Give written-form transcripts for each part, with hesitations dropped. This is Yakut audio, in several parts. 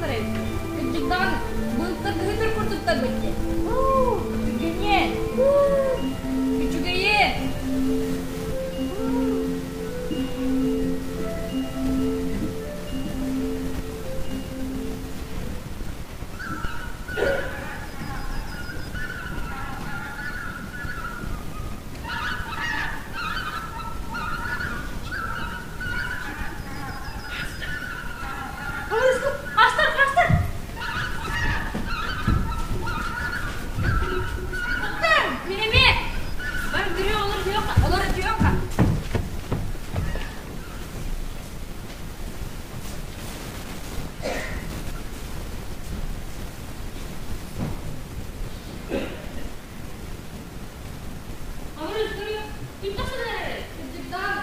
тахсаллар эбит. Кырдьык даҕаны, былыттар кыһытыр курдуктар бэттэ. Түргэниэн! Үчүгэйиэн! Астар, астар! Туттар, мин эмиэ! Бар күрүө олор түһүөххэ, олоро түһүөххэ. Абырыс, көрүө, ким тахсан эрэр? Кырдьыктаан.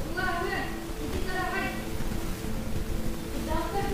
Улааһы, ити тараҕай. Кырдьаҕастар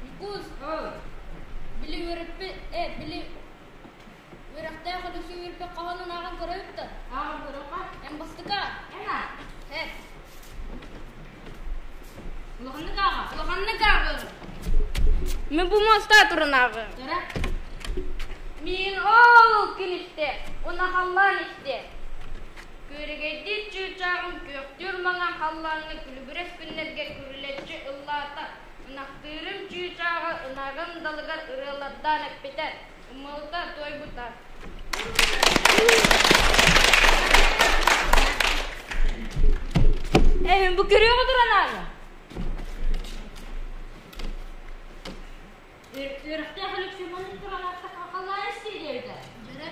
Ньукуус, били үөрэппит, били үөрэхтээх Өлөксөй үөрпэт хоһоонун ааҕан көрөбүт да? Ааҕан көрүөххэ. Эн бастыка. Эн аах. Эп. Улаханнык ааҕа. Улаханнык ааҕыҥ. Мин бу муоста туран ааҕыам. Дьара. Мин ол күн истэ, уна халлаан истэ. Күөрэгэйдиир чыычааҕым күөхтүүр маҥан халлааҥҥа күлүбүрэс күннэргэ күрүлэччи ыллаата. Ынахтыырым чыычааҕа ынаҕын далыгар ырыалардаан эппитэ, ыммылыта туойбута. Эһин бу көрүөҕү туран ааҕа. Үөрэхтээх Өлөксөй маннык туран ааттахха халлаан истиэ диэбитэ. Дьөрө.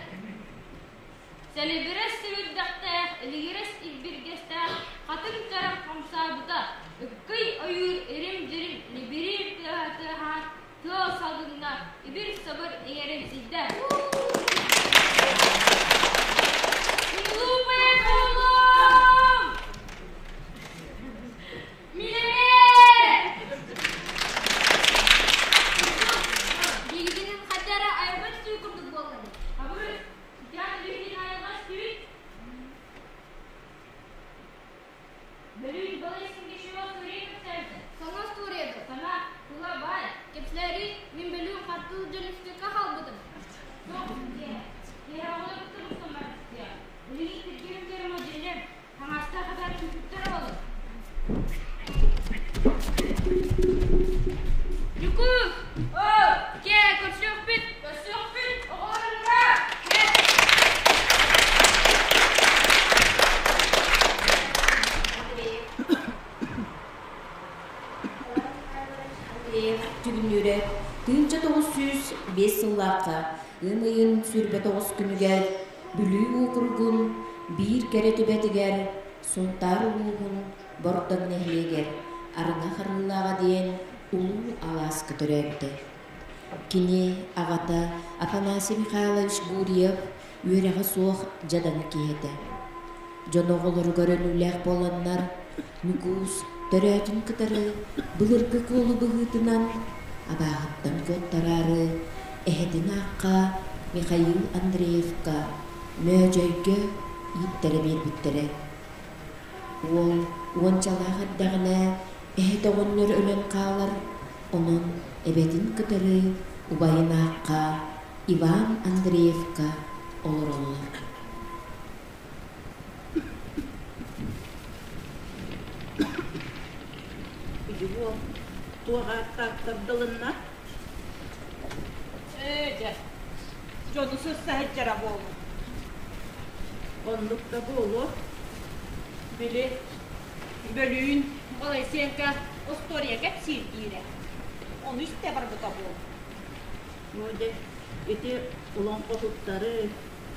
Сэлибирэс сэбирдэхтээх, илигирэс илбиргэстээх хатыҥ чарах хамсаабыта, ыккый ойуур ирим-дьирим либириир тыаһа тыаһаан, тыал салгыҥҥа ибир-сабыр иҥэримсийдэ. Глупая оҕолом! Милээ! Билигинин хайда эрэ айбыт сүү курдук буоллаҕым. Абырыс, Итиэн билигин айылҕас түүн Бөлүүн балай сиҥкэчио история кэпсээбитэ. Саҥа остуоруйа дуо? Саҥа, тыла баай. Кэпсээри, мин бөлүүн хартыыл дьон үстүөккэ хаалбытым. Суох, киһи. Киһи оҕолор кытта мустан барбыттыа. Билигин тиргэрим көрөмө дьиэлэр, хаҥастаах хатар түмпүттэр оҕолор. Ньукуус! Оо! Кээ, көрсүөхпүт! Андреев-Түгүннүүрэ 1905 сыллаахха ыам ыйын 29 күнүгэр Бүлүү уокуругун биир кэрэ түбэтигэр Сунтаар улууһун Бордоҥ нэһилиэгэр Арыҥа Харыылааҕа диэн улуу алааска төрөөбүтэ. Кини аҕата Афанасий Михайлович Гурьев үөрэҕэ суох дьадаҥы киһи этэ. Дьон оҕолоругар өлүүлээх буоланнар, Ньукуус төрөөтүн кытары былыргы куолу быһыытынан абааһыттан куоттараары эһэтин аахха Михаил Андреевка Мөөдьөйгө ииттэрэ биэрбиттэрэ. Уол уончалаах эрдэҕинэ эһэтэ оҕонньор өлөн хаалар, онон эбэтин кытары убайын аахха Иван Андреевка олороллор. Ити уол туох ааттаах тардылынна? Ээ дьэ, дьону сырса сылдьара буолуо. Оннук да буолуо. Били, бөлүүн Балайсенко остуоруйа кэпсиир диирэ. Ону истэ барбыта буолуо. Ну дьэ, ити олоҥхоһуттары,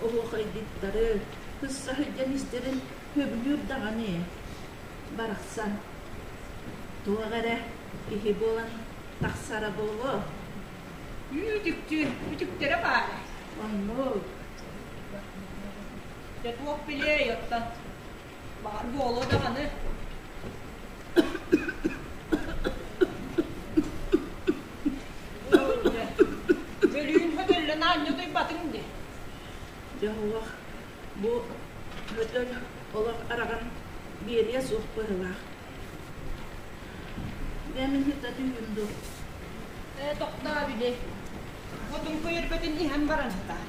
оһуохайдьыттары сырса сылдьан истэрин сөбүлүүр даҕаны барахсан. Туох эрэ киһи буолан тахсара буолуо. Үүтүктүү, үтүктэрэ баар. Оннук. Дьэ туох билиэй оттон. Баҕар буолуо даҕаны. Бөлүүн хөтөллөн аанньа утуйбатыҥ дии. Дьэ олох бу хөтөл олох араҕан биэриэ суох быһыылаах. Дьэ мин сыта түһүүм дуу. Ээ тохтоо били. Отун көйөрбөтүн иһэн баран сытаа.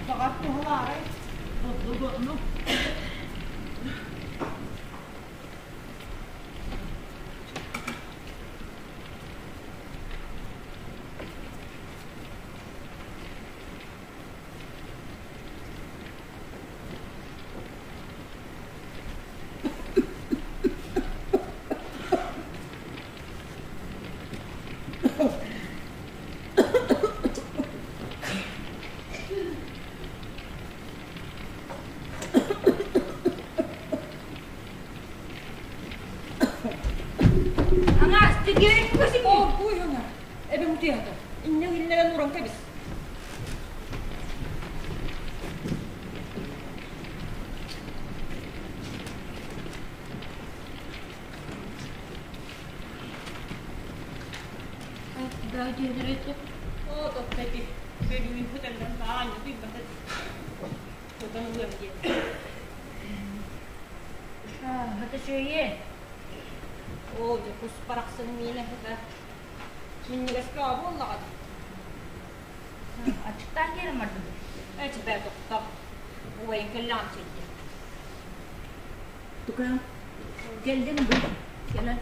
Баҕар туһалаарай? Ордугуну Аҥаас, тигиэрик Оо, буйуна! Эбэм утуйата. Инньэ иннэрэн уран кэбис. Оо, тохтоти, бөлүүн хөтөллөн аанньа тыйбата тутан ылыам диэн. Хата үчүгэйиэ. Оо, дьэ, кус барахсан миэнэ сыта минньигэс бөҕө буоллаҕа дии. Аччыктаан киирэн бардым. Ээ, чэпээ тохтоо. Убайыҥ кэллэҕин сирдиэ. Тука кэллиҥ бу кэлэн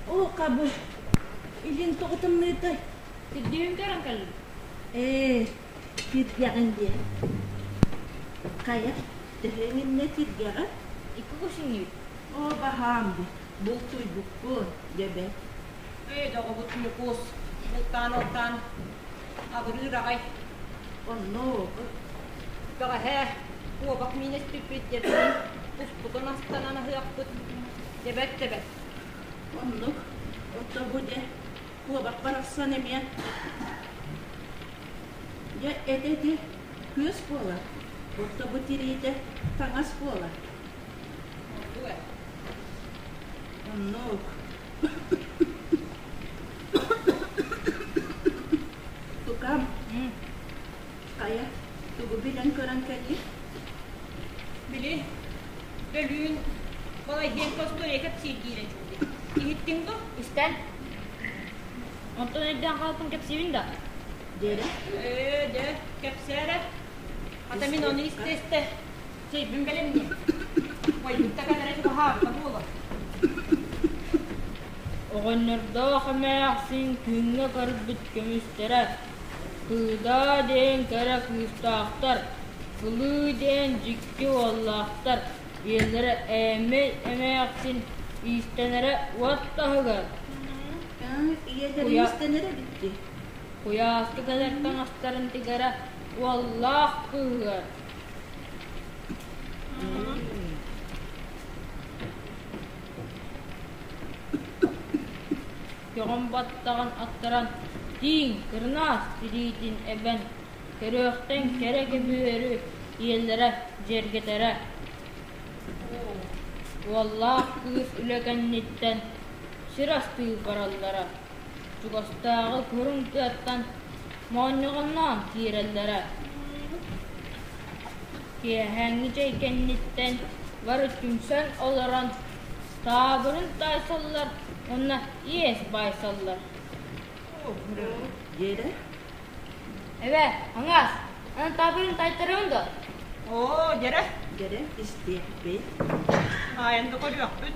Оо, хабы, илин тоҕо тымныытай? Сирдиэбин көрөн кэллим. Ээ, киргэҕин диэ. Хайа, төһө иҥиннэ киргэҕэ? Икки кус иҥнибит. Оо, баһаам дии, бултуйбуккун, дьэбэ. Ээ, доҕобут Ньукуус, бултаан-алтаан абырыыр аҕай. Оннук. Бэҕэһээ куобах миинэ испиппит дьэбинин куспутун астанан аһыахпыт. Дьэбэт-тэбэт. Оннук. Отто бу дьэ, куобах барахсан эмиэ. Дьэ, этэ-этэ күөс буолар. Отто бу тириитэ таҥас буолар. Оннук ээ. Оннук. Тукам, хайа, тугу билэн көрөн кэллиҥ? Били, бөлүүн балайдиэн остуоруйа кэпсиир диирэ чугуй. Иһиттиҥ дуо? Истэн. Онтон өйдөөн хаалбын кэпсиибин да? Дьэрэ. Ээ, дьэ, кэпсээ эрэ. Хата мин ону истэ-истэ чэйбин бэлэмниэм. Убайбытта кэлэрэ чугаһаабыта буолар. Оҕонньордоох эмээхсин күҥҥэ көрбүт көмүстэрэ, Кыыдаа диэн кэрэ кыыстаахтар, Кылыы диэн дьикти уоллаахтар, ийэлэрэ Ээмэй эмээхсин иистэнэрэ уот таһыгар. Ийэлэрэ иистэнэрэ эбит дии. Куйааска кэлэр таҥастарын тигэрэ уоллаах кыыһыгар. Көҕөн баттаҕын аттаран, тииҥ, кырынаас тириитин эбэн, көрүөхтэн кэрэ көбүөрү ийэлэрэ дьиэргэтэрэ. Уоллаах кыыс үлэ кэнниттэн сир астыы бараллара, чугастааҕы куруҥ тыаттан моонньоҕонноон киирэллэрэ. Киэһээҥҥи чэй кэнниттэн бары түмсэн олорон таабырын таайсаллар уонна иэс баайсаллар. Дьиэрэ? Эбээ, аҥаас, аны таабырын таайтарыаҥ дуо? Оо, дьэрэ. Дьэрэ, истиэхпит. Таайан да көрүөхпүт.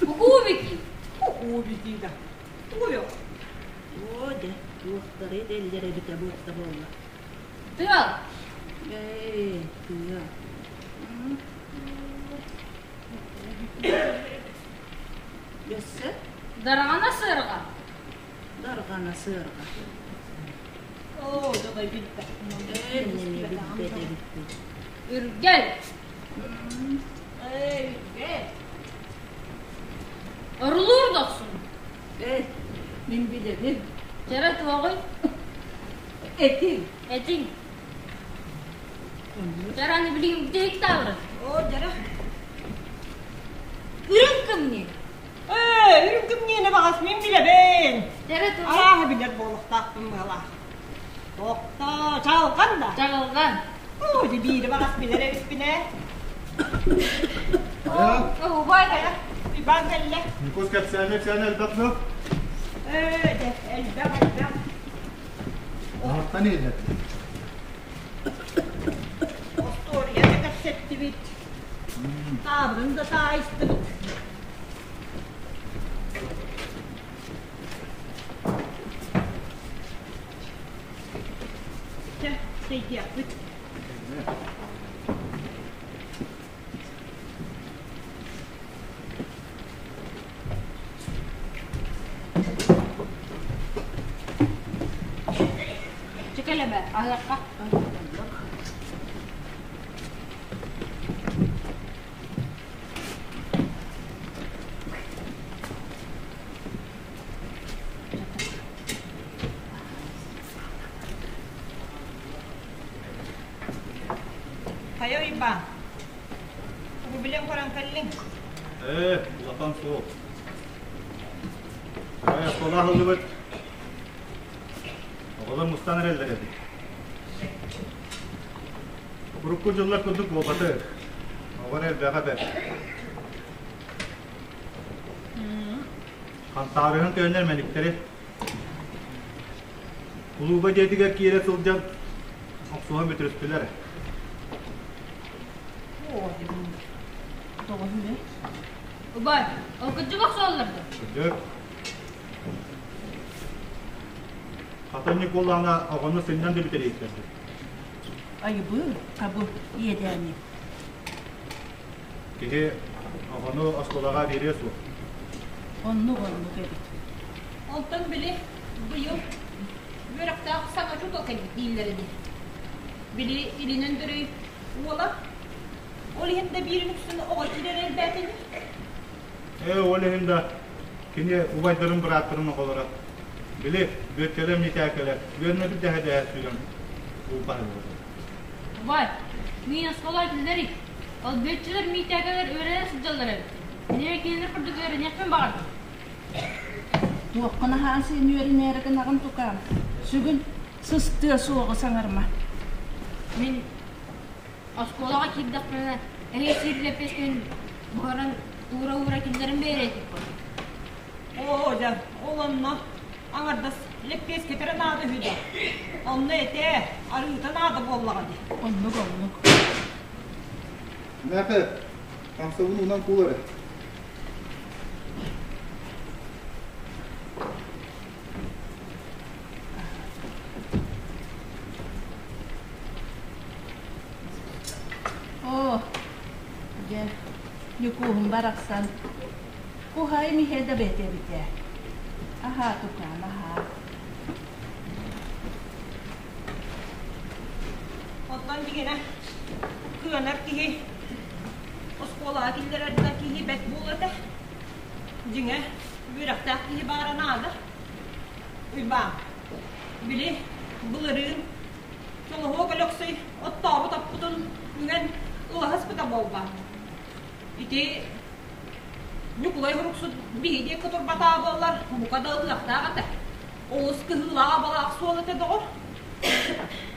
Кукуубики. Кукуубики да. Тугуйо? Оо, дьэ, туохтары этэллэр эбитэ буолта буолла. Тыал. Ээ, тыал. Өссө? Дарҕана сыарҕа. Дарҕана сыарҕа. Оо, дьодай билбэт. Ээ, билбэт эбиппит. Үргэл. Ээ, үргэл. Орулуур дохсун. Ээ, мин билэбин. Чэрэ туоҕуй? Этиҥ. Этиҥ. Дьараны билигин бүтэһик таабырын. Оо, дьара. Үрүҥ кымньыы. Ээ, үрүҥ кымньыыны баҕас мин билэбин. Дьара туоҕуй? Арааһа билэр буолуохтаахпын быһалаах. Тохтоо, чаҕылҕан да? Чаҕылҕан. Оо, дьэ биири баҕас билэр эбиппин ээ. Оо, убай Хайа, Иван кэллэ. Ньукуус кэпсээнэ-ипсээнэ элбэх дуо? Ээ, дьэ, элбэх, элбэх. Аһартан иһиллэр. Остуоруйа да кэпсэттибит. Таабырын да таайыстыбыт. Чэ, тэйдиэхпит. Чекэлэмэ, аһыахха. Хайа Уйбаан, тугу билэн көрөн кэллиҥ? Ээ, улахан суол. Арай оскуола аһыллыбыт. Оҕолор мустан эрэллэр эбит. Урукку дьыллар курдук буолбаты. Оҕо эрэ элбэҕэ бэрт. Хантаарыһын көөннөр мэниктэри Кулууба дьиэтигэр киирэ сылдьан охсуһан бүтүрүстүлэр. Убай, ол кырдьык охсуоллар дуо? Кырдьык. Хата Ньукулаана оҕону сынньан да бүтэриэхтэрбит. Айыбы, табы, иэдээни. Киһи оҕону оскуолаҕа биэриэ суох. Оннук-оннук эбит. Онтон били быйыл үөрэхтээх саҥа учуутал кэлбит дииллэр ини. Били илинэн дөрүй уола. Ол иһин да биирин үксүн оҕо киирэр элбээтини. Ээ, ол иһин да кини убайдарын бырааттарын оҕолоро били Бүөккэлэр Митээкэлэр үөрмэбит дэһэ-дэһэ сүүрэн булбаһыллар. Убай, миин оскуола этиллэрий? Ол бүөччүлэр Миитээкэлэр үөрэнэ сылдьаллар эбит. Кинилэр кинилэр курдук үөрэниэхпин баҕардым. Туоххун аһаан син үөрэнээри гынаҕын тукаам. Сүгүн сыстыа суоҕу саҥарма. Мин оскуолаҕа киирдэхпинэ эһиги сиир лэппиэскэни буһаран уура-уура киллэрэн биэриэ этикпин. Оо, дьэ, ол онно аҥардас Лэппиэскэтэрэ наада үһү да. Онно этэ, арыыта наада буоллаҕа дии. Оннук, оннук. Мээхэ, хамсабын уунан куул эрэ. Оо, дьэ, Ньукууһум барахсан куһаайым иһэ да бэт эбит ээ. Аһаа, тукаам, аһаа. Оттон дьиҥинэ, кыанар киһи оскуолаҕа киллэрэр да киһи бэрт буолуо этэ. Дьиҥэ, үөрэхтээх киһи баара наада. Уйбаан, били былырыын Чолоһуок Өлөксөй оттообут оппутун үҥэн ылаһыспыта буолбаат. Ити Ньукулай Һуруксут биһи диэки турбатаа буоллар, бука да ылыахтаах этэ. Олус кыһыылаах-абалаах суол этэ, доҕор.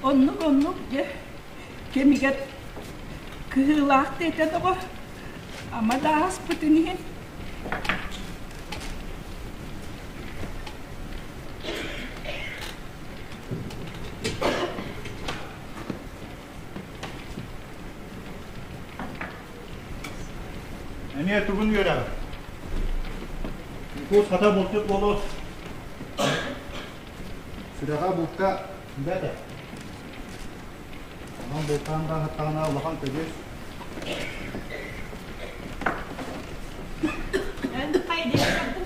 Оннук, оннук, дьэ, кэмигэр кыһыылаах да этэ, доҕор. Ама да ааспытын иһин. Эмиэ тугун үөрэҕэ? Ньукуус хата булчут буолуо. Сүрэҕэ булка бэрт этэ. Онон бултаан да аһаттаҕына улахан көдьүүс. Эн хайа диэки бардыҥ?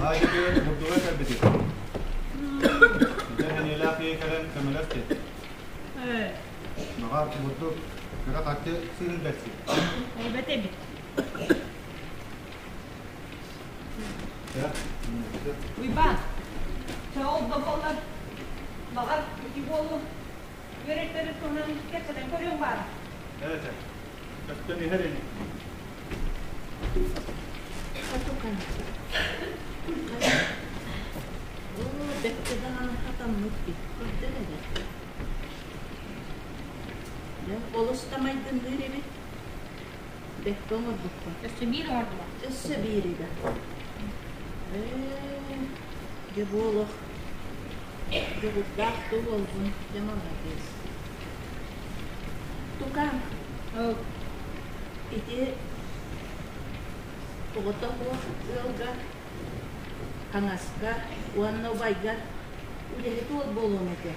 Аайы бурдуга кэлбитим. Дьэ сэниэлээх киһи кэлэн көмөлөс диэн. Баҕар бурдук кыра харчы сыыһын бэрсиэ. Эбэт эбит. Уйбаан, чэ ол да буоллар, баҕар ити буолуо үөрэттэрин туһунан кэпсэтэн көрүөҥ баара. Эбэтэ, көстөн иһэр ини. Оо, бэккэ даҕаны хатаммыт бит, көрдөр эрэ. Дьэ, олус да майгынныыр эбит. Бэккэ оҥорбуккун. Өссө биир оҥордулар. Өссө биир идэ. Ээ, дьэ бу олох дьоҕурдаах да уолгун, дьэ маладьыас. Тукаам, ити оҕото суох ыалга хаҥаска уонна убайгар үлэһит уол буолуоҥ этэ.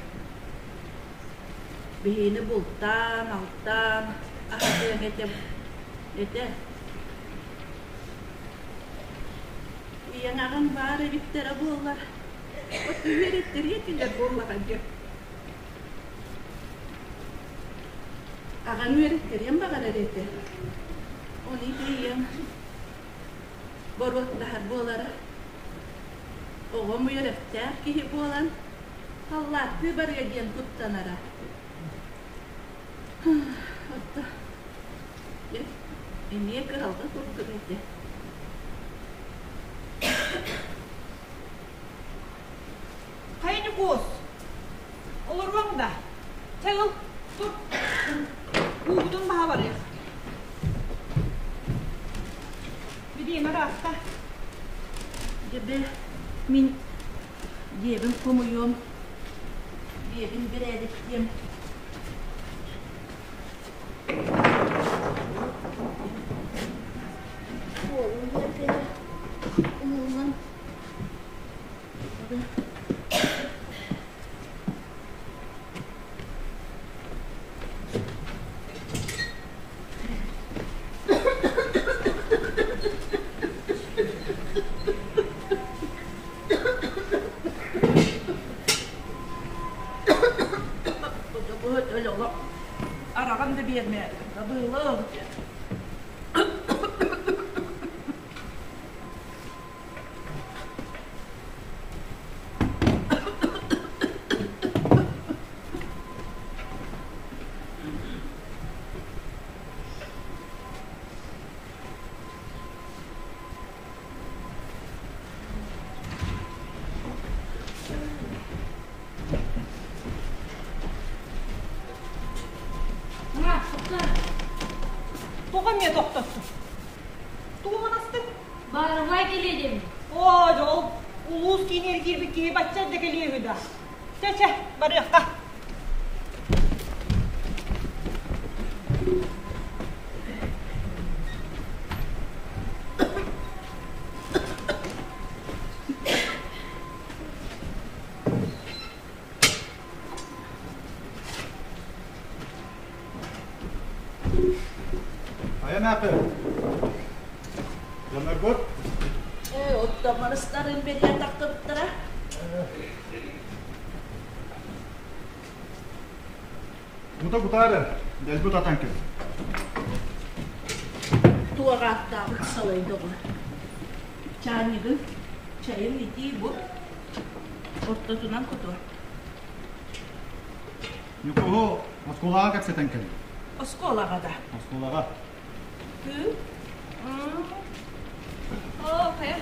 Биһигини бултаан, алтаан аһатыаҥ этэ этэ. Ийэҥ аҕаҥ баар эбиттэрэ буоллар, оттон үөрэттэриэ этилэр буоллаҕа дии. Аҕаҥ үөрэттэриэн баҕарар этэ. Ону ити ийэҥ боруоктаһар буолара. Оҕом үөрэхтээх киһи буолан, халлааттыы барыа диэн куттанара. Отто эмиэ кыһалҕа курдук этэ. Хайа Ньукуус, олоруоҥ да, чэ ыл, тур, уубутун баһа барыах. Бириэмэ ыраатта. Дьэбэ, мин дьиэбин хомуйуом, дьиэбин бэрээдэктиэм. Уолум үөрдэрэ умуллан Араҕан да биэрмэ, дабыылаах диэн. Тоҕо эмиэ тохтоттуҥ? Тугу манастыҥ? Баарыбай кэлиэ диэммин. Оо, дьол, Улуус киинигэр киирбит киһи бачча эрдэ кэлиэ үһү да. Чэ, чэ, барыахха. Айан ааты. Дьонноргут? Ээ, оттон барыстарын бэрийэн тахтыбыттара. Бута кутаары, дэлби утатан кэл. Туох ааттаабыт салайда оҕо. Чаанньыгын, чайын итии бу. Ортотунан кутуо. Ньукуһу оскуолаҕа кэпсэтэн кэллим. Оскуолаҕа да? Оскуолаҕа. Кыы? Оо, хайа,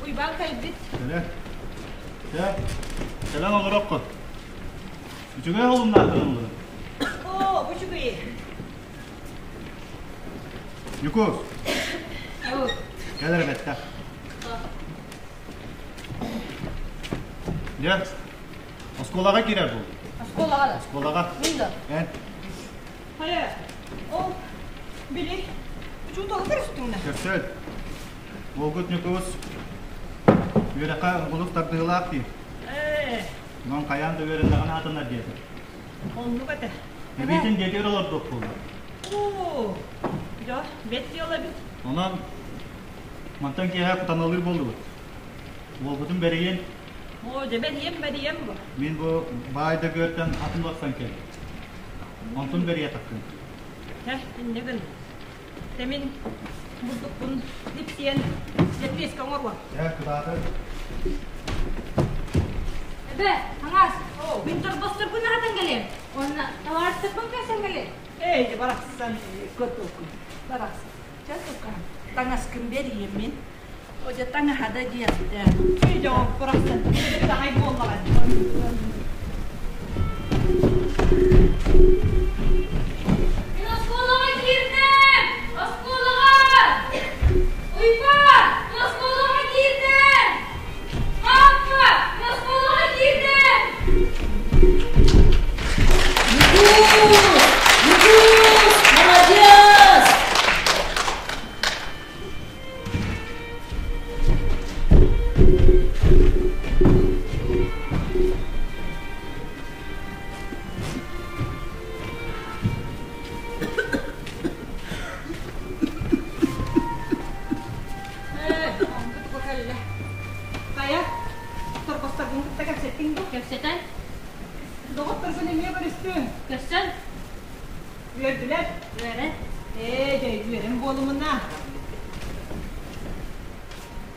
Уйбаан кэлбит. Кэлэ. Чэ, кэлэн олороххут. Үчүгэй олумнаахтан ыллым. Оо, бу үчүгэй. Ньукуус. Кэл эрэ бэттэх. Дьэ, оскуолаҕа киирэр буол. Оскуолаҕа да? Оскуолаҕа. Мин да? Эн. Хайа, ол били учууталы көрүстүҥ да? Көрсөөт. Уолгут Ньукуус үөрэххэ олус тардыһыылаах дии. Ээ. Онон хайаан да үөрэннэҕинэ атынар диэтэ. Оннук этэ. Эбиитин диэтигэр олордуох буолла. Оо, дьо, бэт дьыала эбит. Онон мантан киэһэ кутаналыыр буоллубут. Уолбутун бэрийэн. Оо, дьэ бэрийэн бэрийэн бу. Мин бу баай да күөртэн атын уларсан кэллим. Онтун бэрийэ тахтым. Һэ, инньэ гын. Дьэ мин бурдукпун липсиэн лэппиэскэ оҥоруом. Дьэ, кытаатар. Эбэ, хаҥас, мин торбосторбун аһатан кэлиэм. Уонна табаарыстарбын көрсөн кэлиэм. Эй, барахсан. Котоку, барахсан. Чэ, тука, таҥаскын бэрийэм мин. Одьа таҥаһа да диэхтэ. Эй, дьоҕум, барахсан, таҕай буоллаҕа. Мин оскуолаҕа киирдим! Оскуолаҕа! Уйбаан, мин оскуолаҕа киирдим! Папа, мин оскуолаҕа киирдим! Ньукуус! Ньукуус! Маладьыас! Ээ, онту туга кэллэ. Хайа, торбосторгун кытта кэпсэттиҥ дуу? Кэпсэтэн. Доҕотторгун эмиэ көрүстүҥ. Көрсөн. Үөрдүлэр. Үөрэн. Ээ, дьэ, үөрэн буолумуна.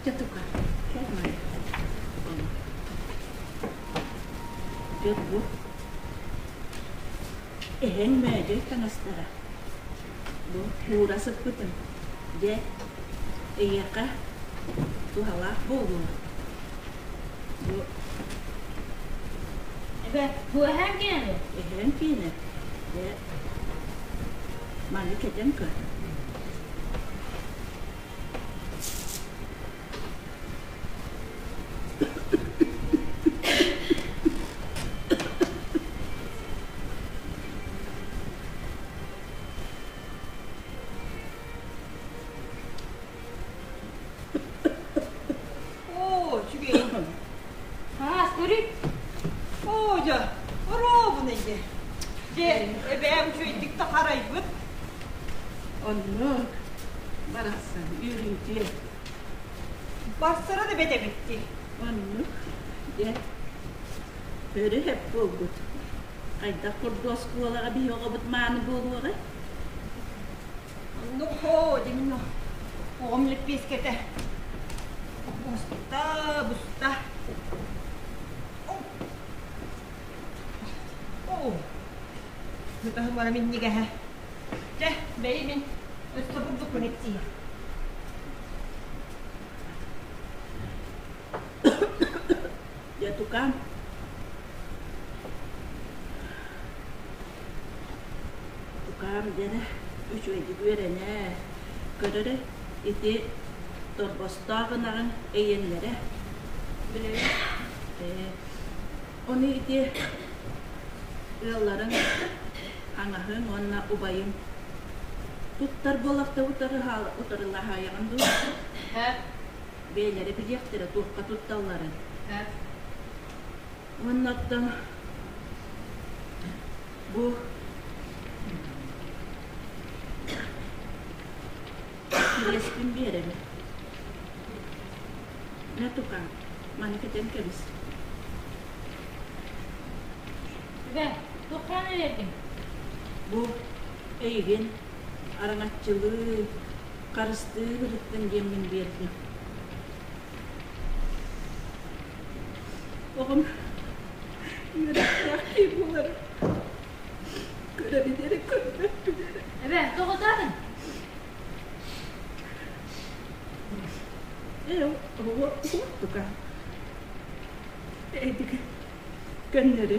Чэ, тука, кэл маны. Дьэ, бу эһэҥ мээдьэй таҥастара. Бу уура сыппытым. Дьэ, эйиэхэ туһалаах буолуо. Бу Эбэ, бу эһэҥ киэнэ Эһэҥ киэнэ. Дьэ, маны кэтэн көр. Оо, үчүгэй. Араас көрүй. Оо, дьэ, оруобуна дьэ. Дьэ, эбээм үчүгэйдик да харайбыт. Оннук. Барахсан, үөрүүтүө. Барсара да бэт эбит дии. Оннук. Дьэ, өрө сөп буолбут. Хайдах курдук оскуолаҕа биһи оҕобут мааны буолуоҕай? Оннук һоо, дьэ мин оҕом лэппиэскэтэ буста, буста. Оо, ытаһым минньигэһэ. Чэ, бэйи мин өссө бурдукпун эттиим. Дьэ, тукаам, Тукаам дьэрэ, үчүгэйдик үөрэнээ, көр эрэ, ити торбостоох ынаҕыҥ эйиэннэрэ. Билэбин. Ээ, ону ити ыалларыҥ хаҥаһыҥ уонна убайыҥ туттар буолахта утарылаһаайаҕын дуу? Һэ. Бэйэлэрэ билиэхтэрэ туохха тутталларын. Һэ. Уонна оттон бу кириэспин биэрэбин. Мэ тукаам, маны кэтэн кэбис. Эбээ, туоххаан эрэргин? Бу эйигин араҥаччылыы, харыстыы сырыттын диэммин биэрдим. Оҕом үөрэхтээх киһи буолара. Көрөбүн эрэ, көрбөппүн эрэ. Эбээ, тоҕотоотуҥ? Ээ, оҕо уһуктуга. Эдик көннөрү.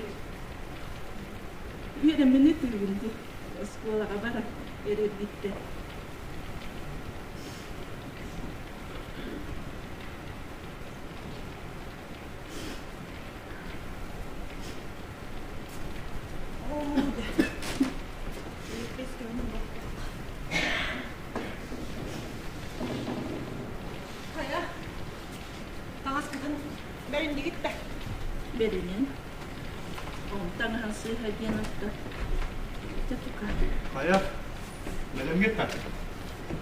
Үөрэммин ытыыбын дии. Оскуолаҕа баран эрэргиттэн. Хайа, таҥаскытын бэриннигит да? Бэринэн. Ол таҥаһын сыыһа диэн отто. Дьэ тука. Хайа, бэлэмҥит да?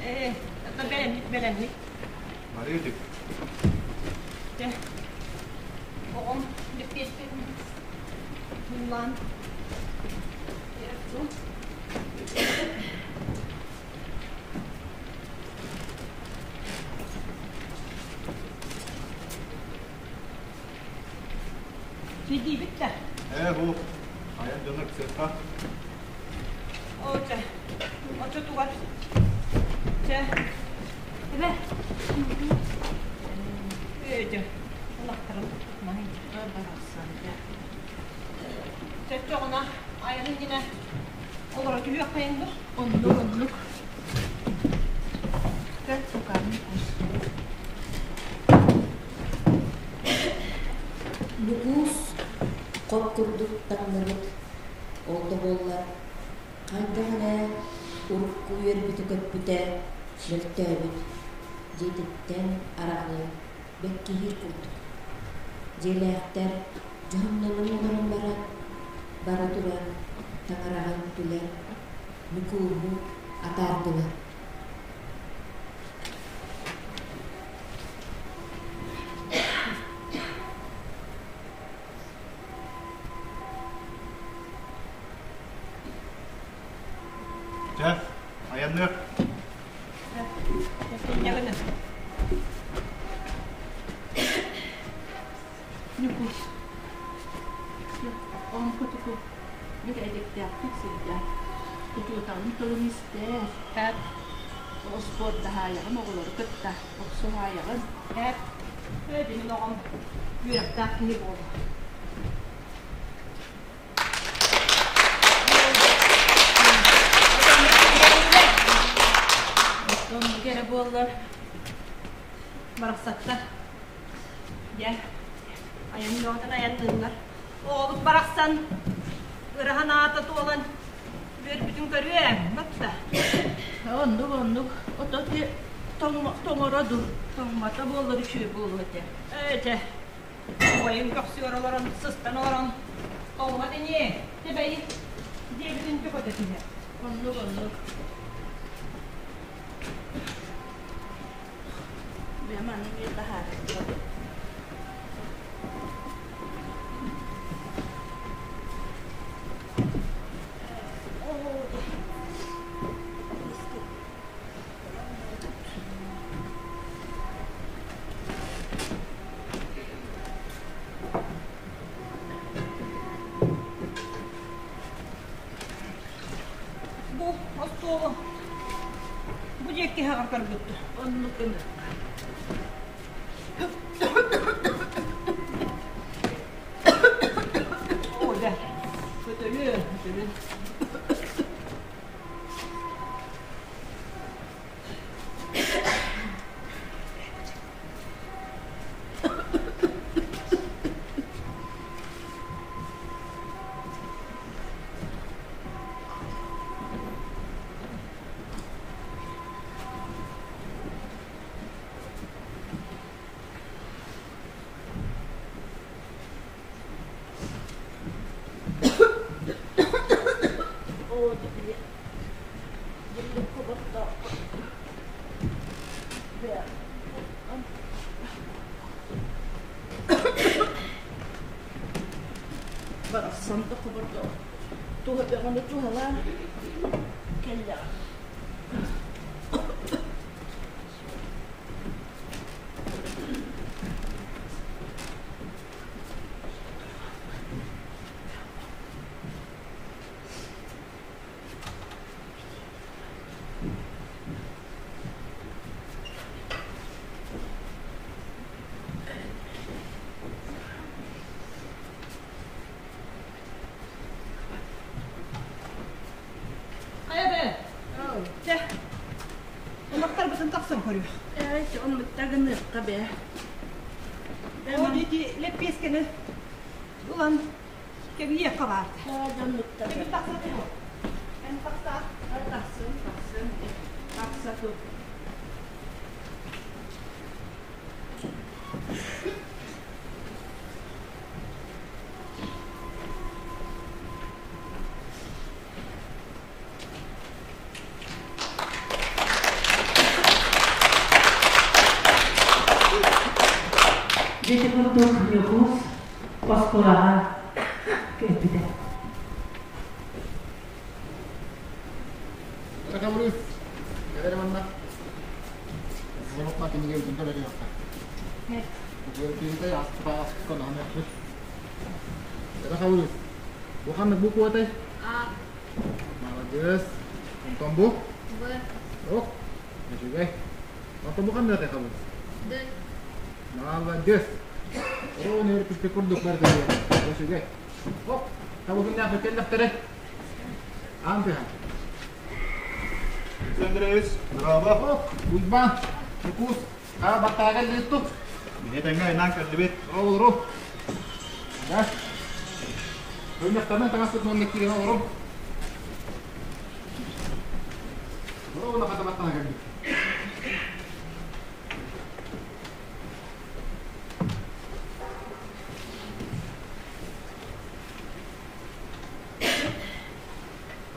Ээ, бэлэммит, бэлэммит. Барыытык. Дьэ, оҕом лэппиэскэтин туулаан Чэйдиибит да? Ээ, бу айан дьоно ыксыахха. Оо, чэ, оччотугар чэ, эбэ. Ээ, дьэ, улахтарын тутмай. Барахсан, дьэ. Чөччөҕүнэ айан иннинэ олоро түһүөххэйин дуо? Оннук, оннук. Кэл, тукааны кус. Ньукуус хоп курдук таҥныбыт, ол да буоллар, хайдах эрэ урукку үөрбүтэ-көппүтэ мөлтөөбүт, дьиэтиттэн араҕыы бэккиһиир курдук. Дьиэлээхтэр дьоһуннанан олорон баран, бара туран таҥараҕа үҥтүлэр, Ньукууһу атаардылар. Чэ, айанныах. Ньукуус, оҥкутуку бүтэһиктээхтик сылдьар, учууталын тылын истээр, оспуордаһаайаҕын оҕолору кытта охсуһаайаҕын. Эп, мин оҕом үөрэхтээх киһи буолуо. Оннук эрэ буоллар Барахсаттар. Дьэ, айан бөҕөтүн айанныыллар. Оҕобут барахсан ыраһан аата туолан үөрбүтүн көрүө, батта. Оннук, оннук. Ото тоҥоро дуу, тоҥмото буоллар үчүгэй буолуо этэ. Ээ, чэ, убайын көхсүгэр олорон, сыстан олорон, тоҥмот ини, тэбэйи диэбитин чөкөтө түһэр. Оннук, оннук. Бэйэм аны эмиэ таһаарыахтара. Бу остуолу бу диэки хаҕар көрбүттэр. Оннук гыныахха. Оо, дьэ, көтөлүө, көтөлүө. Оо, дьэ били дьэллик хобордооххо бээ Барахсан да хобордоох туһа бөҕөнү туһалаан кэллэҕэ. Хайа бээ? Чэ, ынахтарбытын тахсан көрүөх. Ээ, чэ, оннукта гыныахха бээ. Ол ити лэппиэскэни ылан кэбиһиэххэ баарда. Ээ, дьоннуктар. Эбит тахса тур. Эн тахса. Тахсын, тахсын. Тахса тур. Дьэ курдук Ньукуус оскуолаҕа кэлбитэ. Хабырыыс, кэлэр манна. Звонокна кинигэ үтүн көрөрүөххэ. Киһитэ аспыта аспыта наһана Хабырыыс, бу ханнык букватай? А. Маладьыас. Онтон бу? Б. Ок. Үчүгэй. Онтон бу ханнык хабырыыс? Д. Маладьыас. Оо, нөрпүскэ курдук барда. Үчүгэй. Оп. Табыгыннаах кэллэхтэрэ. Аан тыһа. Андреевич, браво! Оп, Уйбаан, Ньукуус, аа баттааҕа литтук. Мини тэҥҥэ айнаан кэллибит. Олору. Да. Өлмөхтөрүнэн таҥаспыт уонна киирэн олору. Уруна хата баттана кэлбит.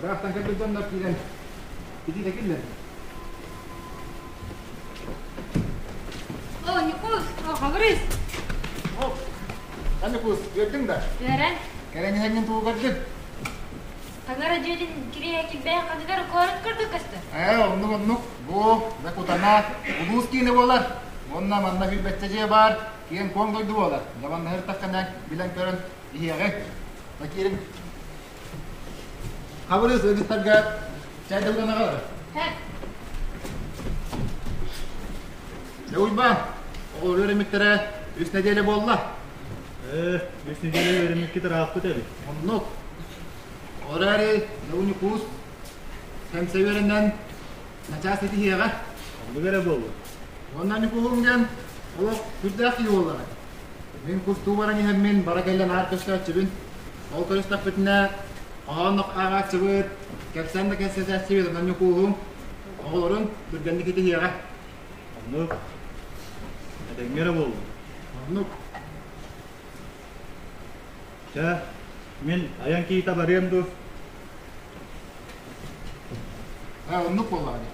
Ыраахтан кэлбит дьоннор киирэн итиитэ киллэрдэ. О, Ньукуус, о, Хабырыыс. О, эн Ньукуус, үөрдүҥ да? Үөрэн. Кэлэн иһэҥҥин тугу көрдүҥ? Таҥара дьиэтин кириэһэ килбэйэн ханныгар куорат курдук көстөр. Ээ, оннук оннук. Бу, да кутана, улуус киинэ буолар. Уонна манна сүүрбэччэ дьиэ баар, киэҥ-куоҥ дойду буолар. Дьэ манна сырыттаххына билэн-көрөн иһиэҕиҥ. Киириҥ. Хабырыыс ыалдьыттарга чай да аҕалар. Дьэ Уйбаан, оҕолор үөрэммиттэрэ үс нэдиэлэ буолла. Ээ, үс нэдиэлэ үөрэммиккит ырааппыт эбит. Оннук. Ол эрээри Ньукуус кэмсэ үөрэнэн начаас ситиһиэҕэ. Оннук эрэ буолуо. Уонна Ньукууһум диэн олох сүрдээх киһи буоллаҕа. Мин кустуу баран иһэммин бара кэлэн аар көстөөччүбүн. Ол көрүстэхпитинэ хоһоон ааҕааччыбыт, кэпсээн да кэпсэтээччибит онон Ньукууһум оҕолорун түргэнник итиһиэҕэ. Оннук. Этэҥҥэ эрэ буоллун. Оннук. Чэ, мин айан киһитэ барыам дуу? Ээ, оннук буоллаҕа дии.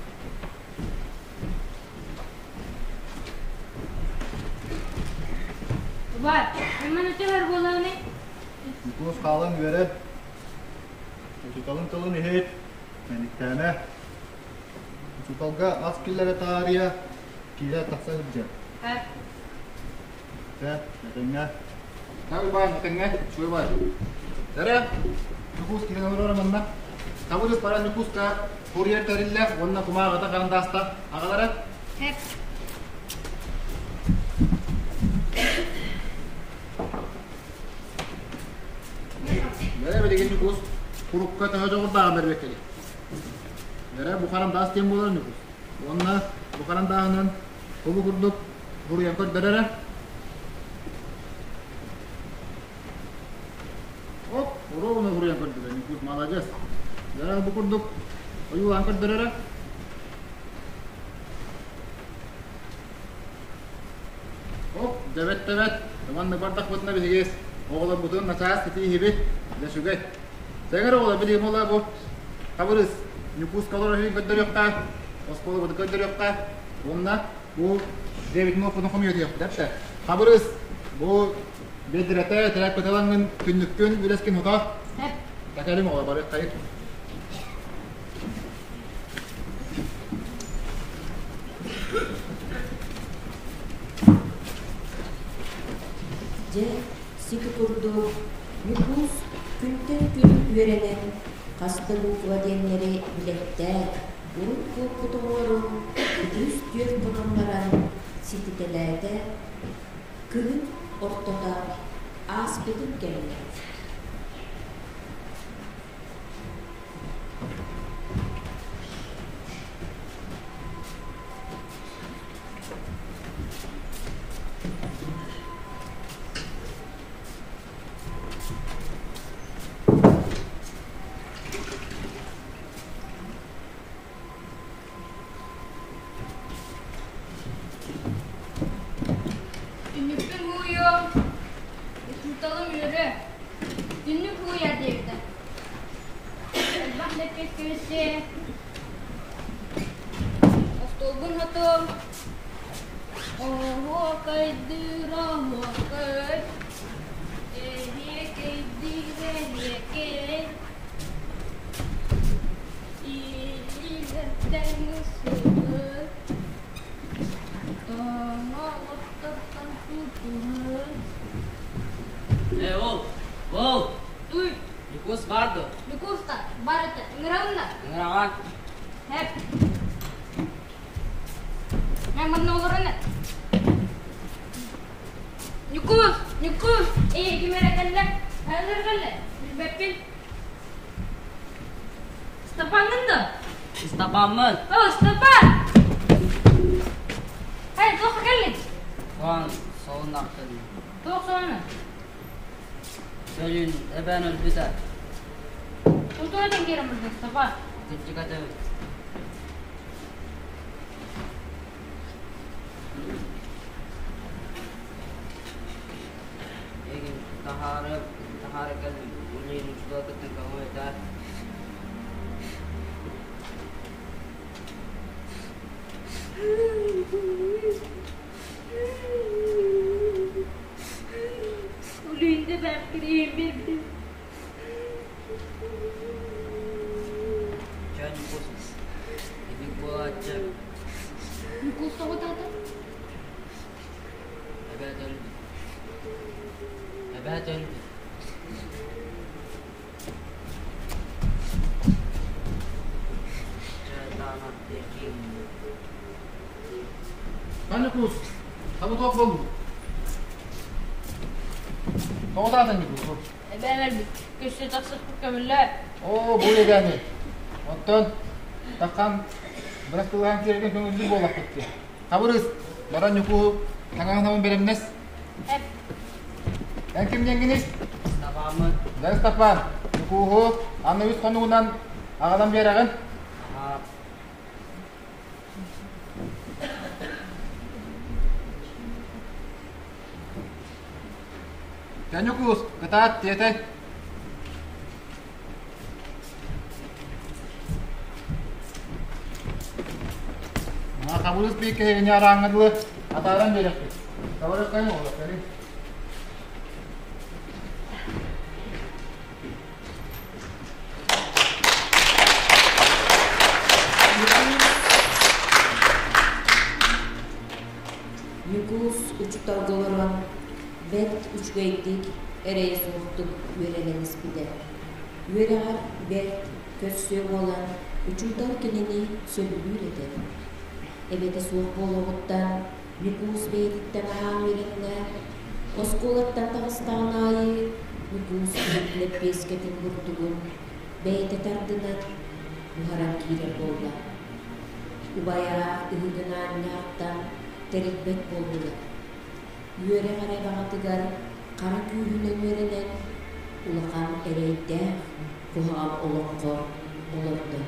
Убай, мин үтүөр буоланый? Ньукуус хаалан үөрэн, учууталын тылын иһит, мэниктээмэ. Учууталга ас киллэрэ таарыйа, киирэ тахса сылдьар. Чэ, этэҥҥэ. Так Уйбаан, этэҥҥэ, үчүгэй бай. Эрэ, Ньукуус киирэн олорор манна. Табырыс баран Ньукууска курьер тэриллэ уонна кумааҕыта харандааста аҕалара. Хэп. Бэрэ билигин Ньукуус курукка төһө дьоҕурдааҕын бэрбэккэли. Бэрэ бу харандаас диэн буолар Ньукуус. Уонна бу харандааһынан Бу курдук буруйан көрдөрөрө. Оп, уруогуна буруйан көрдөрөр. Ньукуус маладьыас. Дьэ, бу курдук ойуулаан көрдөрөрө. Оп, дэбэт-тэбэт. Маннык бардахпытына биһиги оҕолорбутун начаас ситииһибит. Дьэ, үчүгэй. Тэҥэр оҕолор билигин буолла бу. Хабырыс, Ньукууска олорор иһин көрдөрүөххэ, оскуолабытын көрдөрүөххэ уонна бу дьиэбитин уоппутун хомуйа түһүөхпүт эптэ. Хабырыс, бу биэдирэтэ тирээппит ылаҥҥын күннүккүн үлэскин ото. Такалым оҕо бары хайыт. Дьэ, сити курдук Ньукуус күнтэн күн үөрэнэн, хас да буква диэннэри билэттээт, урут куоппут оҕолорун үс-түөрт хонон баран сититэлээтэ, кыһын ортото ааспытын кэннэ. Түннүкпүн ууйуом, учууталым үөрүө, түннүк ууйар диэбитэ. Элбэх лэппиэскэбиттиэ, остуолбун хотуом, Оһуокайдыыр оһуокай, эһиэкэйдиир эһиэкэй, илиилэртэн ысыһын, тоҥолохтортон тутуһун. Ээ, ол, ол, Туй, Ньукуус баар дуо? Ньукуус да бар этэ, ыҥырабын да? Ыҥыраҕа. Һэп. Мен манна олорон Ньукуус, Ньукуус, ээ, ким эрэ кэллэ? Хайалар кэллэ? Билбэппин. Степаҥҥын да? Степаммын. О, Степан! Эй, туохха кэллиҥ? Туан солун ахтын. Туох солуна? Сөлүн эбээн өлбүтэ. Тутуа тэҥкиэрэ мырдын, Степан. Кырдьыгатыбыт. Эгин таһаары таһаары кэллим. Улиин учуутал кыттан көҥү Улиинде бэм кириим биэрбитим. Чэ, Ньукуус, итик буолааччы. Ньукуус тоҕо таата? Эбээт өлбүт. Эбээт өлбүт. Чэ, таана, тиэрдиим. Ньукуус, табы туох буоллугут? Тоҕо таатан Ньукуус? Эбээм өлбүт. Көссө тахсыппыт көмүллэр. Оо, бу эбээни. Оттон таххан бырастылаан киэрген көҥүллүк буоллахпыт дии. Хабырыс, баран Ньукууһу таҥаһын бэлэмнэс. Эп. Эн ким диэҥҥиний? Стапааммын. Дьэ, Стапан, Ньукууһу аны үс хонугунан аҕалан биэрэҕин. Аһаа. Дьэ, Ньукуус, кытаат, тиэтэй. Хабырыс биир киһини арааҥҥа дылы атааран биэрэхпит. Табарыаххайын оҕолор, кэлиҥ. Ньукуус учууталга олорон бэрт үчүгэйдик, эрэйэ суохтук үөрэнэн испитэ. Үөрэҕэр бэрт көрсүө буолан, учуутал кинини сөбүлүүр этэ. Эбэтэ суох буолуоҕуттан Ньукуус бэйэтиттэн аһаан үөрэннэ, оскуолаттан таҕыстаҕын аайы Ньукуус иһит лэппиэскэтин бурдугун бэйэтэ тардынан буһаран киирэр буолла. Убайа ыһыгын аанньаахтан тэрийбэт буоллулар. Үөрэх эрэ баҕатыгар хара күүһүнэн үөрэнэн, улахан эрэйдээх куһаҕан олоххо олордо.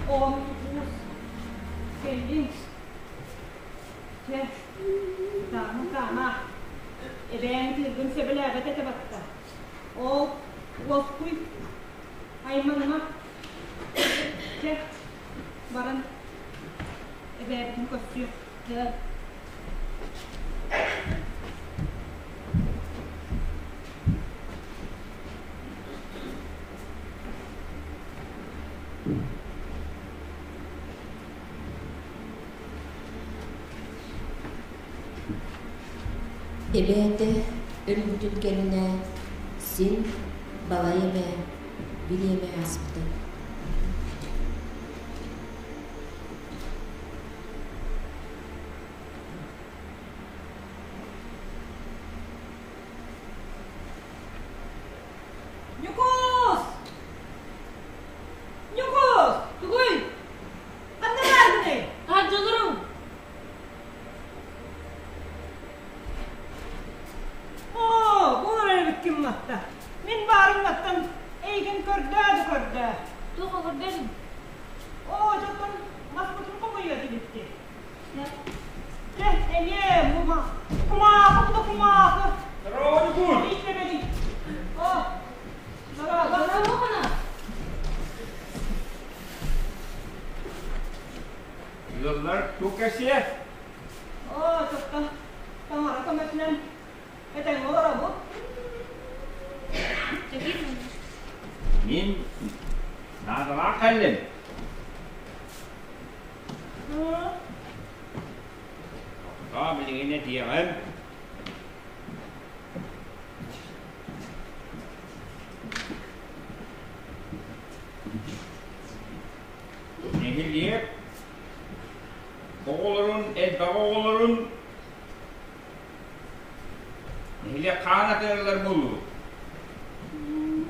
Оҕом Ньукуус кэллиҥ. Чэ, ытаама, ытаама. Эбээҥ тыыргын сөбүлээбэт этэ батта. Ол уоскуй, айманыма. Чэ, баран эбээбитин көрсүөх. Чэ. Эбээтэ өлбүтүн кэннэ син балай эмэ бириэмэ ааспыта. Ньукуус! Ньукуус! Тугуй? Ханна бааргыный? Таһырдьаларым! Оо, бу олорор эбиккин матта. Мин баарым маттан эйигин көрдөө да көрдөө. Туох көрдөдүм? Оо, дьоттон маспытын хомуйуо этибит Дьэ, эмиэ мума. Кумаахы да кумаахы. Здорово, Ньукуус! Ииттэбэни. О, здорово. Здорово, хана. Ыаллар туох кэпсиэ? Оо, чопто таҥара көмөтүнэн этэҥҥэ олоробут. Мин наадалаах кэллим. Тохтоо билигин этиэҕим. Нэһилиэк оҕолорун, элбэх оҕолорун нэһилиэк хаан атыылар буолуу.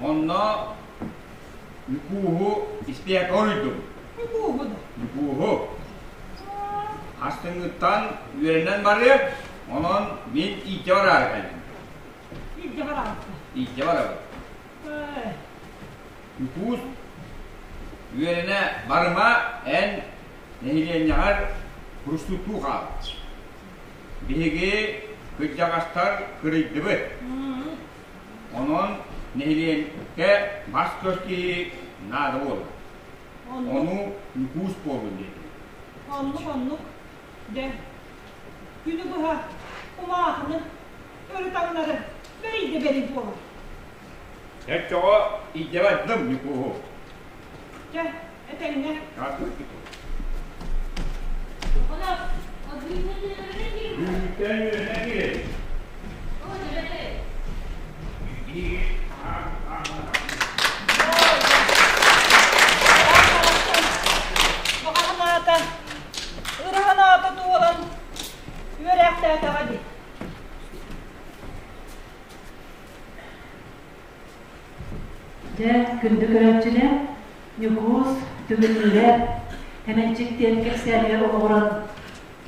Онно Ньукууһу испиэккэ оруйдум. Ньукууһу да? Ньукууһу. Астыҥҥыттан үөрэнэн барыа, онон мин иитэ бараары кэллим. Иитэ бараҕыт? Иитэ барабын. Ньукуус, үөрэнэ барыма, эн нэһилиэнньэҕэр курустуктуу хаал. Биһиги кырдьаҕастар кырыйдыбыт. Онон нэһилиэккэ бас-көс киһи наада буолла. Ону Ньукуус буоллун диэтим. Оннук-оннук. Дьэ, күнү быһа кумаахыны өрө таҥнары бэрий да бэрий буолар. Оччоҕо илдьэ Ньукууһу. Чэ, этэҥҥэ. Үүттэн үөрэнэ киирэй. Баҕаһынаата, ыраһынаата туолан үөрээхтээтэҕэ дии. Дьэ, күндү көрөөччүлэр, Ньукуус Түгүннүүрэ Эмэнчик диэн кэпсээнигэр олоҕуран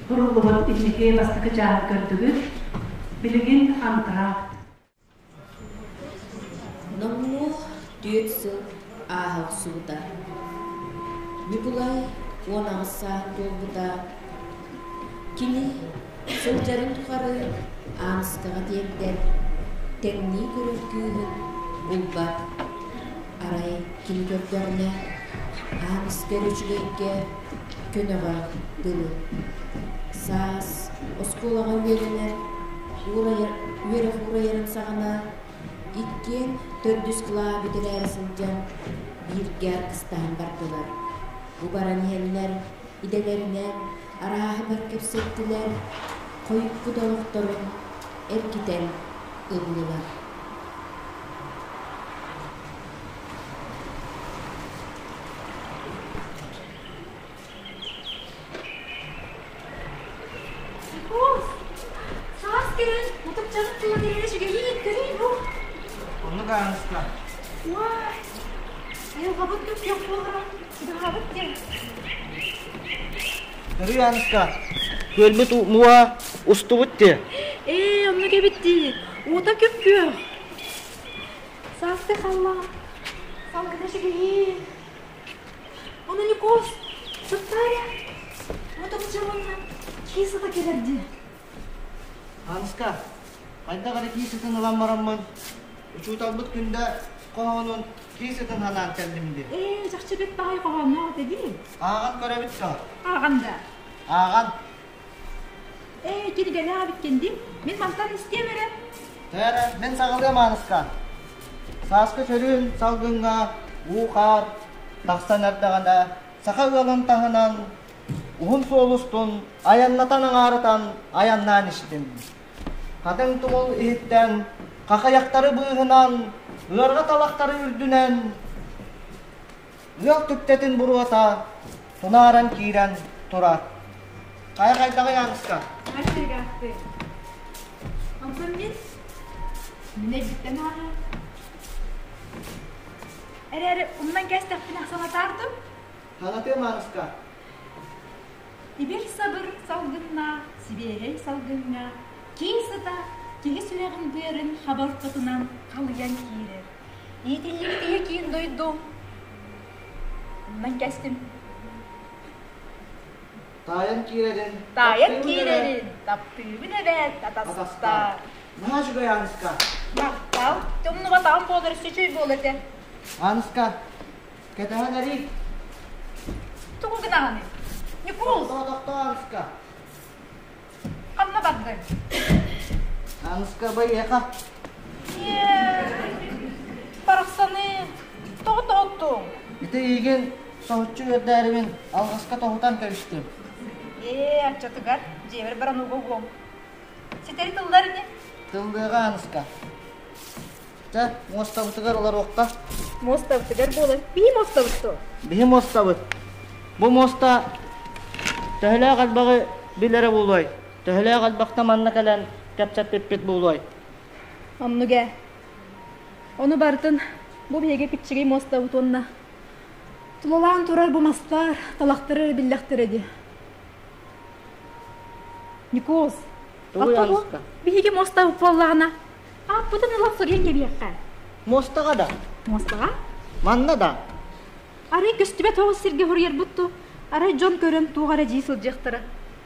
суруллубут инники бастакы чааһын көрдүгүт. Билигин антракт. Номнуо түөрт сыл ааһа охсубута. Ньукулай 18 сааһын туолбута. Кини сылдьарын тухары Ааныскаҕа тиэрдэр, тэҥнии көрөр кыыһын булбат. Арай кини көрдөҕүнэ, Ааныска эрэ үчүгэйгэ, көнөҕө дылы. Саас оскуолаҕа үөрэнэр, уурайар, үөрэх уурайарын саҕана иккиэн төрдүс кылааһы бүтэрээри сылдьан бииргэ аргыстаһан бардылар. Бу баран иһэннэр идэлэринэн арааһы бар кэпсэттилэр, хойукку да олохторун эргитэн ыллылар. Ньукуус, саас кэлэн мутукчаны тыа кэрэрэ үчүгэйиин көрүй бу. Оннук Ааныска. Уай, айылҕабыт күп-күөх буолара чугаһаабыт диэн. Көрүй Ааныска, күөлбүт муоһа устубут дии. Ээ, оннук эбит дии. Уута күп-күөх. Сааскы халлаан, салгына үчүгэйиин. Ону Ньукуус, сыттааря, отучча уонна кии сыта кэлэр дии. Анска, хайдах эрэ кии сытын ылан бараммын, учууталбыт күндэ хоһоонун кии сытын ханаан кэллим дии. Ээ, чахчы бэт баҕайы хоһоонноох этэ дии. Ааҕан көрөбүт дуо? Ааҕан да. Ааҕан. Ээ, кинигэлээх эбиккин дии. Мин мантан истиэм эрэ. Тээрэ, мин саҕалыам Ааныска. Сааскы сөрүүн салгыҥҥа уу-хаар тахсан эрдэҕинэ, саха ыалын таһынан уһун суол устун айаннатан аҥаарытан айаннаан истим. Хатыҥ тумул иһиттэн хахайахтары быыһынан, ыарҕа талахтары үрдүнэн ыал түптэтин буруота тунааран киирэн турар. Хайа хайдаҕый Ааныска? Астыгаахты. Онтон мин мин эбиттэн ааҕа. Эрээри умнан кээстэхпинэ санатаардым. Санатыам Ааныска. Ибир сабыр салгыннаах, сибиэһэй салгыҥҥа киин сыта киһи сүрэҕин быарын хаба ортотунан халыйан киирэр. Иитиллибит ийэ киин дойду. Умнан кэстим. Таайан киирэрин, Таайан киирэрин, таптыыбын эбээт, атастаар. Наһаа үчүгэй Ааныска. Махтал. Умнубатаҕым буолар, үчүгэй буолар этэ. Ааныска, кэтэһэн эрий. Тугу гынаҕыный? Ньукуус! Тохтоо, тохтоо, Ааныска. Ханна бардыҥ? Ааныска, байыаха. Барахсаны, тоҕо тоһуттуҥ? Ити эйигин соһуччу үөрдээрибин алҕаска тоһутан кэбистим. Ээ, аччатыгар дьиэбэр баран уга угуом. Ситэри тыллар ини. Тыллыаҕа Ааныска. Чэ, муостабытыгар олоруохха. Муостабытыгар буолар. Биһи муостабыт дуо? Биһи муостабыт. Бу муоста төһөлөөх элбэҕи билэрэ буолуой? Төһөлөөх элбэхтэ манна кэлэн кэпсэппиппит буолуой? Оннук ээ. Ону барытын бу биһиги киччигэй муостабыт уонна тулалаан турар бу мастар, талахтары эрэ биллэхтэрэ дии. Ньукуус, Тугуй оттон бу Ааныска? биһиги муостабыт буоллаҕына, Ааппытын ыла суруйан кэбиэххэ. Муостаҕа да? Муостаҕа? Манна да? Арай көстүбэт оҕус сиргэ хоруйарбыт дуу? Арай дьон көрөн туох эрэ дии сылдьыахтара.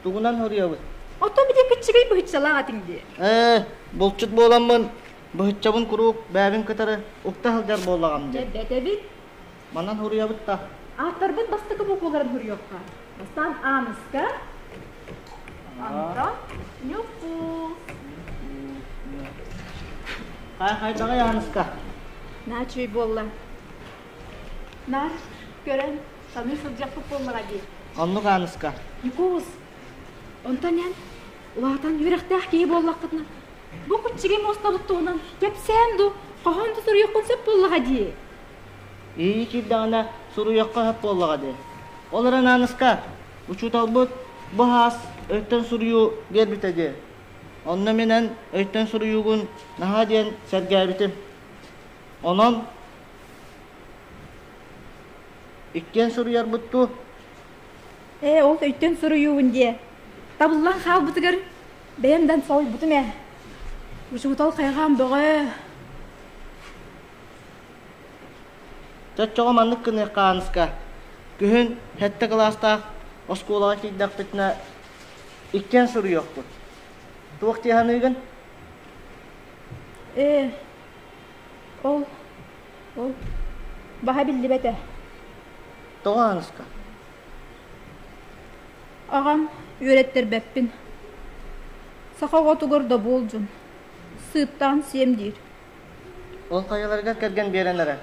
Тугунан хоруйабыт? Оттон бити киччигэй быһыччалаах этиҥ дии. Ээ, булчут буоламмын, быһыччабын куруук бэйэбин кытары укта сылдьар буоллаҕым дии. Дьэ, бэт эбит. Манан хоруйабыт да? Ааттарбыт бастакы букваларын хоруйуохха. Бастаан Ааныска, онтон Ньукуус. Хай хайдаҕый Ааныска? Наа үчүгэй буолла. Наар көрөн саныы сылдьыахпыт буоллаҕа дии. Оннук Ааныска. Ньукуус, онтон эн улаатан үөрэхтээх киһи буоллаххытына, бу куччугай муостабыт туһунан кэпсээн дуу, хоһоон да суруйуоххун сөп буоллаҕа дии. Иэйии киирдэҕинэ суруйуохха сөп буоллаҕа дии. Ол эрэн Ааныска, учууталбыт бу хаас өйтөн суруйуу биэрбитэ дии. Онно мин эн өйтөн суруйуугун наһаа диэн сэргээбитим. Онон иккиэн суруйарбыт дуу? Ээ, ол өйтөн суруйуубун диэ. Табыллан хаалбытыгар бэйэм да соһуйбутум ээ. Учуутал хайҕаан бөҕө. Чоччоҕо маннык гыныахха Ааныска. Күһүн сэттэ кылаастаах оскуолаҕа киирдэхпитинэ иккиэн суруйуохпут. Туох дии саныыгын? Ээ, ол, ол баһа биллибэт ээ. Тоҕо Ааныска? Аҕам үөрэттэрбэппин. Саха оҕотугар добуол дьон. Сыыптаан сиэм диир. Ол хайаларыгар кэргэн биэрэн эрэр?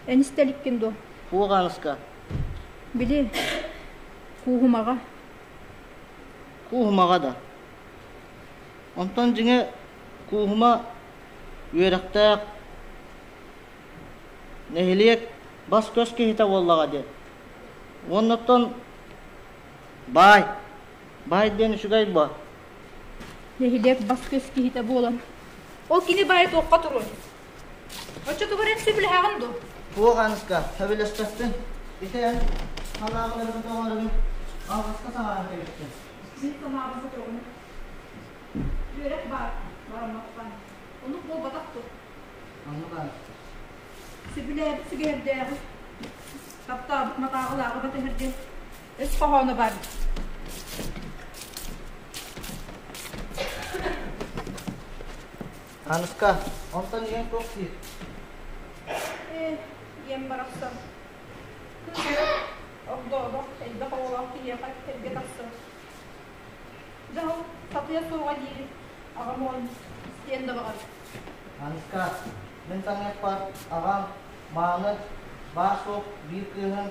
Эн истэ иликкин дуо? Суох Ааныска. Били, Кууһумаҕа. Кууһумаҕа да. Онтон дьиҥэ Кууһума үөрэхтээх нэһилиэк бас-көс киһитэ буоллаҕа диэн. Уоннаттан баай. Баай диэн үчүгэй буо. Нэһилиэк бас-көс киһитэ буолан Ол кини баайы туохха туруой? Оччотугар эн сөбүлэһэҕин дуо? Туох Ааныска, сөбүлэспэппин. Ити эн санааҕын өрө көтөҕөрүгүн алҕаска саҥаран кэбистим. Мин санаабын көтөҕүнэ. Үөрэх баар, бараммаппан. Оннук буолбатах дуо? Оннук Ааныска. Сөбүлээбит сүгэһэрдээҕи. Таптаабыт матааҕылааҕы батыһар диэн өс хоһооно баар. Аныска, онтон ийэҥ туох диир? Ээ, ийэм барахсан. Кыыһа огдообох, элбэх оҕолоох киһиэхэ эргэ тахсар. Дьаһал сатыа суоҕа диир аҕам уон истиэн да баҕар. Аныска, мин саныахпар аҕам мааны баар-суох биир кыыһын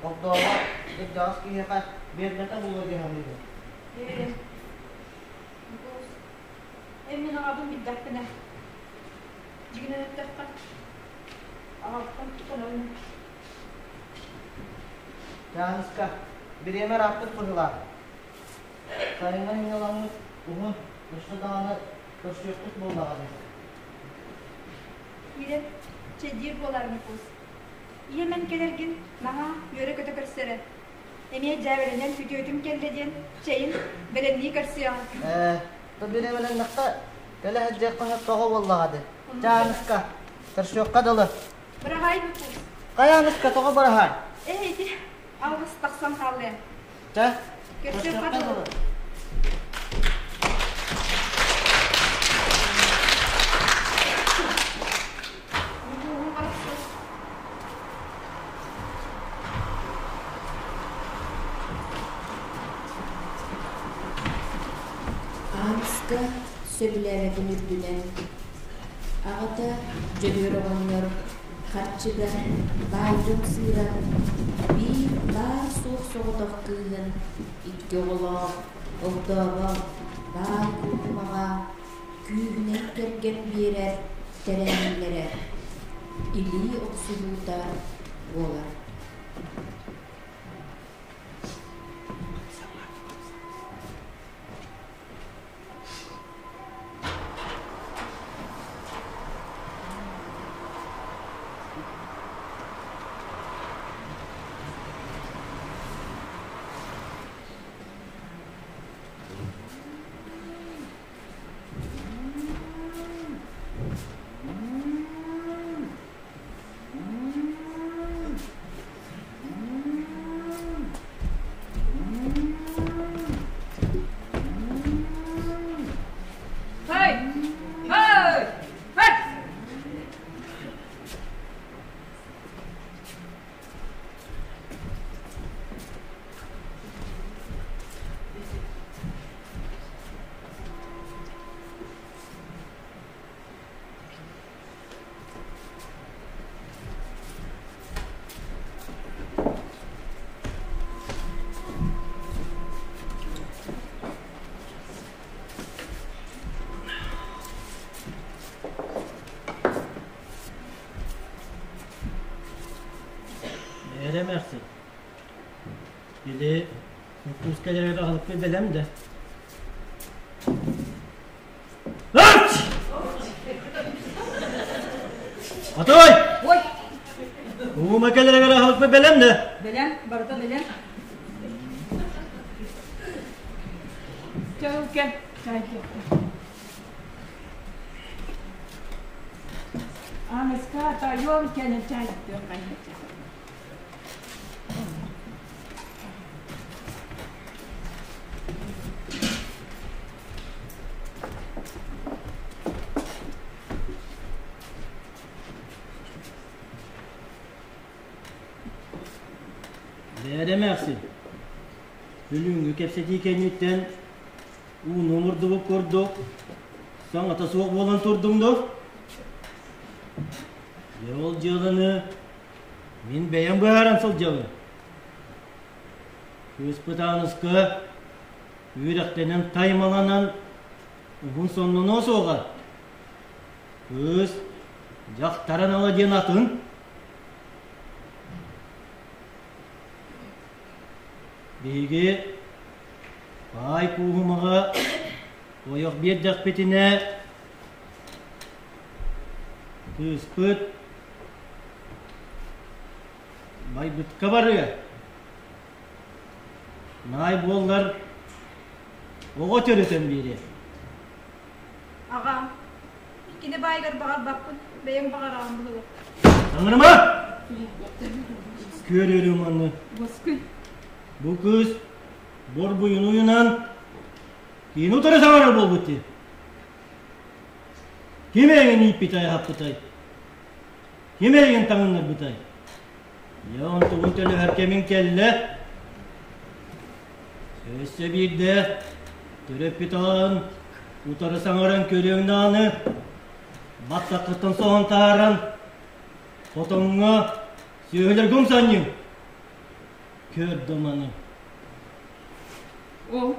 огдообо кырдьаҕас киһиэхэ биэрбэтэ буолуо дии саныыбын. Ээ, Ньукуус, эн мин аҕабын билбэппин ээ. Дьиҥинэн эттэххэ, аҕабыттан тутанабын. Дьааныска, бириэмэ ырааппыт быһыылаах. Сайыҥҥы сынньалаҥмыт уһун, өссө даҕаны көрсүөхпүт буоллаҕа дии. Киирэн чэйдиир буолаар Ньукуус. Ийэм эн кэлэргин наһаа үөрэ-көтө көрсөрө. Эмиэ дьээбэлэнэн күтүөтүм кэллэ диэн чэйин бэлэмнии көрсүөҕэ. Ээ, то бириэмэлэннэххэ кэлэ сылдьыахха сөп тоҕо буоллаҕа дии. Дьааныска, көрсүөххэ дылы. Быраһаай Ньукуус. Хайа Аныска, тоҕо быраһаай? Ээ, ити алгыс тахсан хаалла. Чэ, Көрсүөххэ дылы. Ньукууһум барахсан. Ааныска сөбүлээбэтин үрдүнэн аҕата Дьөгүөр оҕонньор харчыга баайга ымсыыран, биир баар-суох соҕотох кыыһын икки оҕолоох огдообо баай куукунаҕа күүһүнэн кэргэн биэрэр тэрээһиннэрэ илии охсуһуута буолар. Хай! Хай! Хай! Бээрэ эмээхсин, били Ньуккууска кэлэригэр аҕалыкпыт бэлэм да? Атой! Ой! Уума кэлэригэр аһылыкпыт бэлэм да? Бэлэм, барыта бэлэм. Чэ, чай Аныска, тойон кэлэн чай Бээрэ эмээхсин, бүгүҥҥү кэпсэтии кэнниттэн ууну омурдубут курдук саҥата суох буолан турдуҥ дуо? Дьэ ол дьыаланы Мин бэйэм быһааран сылдьабын. Кыыспыт Ааныска үөрэхтэнэн таймаланан уһун соннонуо суоҕа. Кыыс дьахтар анала диэн атын. Биһиги баай кууһумаҕа ойох биэрдэхпитинэ кыыспыт Байбытка барыа. Наай буоллар оҕо төрөтөн биэриэ. Аҕам, кини баайыгар баҕарбаппын, бэйэм баҕараҕын быһылык. Таҥырыма! Көрөрүм аны. Уоскуй. Бу кыыс борбуйун уйунан киин утары саҥарар буолбут дии. Ким эйигин ииппитэй аһаппытай? Ким эйигин таҥыннарбытай? Дьэ онтугун төлөһөр кэмиҥ кэллэ. Өссө биирдэ төрөппүт аҕаҕын утары саҥаран көрүөҥ даҕаны, баттаххыттан соһон таһааран, хотоҥҥо сүөһүлэргэ умсанньыҥ. Көр да маны. Ол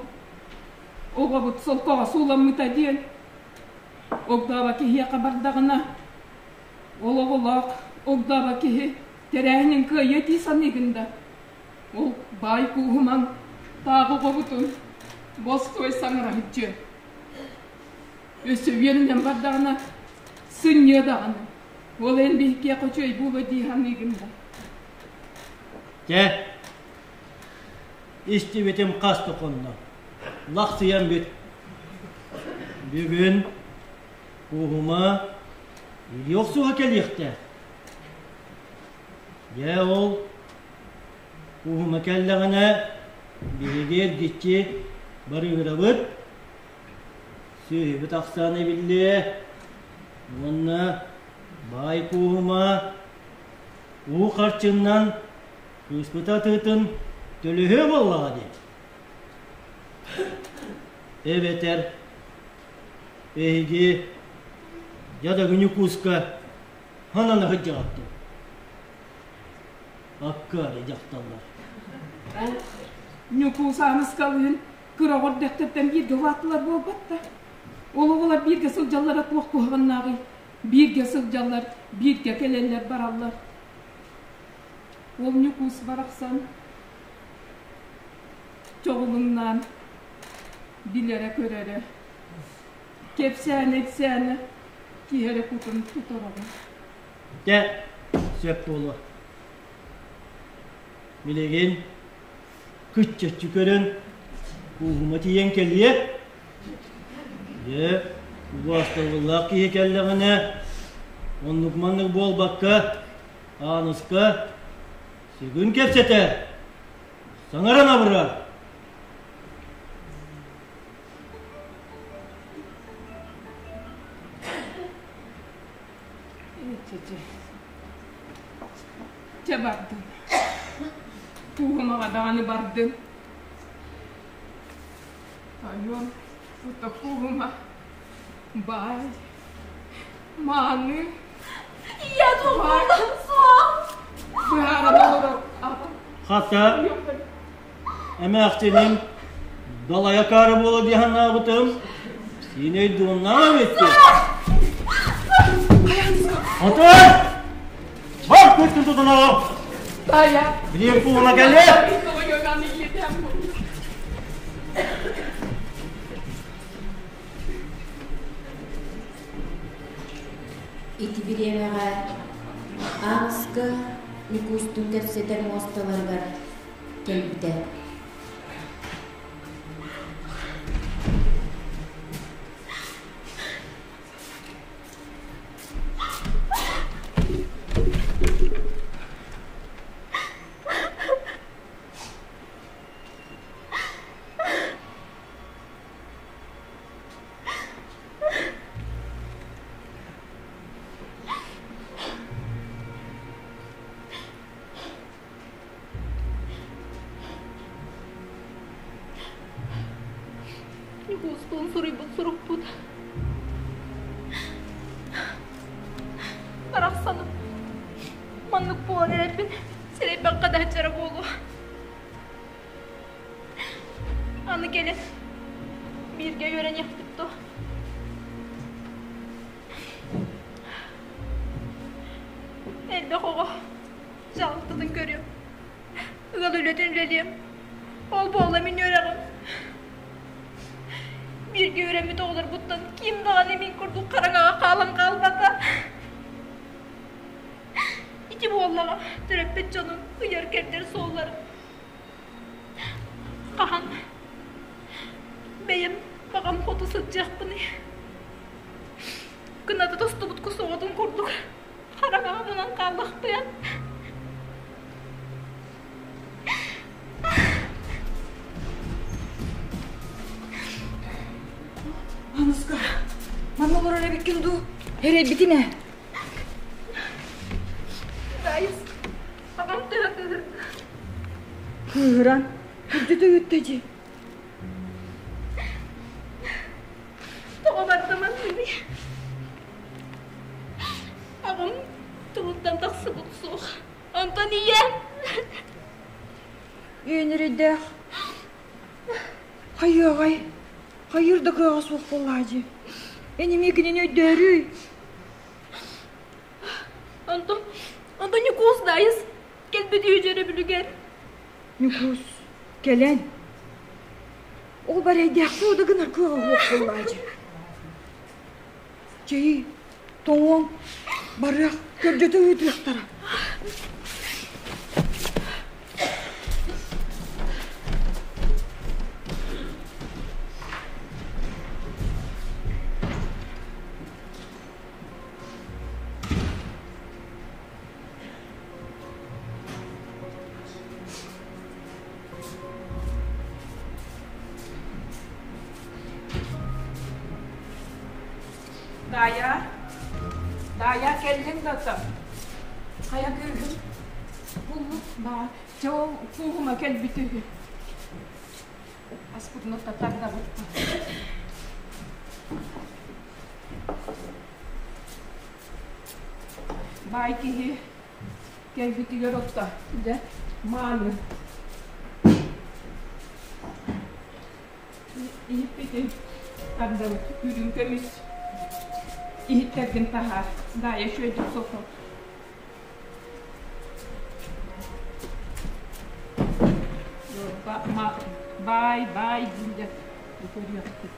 оҕобут солкоҕо сууламмыта диэн огдообо киһиэхэ бардаҕына, ол оҕолоох огдообо киһи тэрээһинин кыайыа дии саныыгын да? Ол баай кууһумаҥ таах оҕобутун бостуой саҥара сылдьыа. Өссө үөрэнэн бардаҕына сынньыа даҕаны. Ол эн биһиккиэхэ үчүгэй буолуо дии саныыгын да? Чэ, истибитим хас да хонно. Лахсыйан бүт. Бүгүн кууһума илии охсуһа кэлиэхтээх. Дьэ ол кууһума кэллэҕинэ биһиги эргиччи барыыһырабыт, сүөһүбүт ахсаана эбиллиэ уонна баай кууһума уу харчыннан кыыспыт атыытын төлөһүө буоллаҕа дии. Эбэтэр эһиги дьадагы Ньукууска ханан сылдьаҕыт Аккаары дьахталлар. Ол Ньукуус Ааныскалыын кыра оҕо эрдэхтэриттэн бииргэ улааттылар буолбат да. Ол оҕолор бииргэ сылдьаллара туох куһаҕаннааҕый? Бииргэ сылдьаллар, бииргэ кэлэллэр бараллар. Ол Ньукуус барахсан чоҕулуҥнаан билэрэ-көрөрө, кэпсээнэ-ипсээнэ киһи эрэ кутун тутар оҕо. Дьэ, сөп буолуо. Билигин кыччаччы көрөн кууһума тиийэн кэлиэ. Дьэ, убаастабыллаах киһи кэллэҕинэ, оннук-маннык буолбакка, Ааныска сүгүн кэпсэтэр, саҥаран абырар. Чэ бардым. Кууһумаҕа даҕаны бардым. Айон, ото кууһума, баай, мааны. Я думала, суох. Быһааран олорор аҕам. Хата, эмээхсиним далайа акаары буола дии санаабытым, син өйдуоннаах эбиккин. Хотун! Бар күттүн тутунаҕым! Тая! Билиэн кууһума кэлиэ! Ити бириэмэҕэ Ааныска Ньукуустуун кэпсэтэр муосталарыгар кэлбитэ. Ньукуустуун суруйбут сурукпут барахсаным маннык буолан эрэрбин сэрэйбэххэ да сылдьара буолуо. Аны кэлин бииргэ үөрэниэхпит дуо? Элбэх оҕо дьаһалтатын көрүөм, ыал үлэтин үлэлиэм. Ол буолла мин үөрэҕим. Бииргэ үөрэммит оҕолорбуттан ким даҕаны мин курдук хараҥаҕа хаалан хаалбата. Ити буоллаҕа төрөппүт дьонум ыйар-кэрдэр суоллара. Хаһан бэйэм баҕам хоту сылдьыахпыный? Кыната тостубут кус оҕотун курдук хараҥаҕа мунан хааллахпыан. Эрэйбэккин дуу? Эрэйбитин ээ. Даайыс, аҕам төһө кыыһырда? Кыыһыран, күрдьүтэ ыытта дии. Тоҕо бардаманныый? Аҕам тылыттан тахсыбыт суох. Онтон ийэм Үөнүрүйдээх. Хайыаҕай, хайыыр да кыаҕа суох буоллаа дии. Эн эмиэ кинини өйдөөрүй. Онтон, онтон Ньукуус Даайыс кэлбит үһү дьөрөбүлүгэр. Ньукуус, кэлэн. Ол барайдаахпы да гынар кыаҕа суох буоллаа дии. Чэйи, тоҥуоҥ, барыах, көрдьөтө ыытыахтара. Даайа, Даайа кэллиҥ да оттон? Хайа кыыһым? Буллук баа, чэ ол кууһума кэлбит үһү. Аспытын отто тардабыт. Баай киһи кэлбитигэр отто, дьэ, мааны. Иһиппитин тардабыт, үрүҥ көмүс иһиттэргин таһаар, Даайа үчүгэйдик сото. Баай, баай дииллэр. Көрүөхпүт.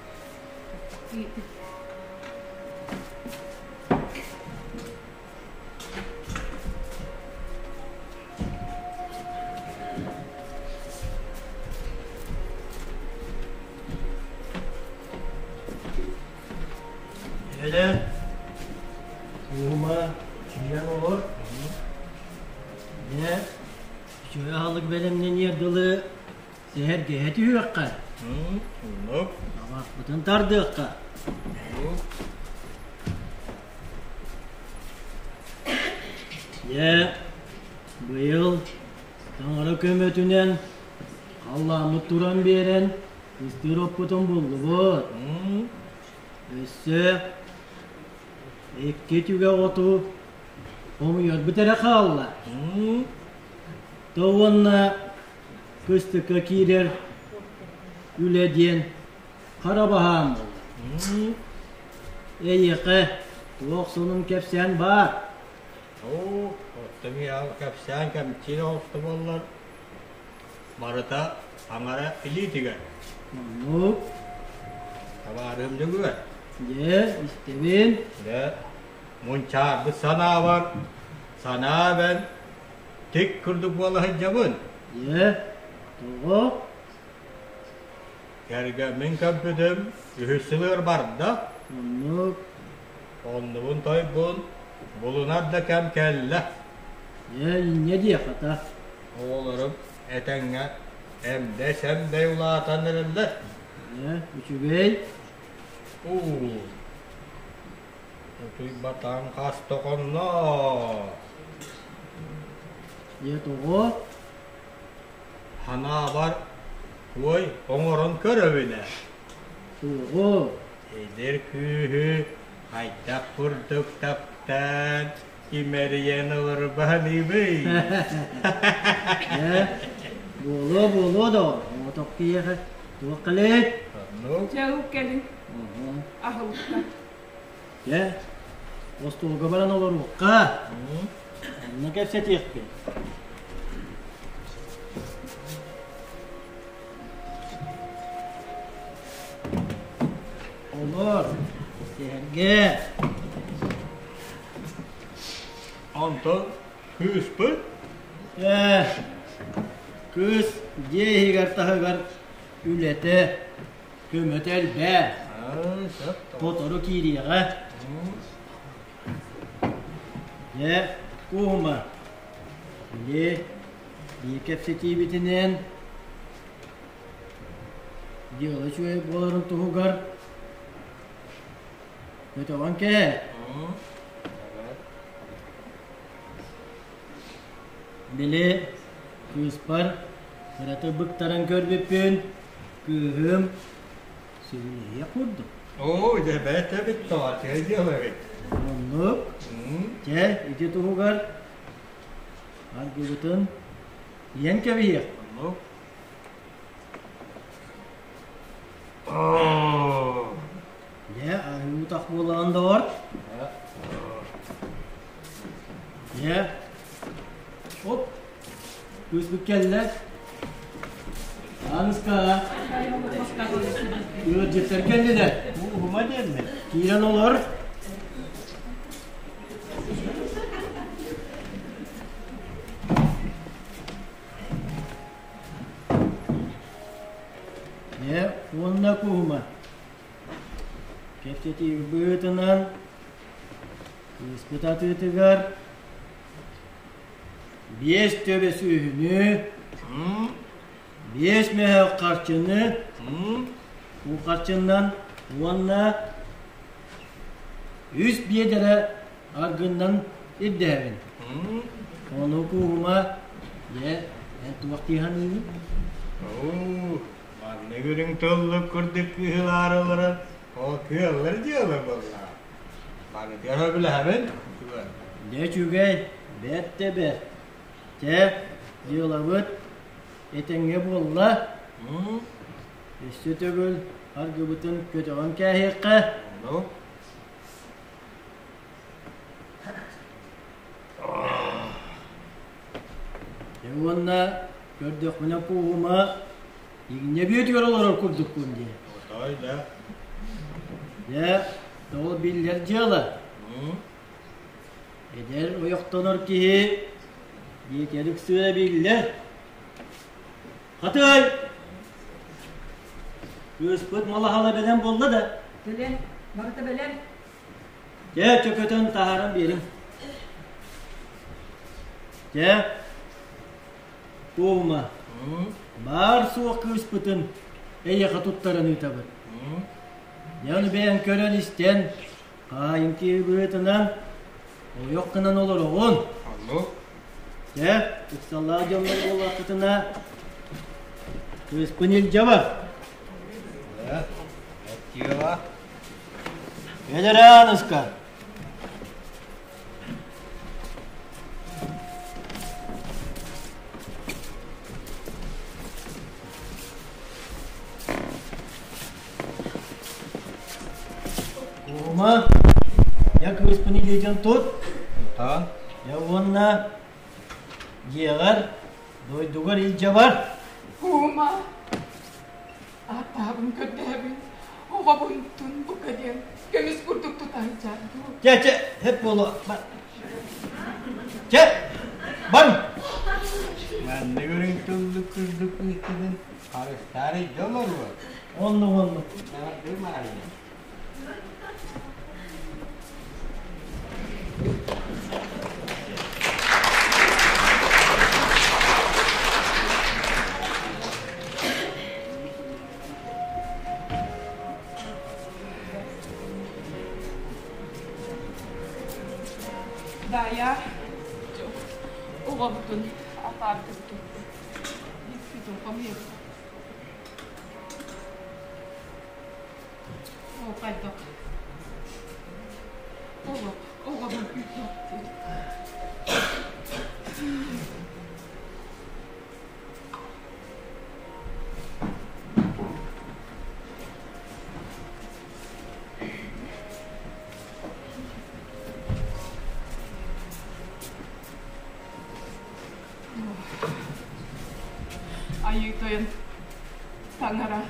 Эһэлэ, уума киирэн олор. Дьэ, үчүгэй аһылык бэлэмнэниэр дылы сэһэргэһэ түһүөххэ. Оннук. Табахпытын тардыахха. Дьэ, быйыл таҥара көмөтүнэн халлааммыт туран биэрэн кыстыыр оппутун буллубут. Өссө икки түгэх оту хомуйарбыт эрэ хаалла. То уонна кыстыкка киирэр үлэ диэн хара баһаам буолла. Эйиэхэ туох сонун кэпсээн баар? Оо, оттон кэпсээн кэмчиир оҕуста буоллар, барыта аҥара илиитигэр. Оннук. Табаарыһым Дьөгүөр. Дьэ, истэбин. Дьэ, мунчаарбыт санаабар, санаа эбэн, тик курдук буола сылдьабын. Дьэ, тоҕо? Кэргэммин көрбүтүм, үһүс сылыгар барда. Оннук. Оннубун тойбун, булунар да кэм кэллэ. Дьэ, инньэ диэх хата. Оҕолорум этэҥҥэ эмдэй-сэмдэй улаатан эрэллэр. Дьэ, үчүгэй. Уу, утуйбатаҥ хас тоҕонно. Дьэ, тоҕо? Санаабар, туой оҥорон көрөбүн ээ. Суоҕу. Эдэр күүһү хайдах курдук таптаан, имэрийэн олорбаһаныыбый? Ээ, буолуо, буолуо доҕор, оҥотох киһиэхэ туох кэлиэй? Дьэ, ыл кэлин, аһылыкка. Дьэ, остуолга баран олоруохха. Онно кэпсэтиэхпит. Олор, сэһэргээ. Онтон кыыспыт? Ээ, кыыс дьиэ иһигэр-таһыгар үлэтэ, көмөтө элбэх. Сотору киириэҕэ. Дьэ, кууһума, били биир кэпсэтиибитинэн дьыала үчүгэй буоларын туһугар Көтөҕөн кээ. Били кыыспар кыратык быктаран көрбүппүн, кыыһым сөбүлэһиэх курдук. Оо, дьэ бэрт эбит тоҕо дьыала эбит. Оннук. Чэ, ити туһугар аргыбытын иһэн кэбиһиэх. Оннук. Оо. Дьэ, аһыы утах буолаҕын доҕор. Дьэ, оп, кыыспыт кэллэ. Ааныска, ыалдьыттар кэллилэр. Уһума диэннэр. Киирэн олор. Дьэ, уонна куһума. Кэпсэтии быһыытынан кыыспыт атыытыгар биэс төбө сүөһүнү, биэс мөһөөх харчыны, уу харчыннан уонна үс биэдэрэ аргыннан ирдэһэбин. Ону кууһума, дьэ, эн туох дии саныыгын? Маннык үрүҥ тыллык курдук кыһылаарылара ол кыаллар дьыала буолла. Барытыгар сөбүлэһэбин. Дьэ үчүгэй, бэрт да бэрт. Чэ, дьыалабыт этэҥҥэ буолла. Өссө төгүл аргыбытын көтөҕөн кээһиэххэ. Ну? Дьэ уонна көрдөхпүнэ кууһума Игинньэ бүөтүгэр олорор курдукпун дии. Отой да. Дьэ, ол биллэр дьыала. Эдэр ойохтонор киһи диэтэр ыксыа биллэр. Хатыай! Кыыспыт малаһала бэлэм буолла да? Бэлэм, барыта бэлэм. Дьэ, чөкөтөн таһааран биэриҥ. Дьэ, Куума, баар-суох кыыспытын эйиэхэ туттаран ыытабыт. Дьэ, ону бэйэҥ көрөн-истэн, хаайын киһи быһыытынан ойох гынан олороҕун. Оннук. Дьэ, ыксаллаах дьоннор буоллаххытына, кыыспын илдьэ бар. Эттиэҕэ. Кэл эрэ, Ааныска. Куума, я кыыспын илиитин тут. Тутан. Я уонна дьиэҕэр, дойдугар илдьэ бар. Куума, Ааттаабын көрдөһөбүн, оҕобун тун бука диэн көмүс курдук тутаһыччаар дуу. Чэ, чэ, хэп буолуо. Чэ, бар. Маннык үрүҥ тыллык курдук ыытыгын харыстаары дьон олоруо. Оннук оннук. Наардыы Маарыйа. Даайа, оҕобутун атаардык туппут. Иккитин хомуйабыт. Ол хайдах? Оҕо, оҕобун күүтүөхтүү. Айыы Тойон Таҥара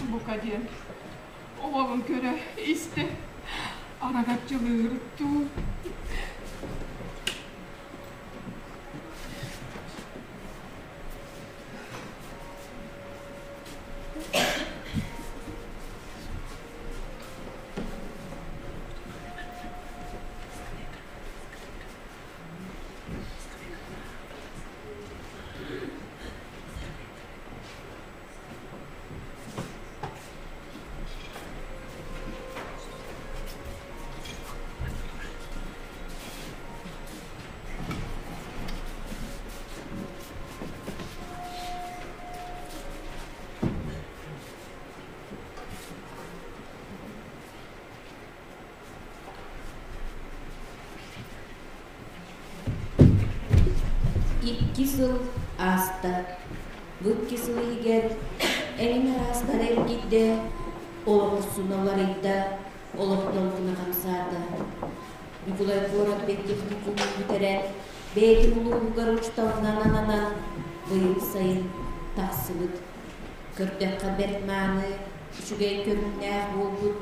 бука диэн оҕобун көрө истэ арагаччылыыр дуу. Икки сыл ааста. Бу икки сыл иһигэр эҥин араастары эргийдэ, олох урсуна уларыйда, олох долгуна хамсаата. Ньукулай куорат педтехникумун бүтэрэн, бэйэтин улууһугар учууталынан ананан, быйыл сайын тахсыбыт. Көрдөххө бэрт мааны, үчүгэй көрүҥнээх буолбут,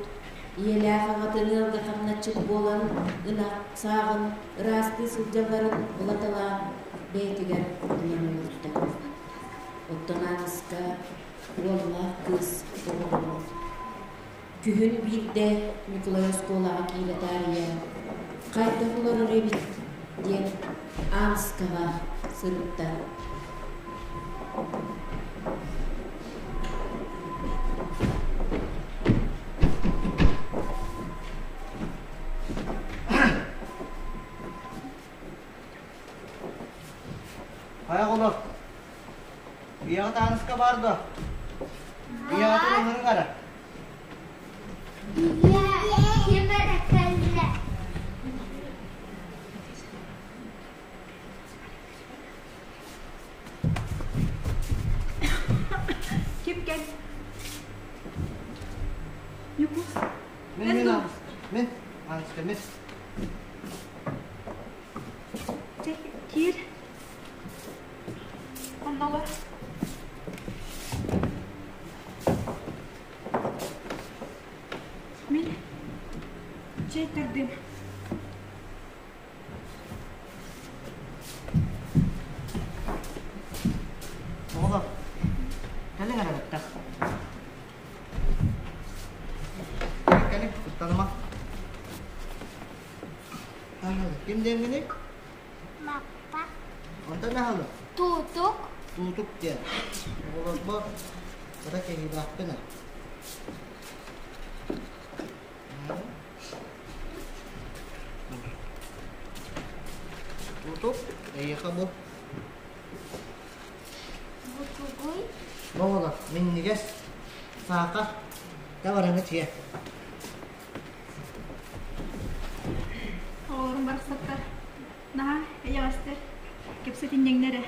ийэлээх аҕатын ыалга хамначчыт буолан, ынах сааҕын ыраастыы сылдьалларын ылаталаан бэйэтигэр ылан олордо. Оттон Ааныска уоллаах кыыс оҕоломмут. Күһүн биирдэ Ньукулай оскуолаҕа киирэ таарыйа «Хайдах олорор эбит?» диэн Ааныскаҕа сырытта. Хайа оҕолор, Ийэҕит Ааныска баар дуо? Ийэҕитин ыҥырыҥ эрэ. Ийэ ким эрэ кэллэ. Ким кэл? Ньукуус. Мин мин Ааныска. Мин Ааныска мин. Киир. Онно олор. Мин чэй тардым. Оҕолор, кэлиҥ эрэ бэттэх. Кэлиҥ, куттаныма. Ким диэҥҥиний? Маппа. Онтон аһылык? Туутук. Туутук диэн. Оҕолорбор кыра кэһиилээхпин ээ. Туутук, эйиэхэ бу. Бу тугуй? Бу оҕолор, минньигэс, саахар, табараны сиэ. Оҕолорум барахсаттар наһаа эйэҕэстэр, кэпсэтинньэҥнэр ээ.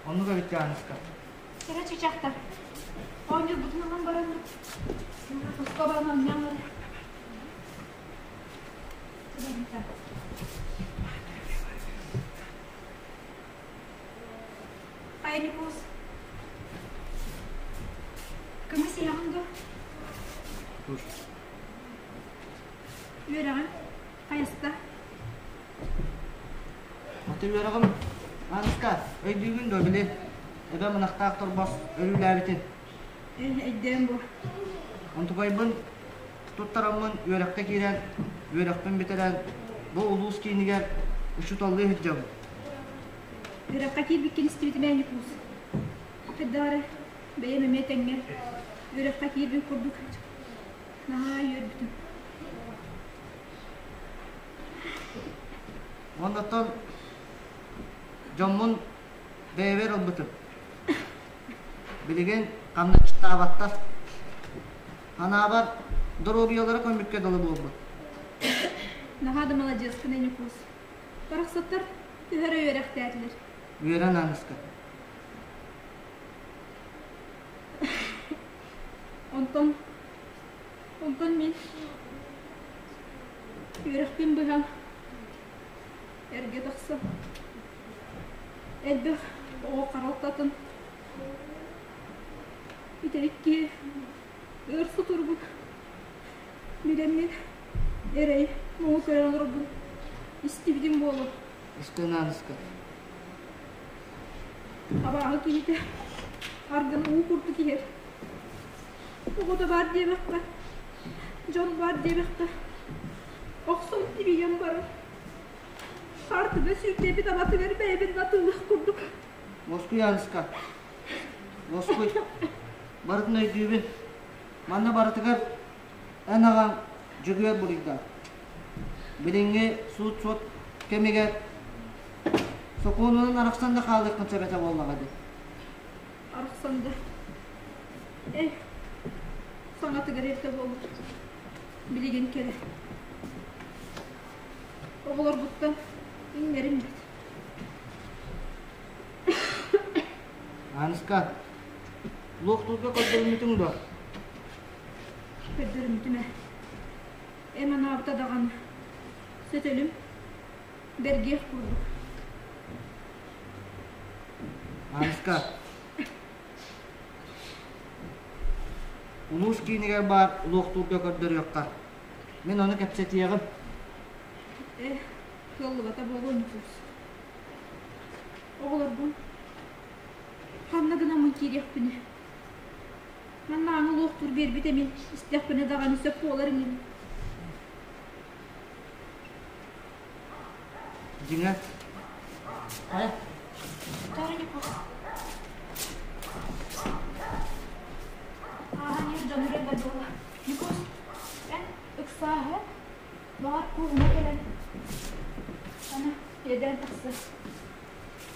Оннук эбит Дьааныска. Кэрэ чычахтар, оонньуурбутун ылан бараммыт, хоско баран оонньоон эрэ. Хайа Ньукуус, көмүс иһэҕин дуо? Үөрэҕиҥ хайаста? Аты үөрэҕим Ааныска, өйдүүгүн дуо били эбэм ынахтаах торбос өлүүлээбитин? Өйдөөн бу. Онтукайбын туттараммын үөрэххэ киирэн, үөрэхпин бүтэрэн, бу улуус киинигэр учууталлыы сылдьабын. Үөрэххэ киирбиккин истибитим ээ Ньукуус. Хайдах эрэ бэйэм эмиэ тэҥҥэ үөрэххэ киирбит курдук наһаа үөрбүтүм. Оннуттан дьоммун бэйэбэр ылбытым. Билигин хамначчыттаабаттар. Анаабар доруобуйалара көмүккэ дылы буолбут. Наһаа да маладьыаскын Ньукуус. Барахсаттар төһө эрэ үөрэхтээтилэр. Үөрэн Ааныска. Онтон онтон мин үөрэхпин быһан эргэ тахсан элбэх оҕо харалтатын бүтэһик киһи өр сутурбут билэммин эрэй муҥу көрөн олорбун истибитим буолуо. Истэн Ааныска. Абааһы киһитэ аргын уу курдук иһэр. Оҕото баар диэбэххэ, дьон баар диэбэххэ, охсон тибийэн барар. Хаартыга сүүрдэбит абатыгар бэйэбин атыылыах курдук. Уоскуй, Ааныска. Уоскуй. Барытын өйдүүбүн. Манна барытыгар эн аҕаҥ Дьөгүөр буруйдаах. Билиҥҥи суут-суот кэмигэр сокуонунан арахсан да хаалыаххын сөп этэ буоллаҕа дии. Арахсан да. Эй, саҥатыгар эрдэ буолбут. Билигин кэрэ. Оҕолорбуттан иҥнэрим бит. Аныска, луохтуурга көрдөрүммүтүҥ дуо? Көрдөрүммүтүм ээ. Эм анаабыта даҕаны сөтөлүм бэргиэх курдук. Аныска, улуус киинигэр баар луохтуурга көрдөрүөххэ. Мин ону кэпсэтиэҕим. Э, кыаллыбата буолуо Ньукуус. Оҕолорбун ханна гынаммын киириэхпиний? Маннааҥы луохтуур биэрбит эмин истэхпинэ даҕаны сөп буолар инибин. Дьиҥэ, хайа? Тоҕо Ньукуус? Ааһан иһэр дьону кэлбэт буолла. Ньукуус, эн ыксааһы, баҕар кууһума кэлэн, аны иэдээн тахсыа.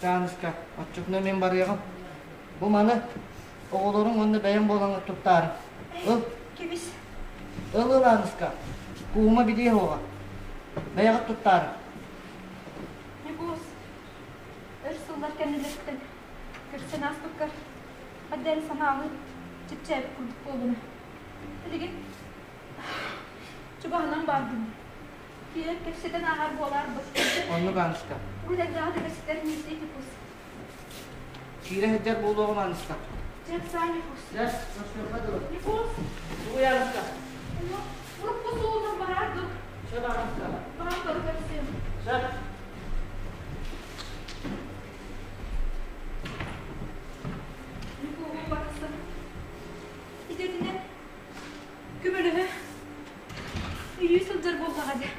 Тааныска, оччотуна мин барыаҕым. Бу маны оҕолоруҥ уонна бэйэм буолаҥҥыт туттаары. Ыл. Кэбис. Ыл ыл Ааныска. Кууһума билиэ суоҕа. Бэйэҕит туттаары. Ньукуус, өр сыллар кэннилэриттэн көрсөн ааспыккар хайдах эрэ санаалыы чэпчээбит курдук буоллум. Билигин чугаһынан баарбын. Киирэн кэпсэтэн ааһар буолаарбыт. Оннук Ааныска. Урут элбэҕи да кэпсэтэр миистэй Ньукуус. Киирэ сылдьар буолуоҕум Ааныска. Дьэ, ыксаа Ньукуус. Дьэ, көрсүөххэ дылы. Ньукуус! Тугуй Ааныска? Урукку суолунан бараар дук. Сөп Ааныска. Баҕар бары көрсүөм. Сөп. Ньукууһум барахсан идэтинэн көмөлөһө өйүү сылдьар буоллаҕа дии.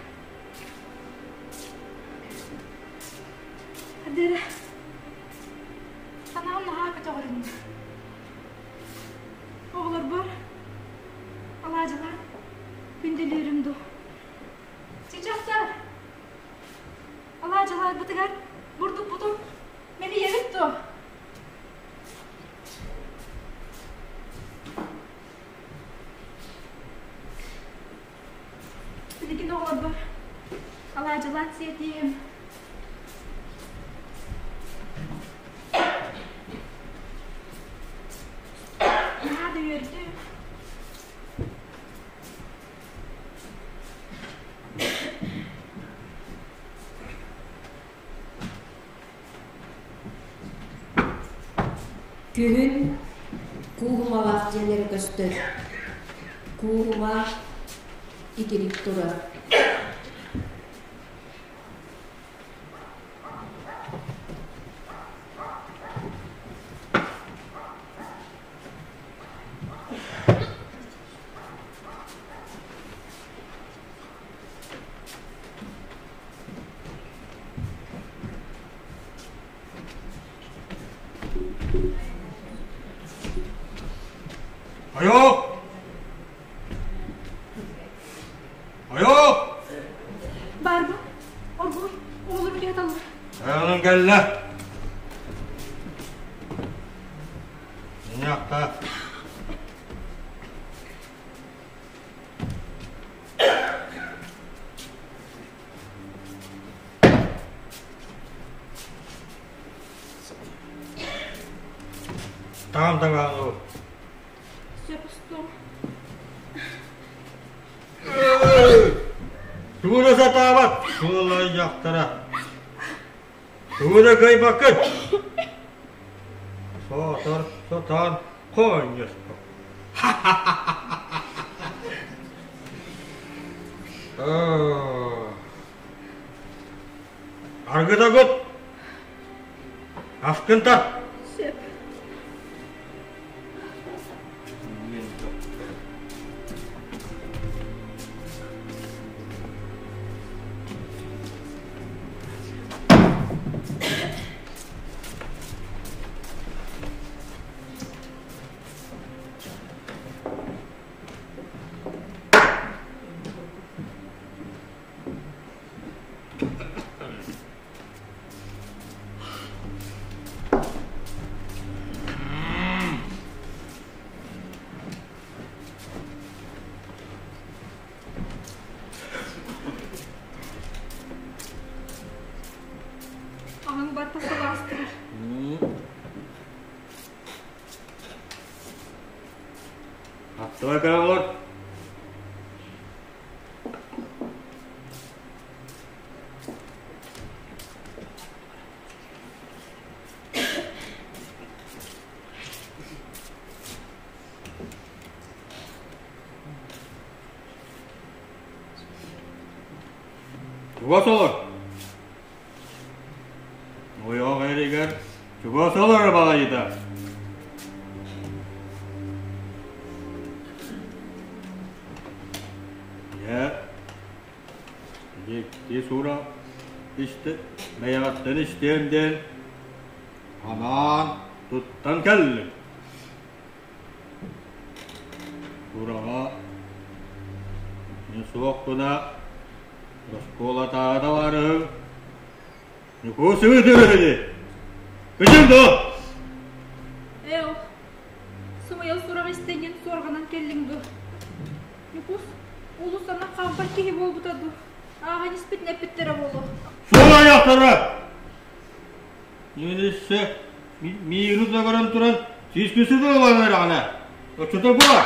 Адыра, санаам наһаа көтөҕүлүннэ. Оҕолорбор алаадьылаан күндүлүүрүм дуу. Чычахтар, алаадьылаарбытыгар бурдукпутун мэлийэбит дуо? Билигин оҕолорбор алаадьылаан сиэтиэм. Наһаа да үөрдүм. Күһүн кууһумалаах дьиэлэрэ көстөр. Кууһума итирик турар. Айоо! Айоо! Барбы, оргуй, оҕолор үлэһит Айаҕынан кэллэ. Мунньахта. Таам таҥаһын Сөп устуом. Тугу да сатаабат, суоллай дьахтара. Тугу да кыайбаккын. Соотор сотоон хоонньосто. Аргыдагыт! Аскын тар! Сөп. Давай кэлэн олор. Чугас олор. Ойоох эригэр чугас олор баҕайыта. Дьэ, дьикти сура истэ, бэйэҕиттэн истиэм диэн анаан туттан кэллим. Сураҕа мин суохпуна оскуолатааҕы табаарыһым Ньукуус ыытыыһыны Күчүм дуо? Ээ, сымыйа сурах истэҥҥин суорҕанан кэллиҥ дуо? Ньукуус уулуссанан хаампат киһи буолбута дуу? Ааҕан испитин эппиттэрэ буолуо. Суол айахтара! Милиция миигин да көрөн туран сүүскүсү буолан эрэҕинэ оччото буолар.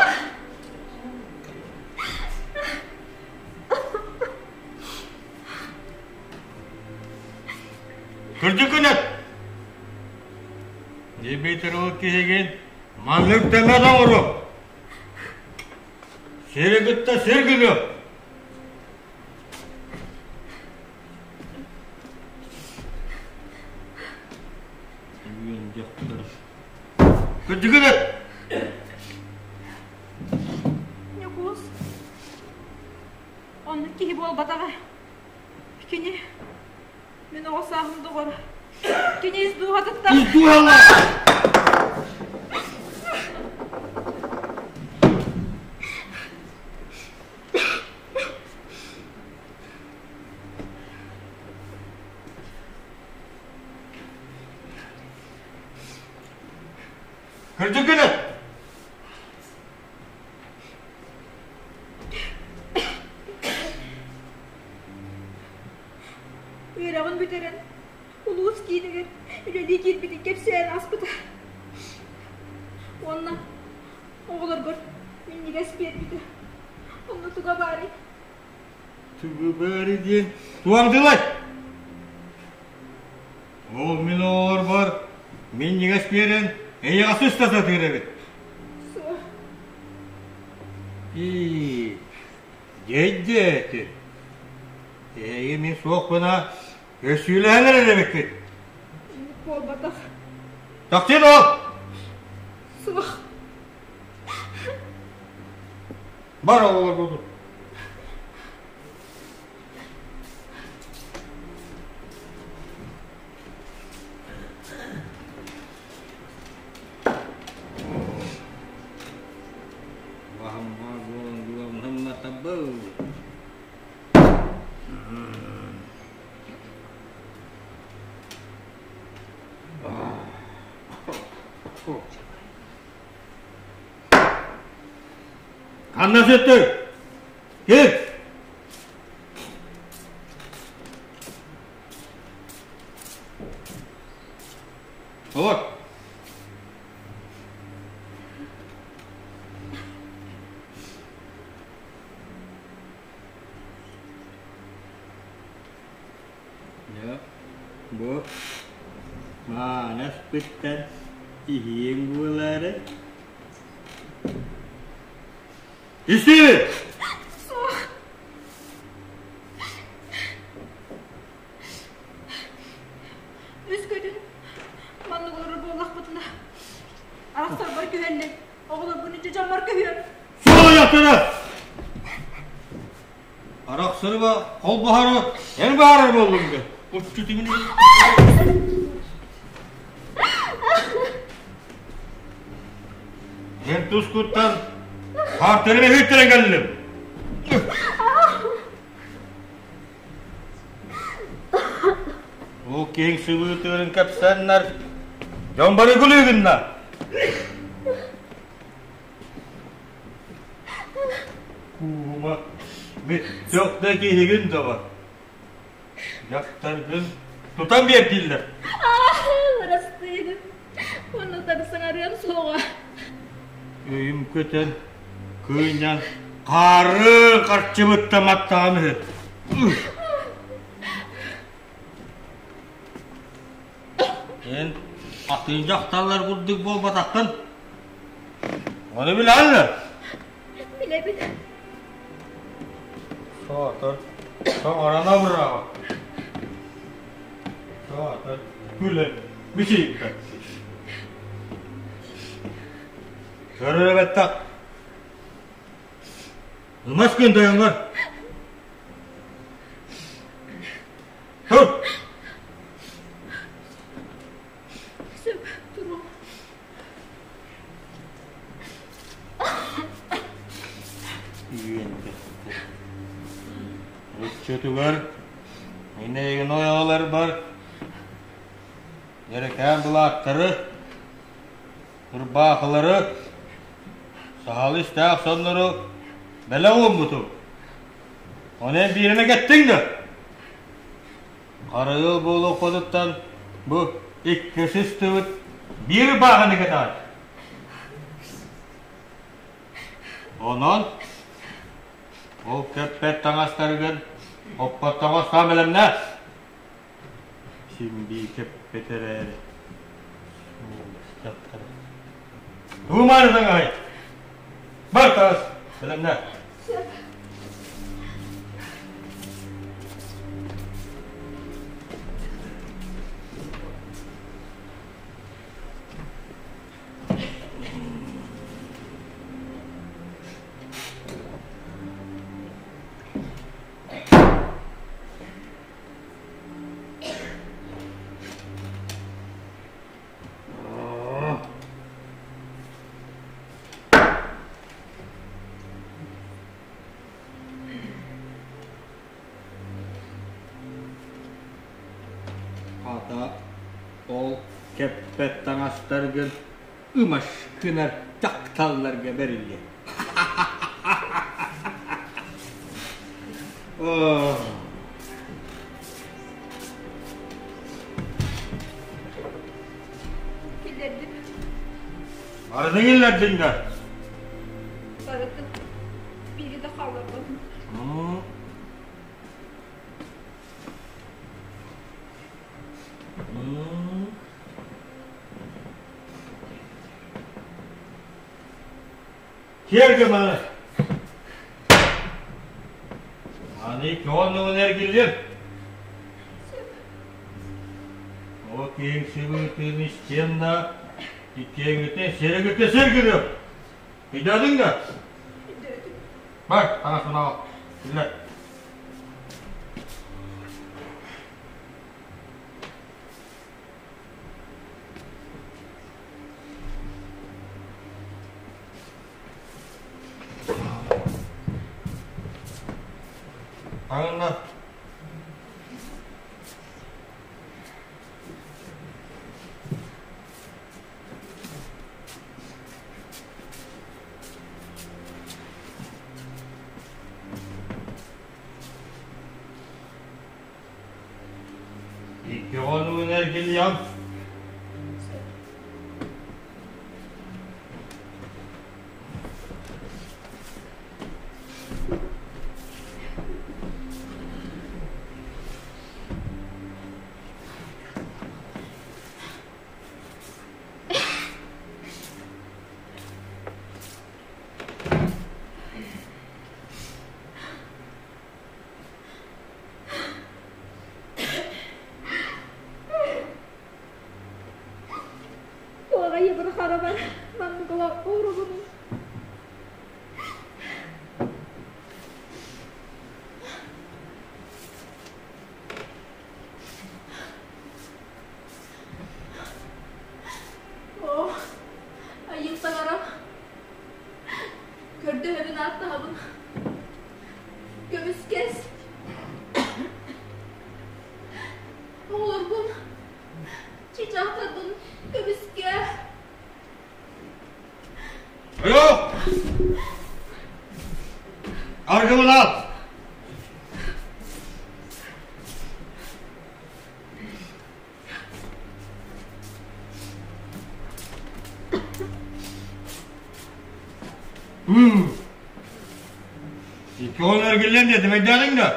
Кырдьык эт! Дмитрий ол киһигин маннык тэмэ оҥоруо. Сири кытта сир гыныа. Кырдьыгын эт! Ньукуус, оннук киһи буолбатаҕа. Кини мин оҕо сааһым доҕоро. Кини ис дууһатыттан... Ис дууһалаах! Кырдьык гына! Үөрэҕин бүтэрэн, улуус киинигэр үлэлии киирбитин кэпсээн ааспыта. Уонна оҕолоргор минньигэс биэрбитэ. Онно туга баарый? Тугу баарый диэн туоҥдылай! Ол мин оҕолорбор минньигэс биэрэн эйиэхэ сыста сатыыр эбит. Суох. Ии, дьэйдээти. Эһиги мин суохпуна көссүүлэһэн эрэр эбиккит. Буолбатах. Тахсыы ол! Суох. Бар оҕолоргутун. Ханна сыттыҥ? Кир! Олор. Дьэ, бу маанас-пыттан иһиэҥ буолаары. Истиибит! Суох. Үс күнүн маннык олорор буоллахпытына, арахсарбар күһэллэн, оҕолорбун илдьэ дьоммор көһүөм. Суол айахтара! Арахсарыба холбоһору эн баарар буоллуҥ да. Уччу тимини. Эн тускуттан хаартарым эһиттэрэн кэллим. Ол киһиҥ сыбыытыырын кэпсэннэр, дьон бары күлүүгүннэ. Куума, бүттөх да киһигин да Дьахтаргын тутан биэрдиллэр. Бырастыы, онно саҥарыам суоҕа. Өйүм көтөн, Кыынньан хаары харчыбыттан маттаҕым үһү. Эн атын дьахталлар курдук буолбатаххын. Ону билэҕин да? Билэбин. Саатар, саҥаран абырааҕа. Саатар, күлэн, мичийбэт. Көрүбэттэх. Ымас күн тойоҥҥор. Тур! Сөп, туруом. Үөнтэттэ. Оччотугар мин эйигин ойоҕолорбор дьэрэкээн былааттары, ырбаахылары, сахалыы истээх соннору бэлэх ууммутум. Ону эн бииримэ кэттиҥ да? Харайыл буолуоххутуттан бу икки сыстыбыт биир бааһыны кэтэҕит. Онон ол кэппэт таҥастарыгар оппот таҥастаан бэлэмнээ. Син бии кэппэт эрээри. Тугу мааны таҥаһай? Бар таҥас, бэлэмнээ. Хата, ол кэппэт таҥастаргын ымаш гынар дьахталларга бэриллиэ. Киллэрдим. Барытын киллэрдиҥ да? Барытын. Биири да хаалларбатым. Киэргэ маны. Аны көҕөн эргиллиэм. О киэҥ сыбыытын истиэм да, иккиэҥҥитин сиригитин сиргириэм. Өйдөөтүҥ да? Бар, таҥаспын аҕал. Биллэр. Таҥынна. Икки хонугун эргиллиэм. Куоҕайыбын харабар маннык олох уурубунун. Оо, айыы таҥарам, көрдөһөбүн ааттаһабын. Көмүскэс. Оҕолорбун, чычаахтарбын көмүскээ. Айоо! Аргыбын ал! Икки эргиллэн диэтим, өйдөөтүҥ да?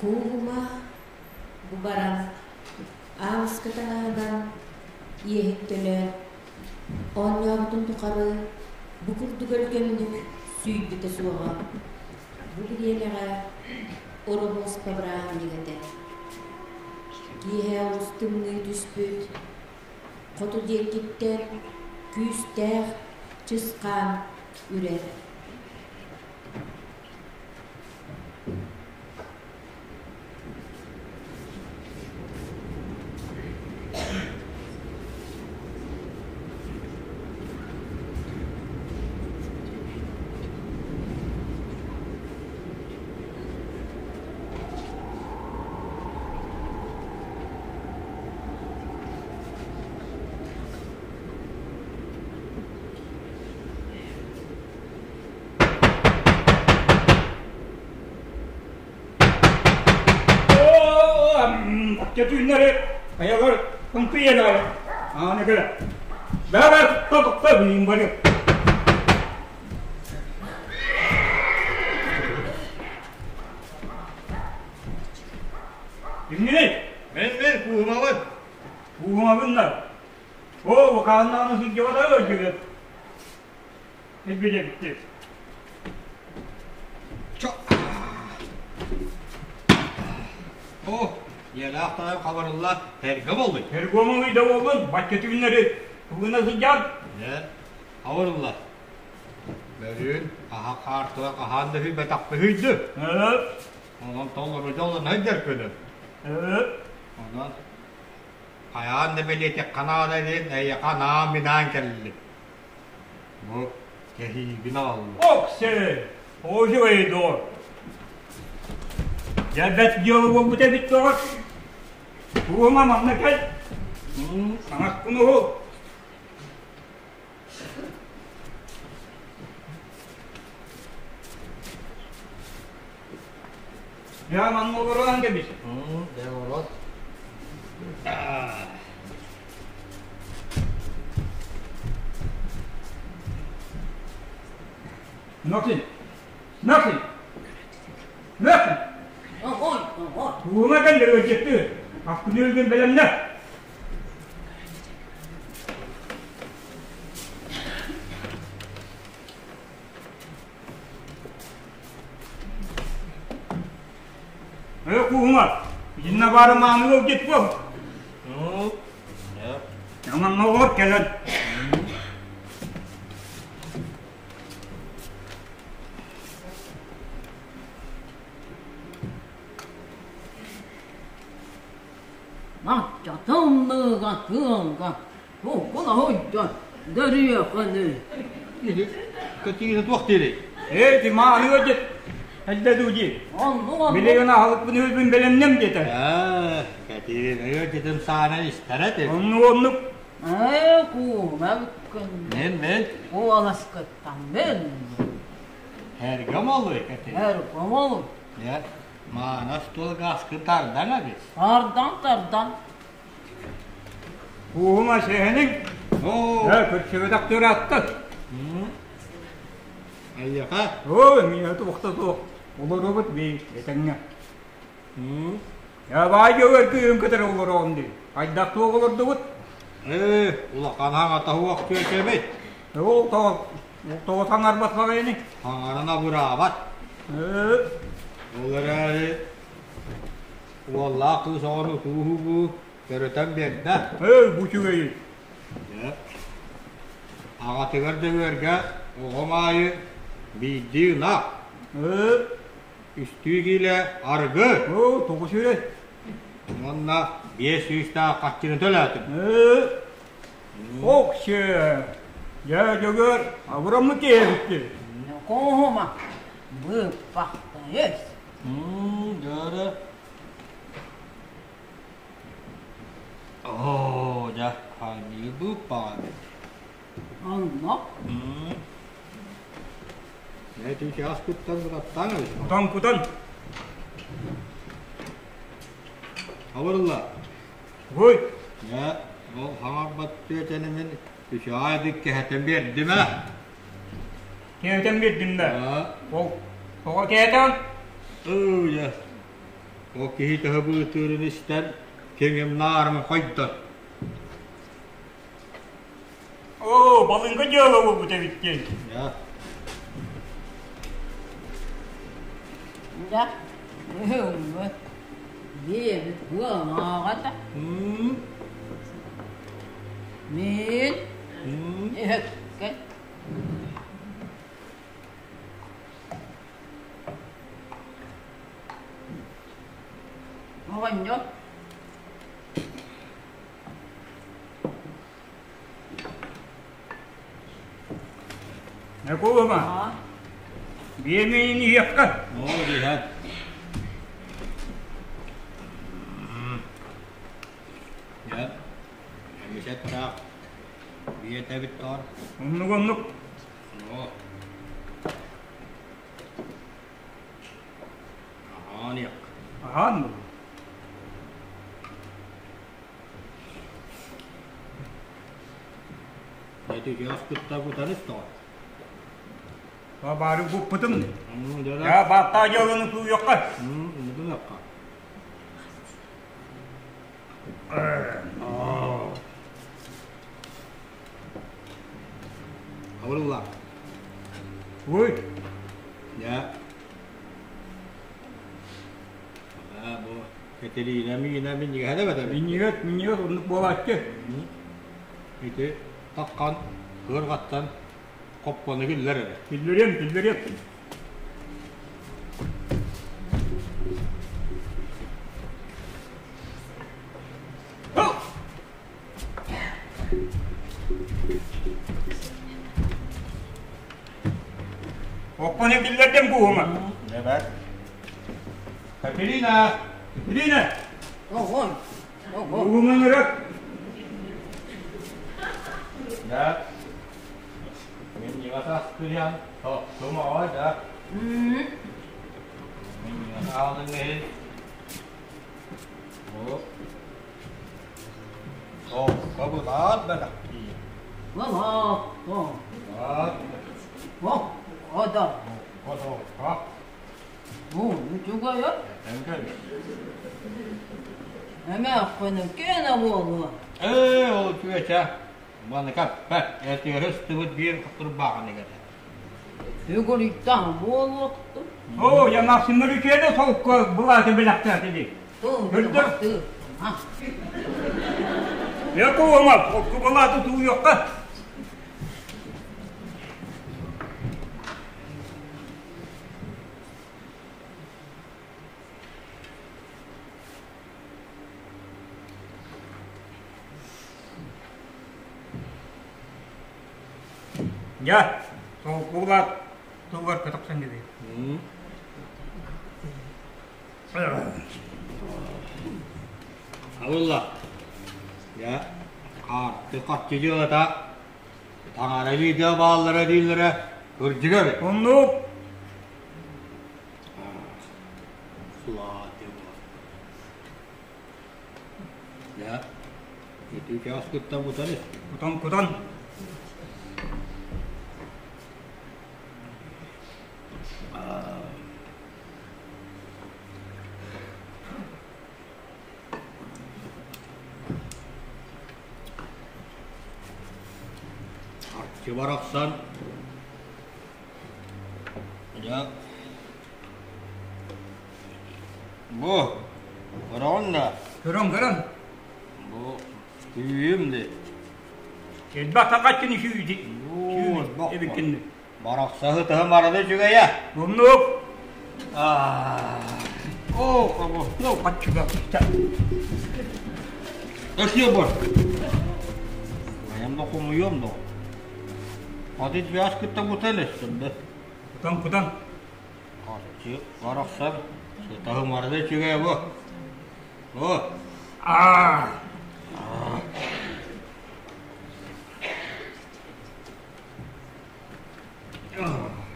Кууһума бу баран аамыска таҥаһынан иэһин төлөөн, оонньообутун тухары бу курдук өлгөмнүк сүүйбүтэ суоҕа. Бу бириэмэҕэ Ороһуоспа бырааһынньыга этэ. Киэһэ олус тымныы түспүт, хоту диэкиттэн күүстээх чысхаан үрэр. Түүннэри айалар ымпыйалар ааны кэлэ. Бара тотукта билин бары. Кимҥиний? Мен мен кууһумабын. Кууһумабын да. Оо, хааннааны сылдьыбата өлдүгүт. Билбит О, ийэлээх таайым хабарылла эргэ буоллуй. Эргомуҥ ыйда буоллун, бачча түүннэри тугуна сылдьар? Дьэ, хабарылла. Бөрүүн аһа хаартыга хаһаан да үһүйбэтэхпиһүйдү. Онон толору дьоллонон дьэркөнөр. Онон хайаан да бэлиэтиэххэ наада диэн эйиэхэ анаан-минаан кэллим. Бу кэһиибин аҕаллым. Оксе! Оживай доор! Дьэ бэт дьыала буолбут эбит доҕор. Туома манна кэл. Саҥаспын уһул. Дьэ манна олорон кэбис. Дьэ олорот. Нокин! Нокин! Нокин! Тугума кэллэр өлдьөттү. Ахпын өлгөн бэлэмнэ. Ээ кууһума, итиннэ баара мааны ылдьыт буол. Манна олор кэлэн. Бачча тымныыга тыалга кукула дөрүөхөнү. Көтүүнү туох диирий? Ээ, ти мааны ылдьыт. Элдэ дуу дии. Билигин аһылыкпын өлбүн бэлэмнэм диэтэ. Аа, кэтиин ылдьытын саана истэрэ ти. Оннук оннук. Ээ, куума бүккүн. Мен мен. Куоласкыттан мен. Эргэ молуй кэтиин. Эргэ молуй. Дьэ, маана остуолга аскын тардан эбит. Тардан, тардан. Кууһума сэһэниҥ. Оо, көрсүбэтэх турааттан. Эйиэхэ? Оо, миэхэ туохта суох. Олоробут бии, этэҥҥэ. Я баай дьөгөр кыыһын кытары олороҕун дии. Хайдах туох олордубут? Ээ, улахан аҥата суох түөкэбит. Ол тоҕо тоҕо саҥарбат баҕайыный? Хаҥаран абыраабат. Ол эрээри уоллаах кыыс оҕону тууһугуу төрөтөн биэрдэ. Ээ, бу үчүгэйи. Дьэ, аҕатыгар Дьөгүөргэ оҕом аайы биирдии ынах, үстүү киилэ арыгы, Оо, тоҕо сүрэй? уонна 500-таах хаччыны төлөөтүм. Ок-сиэ! Дьэ, Дьөгүөр, абыраммыт киһи эбиккин. Кууһума, быыппахтайыс. Дьөрө. Оо, дьэ, ханыы быыппаҕа эбит. Онно. Эти чаас куттан кутаттаан эбит. Кутан, кутан. Абырылла. Ой. Дьэ, ол хаҥарбат түөтэни мин үчүгэй кэһэтэн биэрдим ээ. Кэһэтэн биэрдим да. Ол тоҕо кэһэтэн? Ыы, дьэ. Ол киһи төһө быытыырын истэн, киҥим наарым хойдо. Оо, балыҥка дьыала буолбут эбит диэн. Дьэ. Дьэ, биэбит буолааҕата. Мин иһэккэ Оҕонньор Ньукулума, биэмийин иһиэххэ. Оо, иһэн. Дьэ, эмисэттээх биэтэбит тоор. Оннук оннук. Оо. Аһаан иэххэ. Аһаан буолуо. Эти дьоос кытта бутарыс тоҕо. Баары буппутум. Я бааттаа дьыаланы тууйуохха. Мудунуохха. Абырылла. Ой. Я. Бу Кэтэриинэ миинэ минньигэһэ да эбэтэ. Минньигэс, минньигэс оннук буолааччы. Ити таххан кыарҕаттан хоппону киллэр эрэ. Киллэриэм, киллэриэм. Хоппону киллэрдим кууһума. Эбэт. Катерина! Катерина! Огонь! Кууһуман өрө! Да. Мин ньыгатаастыйан тоттум оҕо да. Мин ньыгатаалын иһин. О. Тоққа булаат бэлэхтии. Мама, о. Булаат. О, ода. Тоққа. Оо, үчүгэй Этэн кэбис. Эмээххинэ киэнэ буолуо. Ээ, ол үчүгэйчэ. Маныка этигэр ыстыбыт биир турбааҕын игэтэ. Үгүрүттээх буолуохтун. Оо, я Максимнар үчүгэйдэ солко былааты бэлэхтээтэ дии. Көрдөр. Якова, окку былааты тууйуохха. Дьэ, толкуулаах тыллар көтөхсөн диби. Абылла. Я хаарты хаччы дьыалата Таҥара видео бааллара дииллэрэ кырдьыга эбит. Оннук. Дьэ, ити чаас кытта бутан ис. Кутан, кутан. Арчы барахсан дьэ бу көрөҕүн да Көрөн көрөн. Бу күүһүм дии. Элбэх такаччын үсүүди. Эбиккинни. Барахсаһы тыһым арады үчүгэйэ. Оннук. Оо, кого? Ну, каччыга. Өсүө бар. Айам да хомуйуом да. Аты связь кытта бутан эстим да. Кутан, кутан. Харчы барахсан, сытаһым арады үчүгэйэ бу. О! Аа!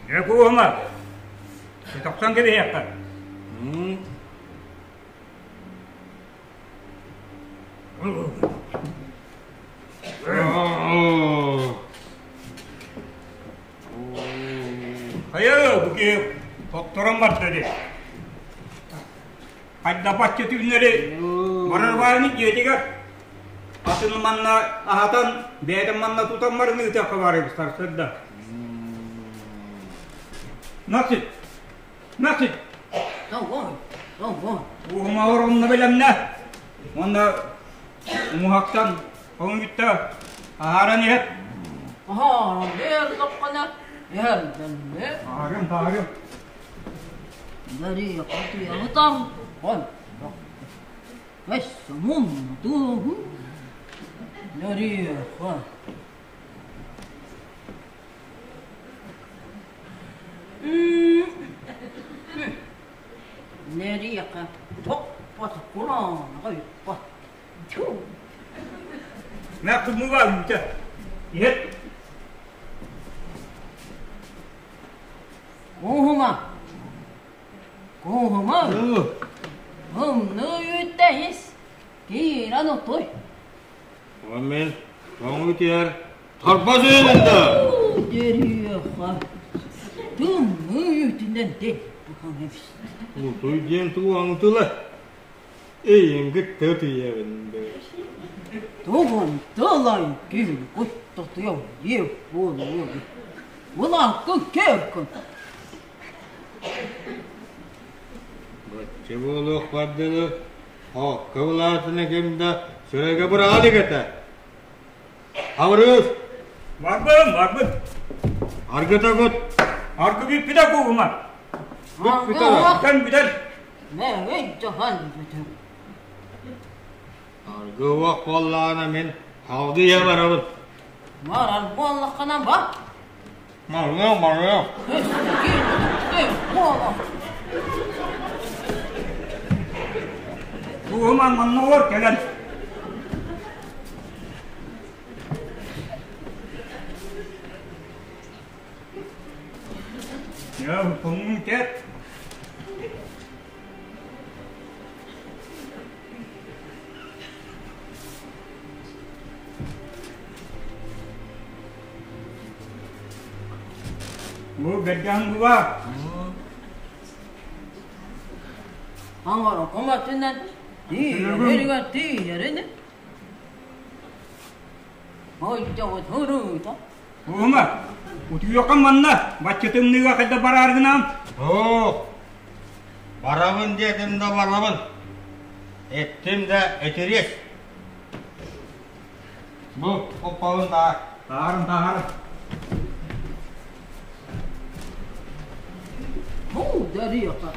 Дьэ кууһума, тохсон кэбиһиэххэ. Хайа, бу киһи хотторон барда дии. Хайда бачча түүннэри барар баайыны дьиэтигэр атын манна аһатан, бэйэтин манна тутан баран ыытыахха баар эбит сарсыарда. Насит! Насит! Уһумаҕар онно бэлэмнэ. Уонна умуһахтан хоҥуйта аһааран иһэр. Аһааран биэрдэххинэ иһэрдэннэ. Аһаарыам, аһаарыам. Дария хотуйабытан Өссө муннутуоһун Дария Нэриэхэ топпот кураанах ыйппат. Мэ кумуга үүтэ. Иһит. Кууһума. Кууһума. Ымныы үүттэ ис. Киирэн утуй. Мин тоҥ үтүөр торбос үүнүндө. Дэриэхэ. Тымныы үүтүнэн дэй. Утуй диэн тугу аңтыла. Эйиҥ кытта утуйабын Тугун тылай киһини куттатыам диэх буолуо. Былааккын кэркин. Бачча буолуох бардылы, Хоокко былаатына ким да сүрэгэ быраҕа илик этэ. Хабырыыс! Барбын, барбын. Аргыта кут. Аргы бүппүтэ кууһума. Бүппүтэ. Бүтэн бүтэн. Мэҥин дьаһан бүтүн. Аргы уох буоллаҕына мин халгыйа барабын. Барар буоллаххына бар. Марыа, марыа. Кууһуман манна олор кэлэн. Я помните. Бу бэргэһэҥ була. Аҥара куматынан тиийэригэр тиийэрин Ойдоҕут һуруйда. Уһума, утуйуохха манна, бачча тымныыга хайда барааргынаам? Оо, барабын диэтим да барабын. Эттим да этириэс. Бу оппалын да Таарым, таарым. Бу дариота.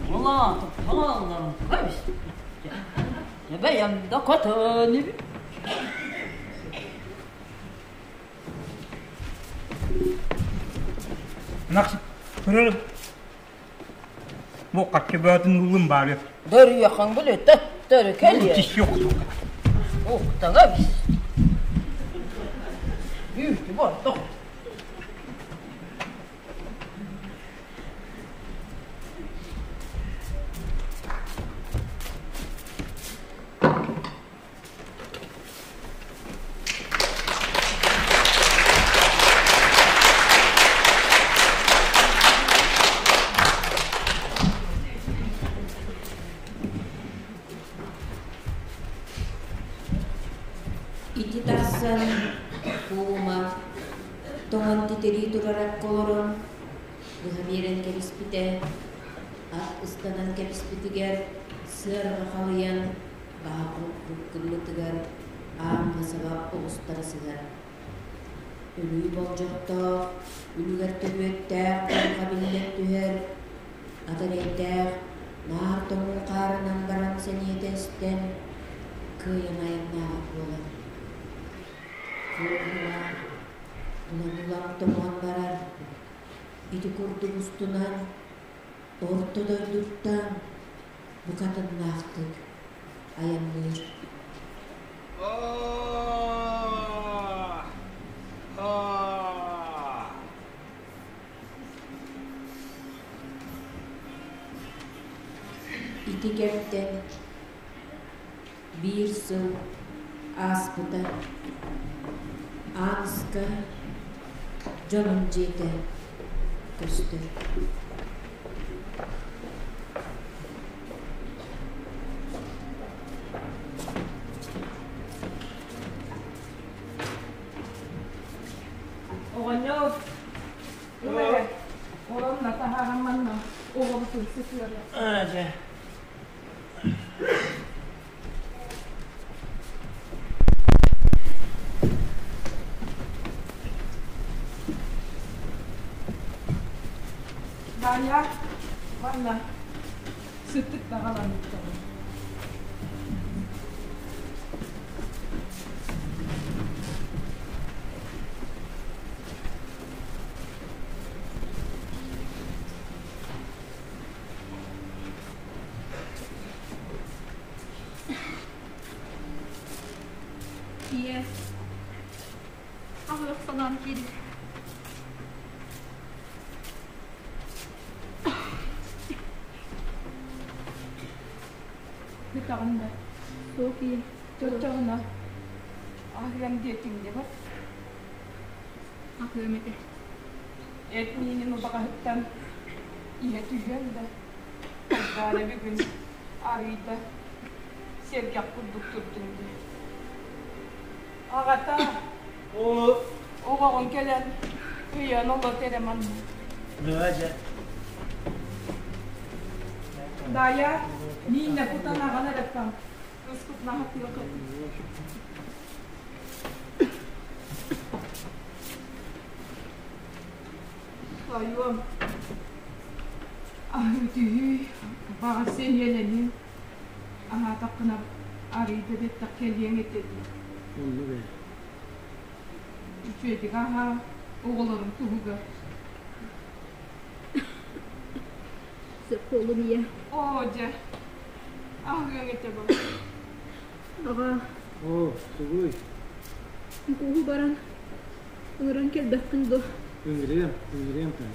Улаатып хаалларым көбүс. Бэйэм да көтөнүбүн. Ынах көрөр бу хаччы бөтүн ылым баары. Дөрүйэххин билетте төрү кэлиэ. Ухтаҥа бис. Үүтү бордох. Ити тахсан Куума тоҥон титирии турар акка олорон быһа биэрэн кэбиспитэ, ат ыстанан кэбиспитигэр сыарҕа халыйан баһа курдук гыммытыгар ааҥҥа саба оҕустара сыһар. Өлүү болдьохтоох, үлүгэр төрүөттээх дьылҕа биллэн түһэр, ат эрэйдээх, наар тоҥуу хаарынан баран сэниэтэ эстэн, кыайан айаннаабат буолар. Куоһула улам-улам тоҥон барар, ити курдук устунан орто дойдуттан букатыннаахтык айанныыр. Ити кэмтэн биир сыл ааспыта. Ааныска дьонун дьиэтэ көстөр. Оҕонньор, ыл эрэ, оронно таһааран манна оҕобутун сытыарыах. Аа, дьэ. Ваня, манна сыттык даҕаламмыттарын. Ийэ, аҕыйах санаан киирдэ. Бүтэҕин да? Суох ийэ. Чоччоҕуна аһыам диэтиҥ дии Аһыам этэ. Эт миинин убаҕаһыттан иһэ түһүөм да, Даана бүгүн арыйда, сэргэх курдук турдуҥ дии. Аҕата, оҕоҕун кэлэн өйөөн олорт эрэ манна. Дьэ. Даайа, мииннэ кутан аҕан эрэ таҥ. Кыыскут наһатыах этим. Тоойуом, аһыы-түһүү, баҕар сэниэлэниҥ, аһаатаххына арыйда бэттэх кэлиэҥ этэ дии. Оннук ээ. Үчүгэйдик аһаа, оҕолорум туһугар. Сөп буоллун ийэ. Оо дьэ, аһыаҥ этэ бу. Аҕа. Оо, тугуй? Кууһу баран ыҥыран кэлбэххин дуо? Ыҥырыам, ыҥырыам таа.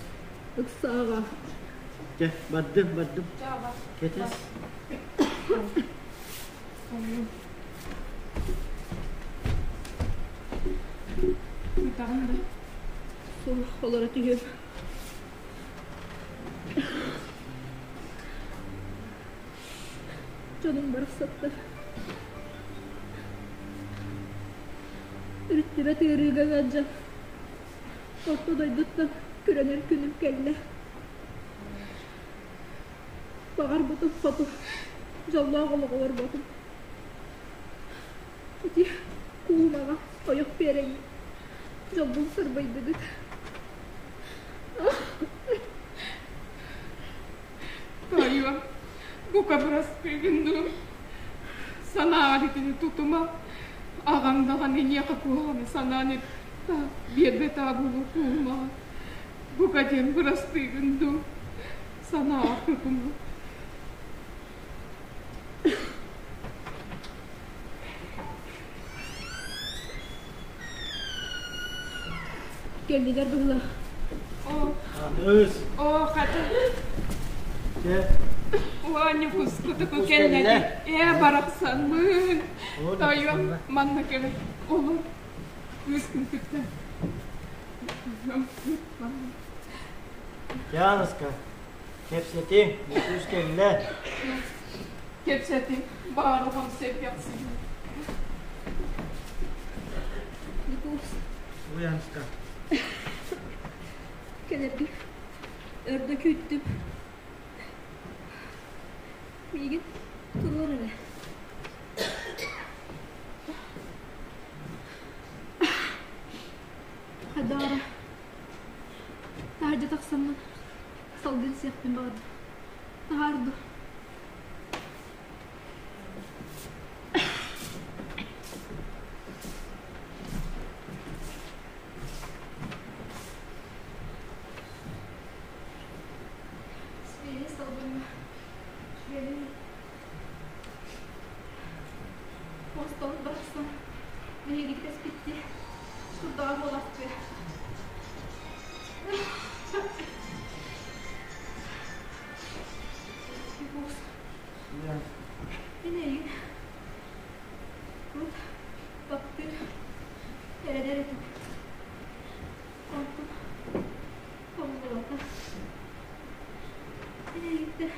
Ыксааҕа. Чэ, бардым, бардым. Кэтэс. Бүтэҕин да? Суох, олоро түһүөм. Дьонум барахсаттар. Өрүттүбэт ыарыыга ыалдьан, орто дойдуттан күрэнэр күнүм кэллэ. Баҕарбытым хоту, дьоллоох олоҕу олорботум. Ити куумаҕа ойох биэрэҥҥит, дьолбун сырбайдыгыт. Тоойуом, бука бырастыыгын дуу, санааҕар итини тутума, аҕаҥ даҕаны эйиэхэ куһаҕаны санаан эттэ, биэрбэтэ буолуо кууһумаҕа. Бука диэн бырастыыгын дуу, санааҕар тутума. Кэллилэр быһыылаах. Оо, Аныыс. оо, хата. Дьэ. Уонньу кускутуку кэллэди. Ээ, барахсанмын. Тойон, манна кэлэ. Олор, кыыскын кытта. Яныска, кэпсэтиҥ, Ньукуус кэллэ. Кэпсэтиҥ, баар оҕом сэргэхсийдэ. Ньукуус. Уянска. Кэлэргин өр да күүттүм. Миигин туруор эрэ. Хайдаҕа таһырдьа тахсаммын салгын сиэхпин баҕардым. Таһаар дуу. Сибиэһэй салгыҥҥа үчүгэйин муостабыт барахсан. эйигиттэн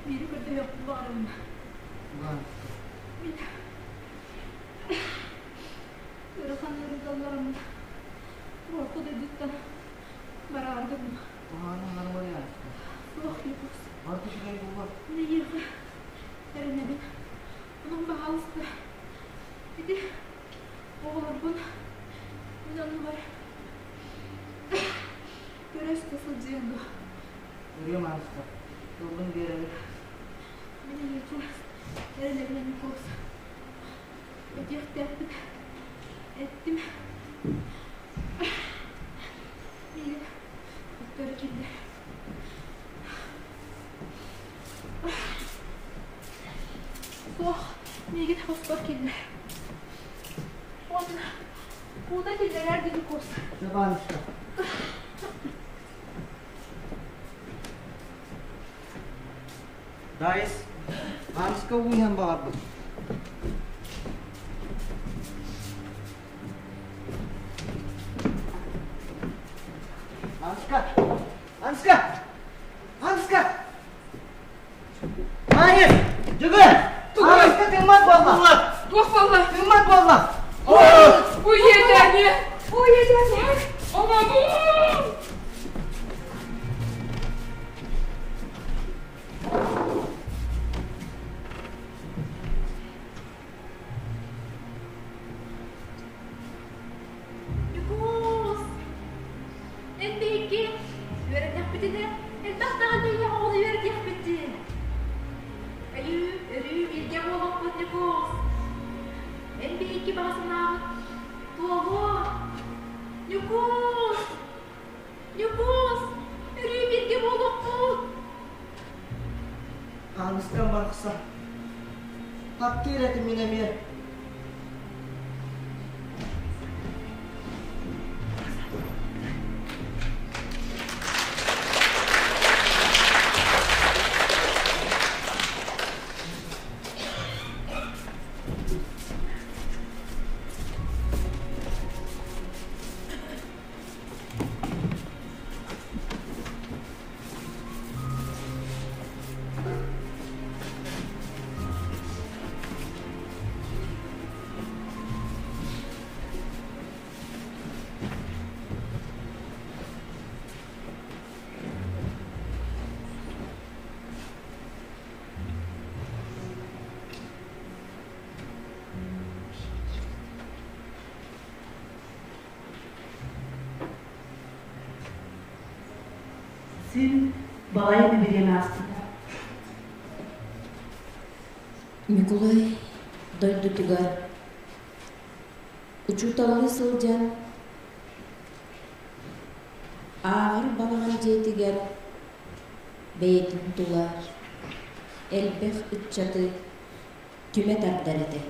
биири көрдөһүөхпүн баҕарабын. Мин ыарахан ыарыыга ыллараммын орто дойдуттан бараары гынным. Суох, Якутск. Мин эйиэхэ эрэнэбин. Онон баһаалыста ити оҕолорбун мин оннубар көрө-истэ сылдьыаҥ дуо? Ырыам ааста. Тылбын биэрэбин. Мин эйиэхэ эрэнэбин Николас. Этиэхтээхпин эттим. Миигин өттөрү киллэр. Суох, миигин хоспор киллэр. Уонна куута киллэрээр диэн курс. Забанушка. Даайыс, Ааныска уу иһэн баҕарбыт. Ааныска! Ааныска! Ааныска! Маайыс! Дьөгүөр! Ааныска тыыммат буолла! Туох буолла? Тыыммат буолла! Бу иэдээни! Бу иэдээни! Оҕобун! Ньукуус! Эн биһикки үөрэннэхпитинэ элбэх даҕаны ийэ оҕону үөрэтиэхпит дии. Өрүү, өрүү бииргэ буолуохпут Ньукуус. Эн биһикки баҕа санаабыт туолуо. Ньукуус! Ньукуус! Өрүү бииргэ буолуохпут! Ааныстан барахсан. Таптыыр этим мин эмиэ. Син балай бириэмэ ааспыта. Ньукулай дойдутугар учууталлыы сылдьан ааҕар балаҕан дьиэтигэр бэйэтин тула элбэх ыччаты түмэ тардар этэ.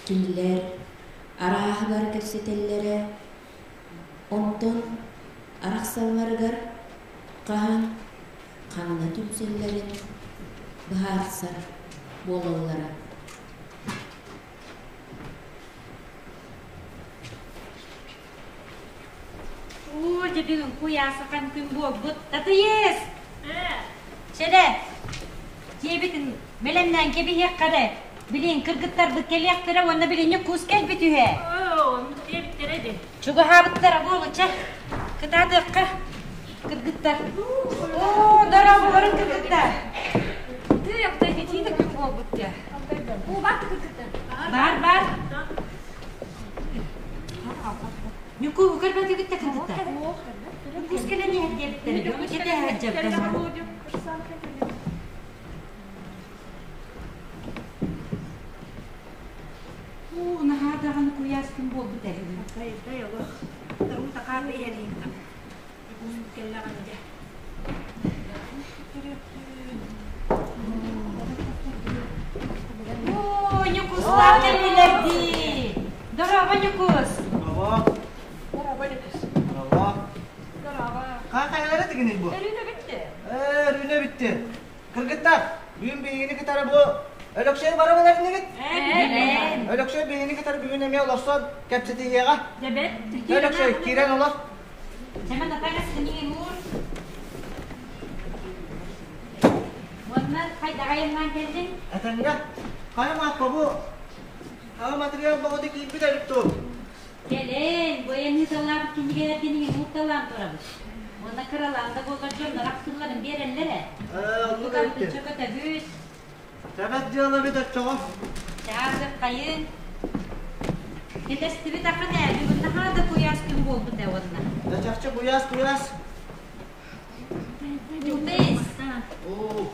Кинилэр арааһыгар кэпсэтэллэрэ, онтон арахсалларыгар хаһан ханна түмсэллэрин быһаарсар буолаллара. Уу, дьэ бүгүн куйаасахан күн буолбут. Татыйыс! Чэрэ, дьиэбитин бэлэмнээн кэбиһиэххэ эрэ. Билин кыргыттарбыт кэлиэхтэрэ уонна билинньик кус кэлбит үһэ. Диэбиттэрэ дии. Чугаһаабыттара буолуча. Кытаатыахха кыргыттар. Оо, дорооболорун кыргыттар. Тыйапта ититиитэ күн буолбут дии. Уу бар кыргыттар. Бар, бар. Ньуку көрбөтүгүт да кыргыттар. Кус кэлэн иһэр диэбиттэрэ. Дьону кэтэһэ сылдьабыт. Уу, наһаа даҕаны куйаас күн буолбут эбит. Дай олох. Таруу такаан иһэрин. Кэллэҕин дьэ. Оо, Ньукустаах кэллилэр дии. Дорообо, Ньукус. Дорообо. Дорообо, Ньукус. Дорообо. Дорообо. Хаахайалара тигинин бу? Өрүүнэ бүтті. Ээ, өрүүнэ бүтті. Кыргыттар, бүгүн биһигини кытары бу Өлөксөй барабылар инигит? Өлөксөй биһигини кытары бүгүн эмиэ олорсон кэпсэтиһиэҕэ. Дьэбэт. Өлөксөй, киирэн олор. Чэмэн атаҥас кинигин уур. Хайдах айаннаан кэллиҥ? Этэҥҥэ. Хайа Мааппа бу аҕа матырыйаал бөҕөтө киирбит эбит дуу? Кэлэн, бу эн ыыталаабыт кинигэлэргин иҥин уурталаан турабыт. Уонна кыралаан да буоллар дьоннор ахтылларын биэрэллэр ээ. Оннук эбит. Чөкөтөбүт. Тэбэт дьыала эбит оччоҕо. Чаазыр хайын. Кэтэстибит ахан ээ, бүгүн наһаа да куйаас күн буолбут ээ уонна. Да чахчы куйаас куйаас. Тутыс. Оо.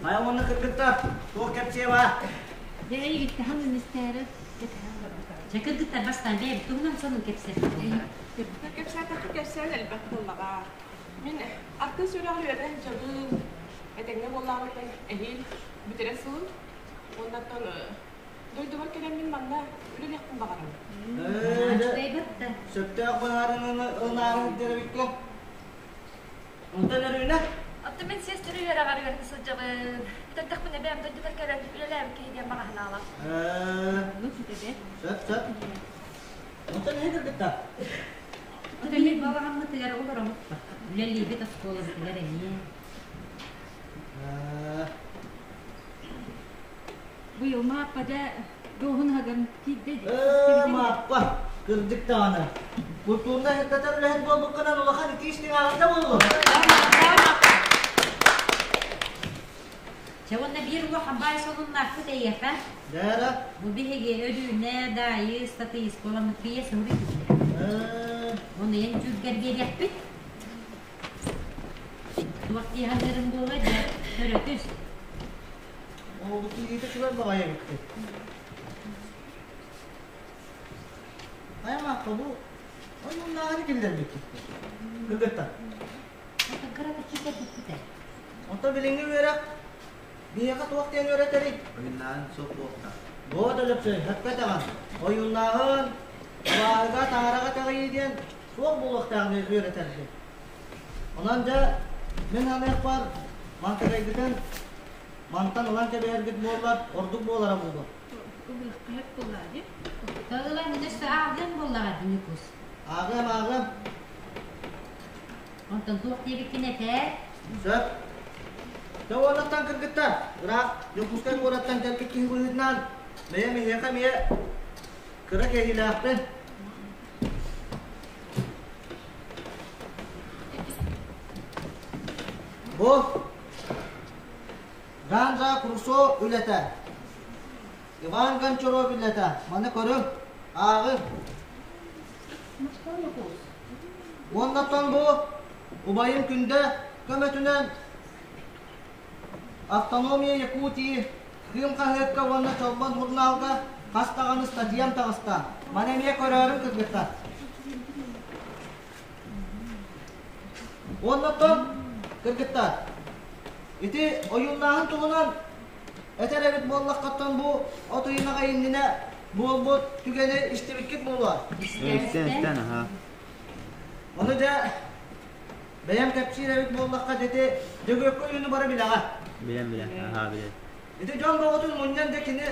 Хайа уонна кыргыттар, туох кэпсиэ баа? Дьэ, эйигиттэн үнүстээри Чэ, кыргыттар бастаан бэйэбит туһунан сонун кэпсэппит Кэпсээтэххэ кэпсээн элбэх буоллаҕа. Мин артыыс үөрэҕэр үөрэнэ сылдьабын. Этэҥҥэ буоллаҕыттан эһиил бүтэрэ сылын. Уоннаттан дойдубар кэлэммин манна үлэлиэхпин баҕарабын. Сөптөөх быһаарыныыны ылынаары сылдьар эбиккин. Онтон Өрүүнэ? Оттон мин сиэстэрэ үөрэҕэр үөрэнэ сылдьабын. Бүтэрдэхпинэ бэйэм дойдубар кэлэн үлэлээбит киһи диэн баҕа санаалаах. Сөп, сөп. Онтон эһи кыргыттар? Оттон балаҕаммытыгар олоробут. Үлэлиибит оскуолабытыгар эмиэ. Быйыл Мааппа да дуоһун аһаган киирдэ Ээ, Мааппа, кырдьык даҕаны. Культурнай сырдатар үлэһит буолбуккунан улахан итии-истиҥ аҕата буоллун. Чэ уонна биир улахан баай солуннаахпыт эйиэхэ. Дээрэ. Бу биһиги Өрүүнэ, Даайыс, Татыйыс буоламмыт пьеса суруйбут. Ону эн дьүүлгэр биэриэхпит. Туох дии саныырыҥ буолуой дьэ, көрөтүс. Ол киһитэ чугас баҕайы эбиккин. Хайа Мааппа бу ойууннааҕы киллэрбиккит. Кыргыттар. Оттон кырата киирбиппитэ. Онтон билиҥҥи үөрэх биһиэхэ туох диэн үөрэтэрий? Ойууннааһын суох буолта. Буот Өлөксөй, сөпкө этэҕин. Ойууннааһын, абааһыга, таҥараҕа итэҕэйии диэн суох буолуохтаах диэн үөрэтэрбит. Онон дьэ, мин саныахпар, мантыкайгытын мантан ылан кэбиһэргит буоллар, ордук буолара буолуо. Ылыахха буоллаа дии. Ылан өссө ааҕыам буоллаҕа дии Ньукуус. Ааҕыам, ааҕыам. Онтон туох диэбиккин этээ? Сөп. Дьэ уоннаттан кыргыттар, ыраах Дьокуускай куораттан кэлбит киһи быһыытынан бэйэм эһиэхэ эмиэ кыра кэһиилээхпин. Бу Жан-Жак Руссо үлэтэ. Иван Гончаров үлэтэ. Маны көрүҥ, ааҕыҥ. Уоннаттан бу убайым Күндэ көмөтүнэн Автономия Якутии Кыым хаһыакка уонна Чолбон сурунаалга хас даҕаны статьям таҕыста. Маны эмиэ көрөөрүм кыргыттар. Уоннаттан кыргыттар, ити ойууннааһын туһунан этэр эбит буоллаххыттан бу от ыйын аҕай иннинэ буолбут түгэни истибиккит буолуо. Истэн, истэн, аха. Ону дьэ бэйэм кэпсиир эбит буоллахха ити Дьөгүөккэ ойууну бары билэҕэ. Билэн, билэн, аха, билэн. Ити дьон бөҕөтүн мунньан дьэ кини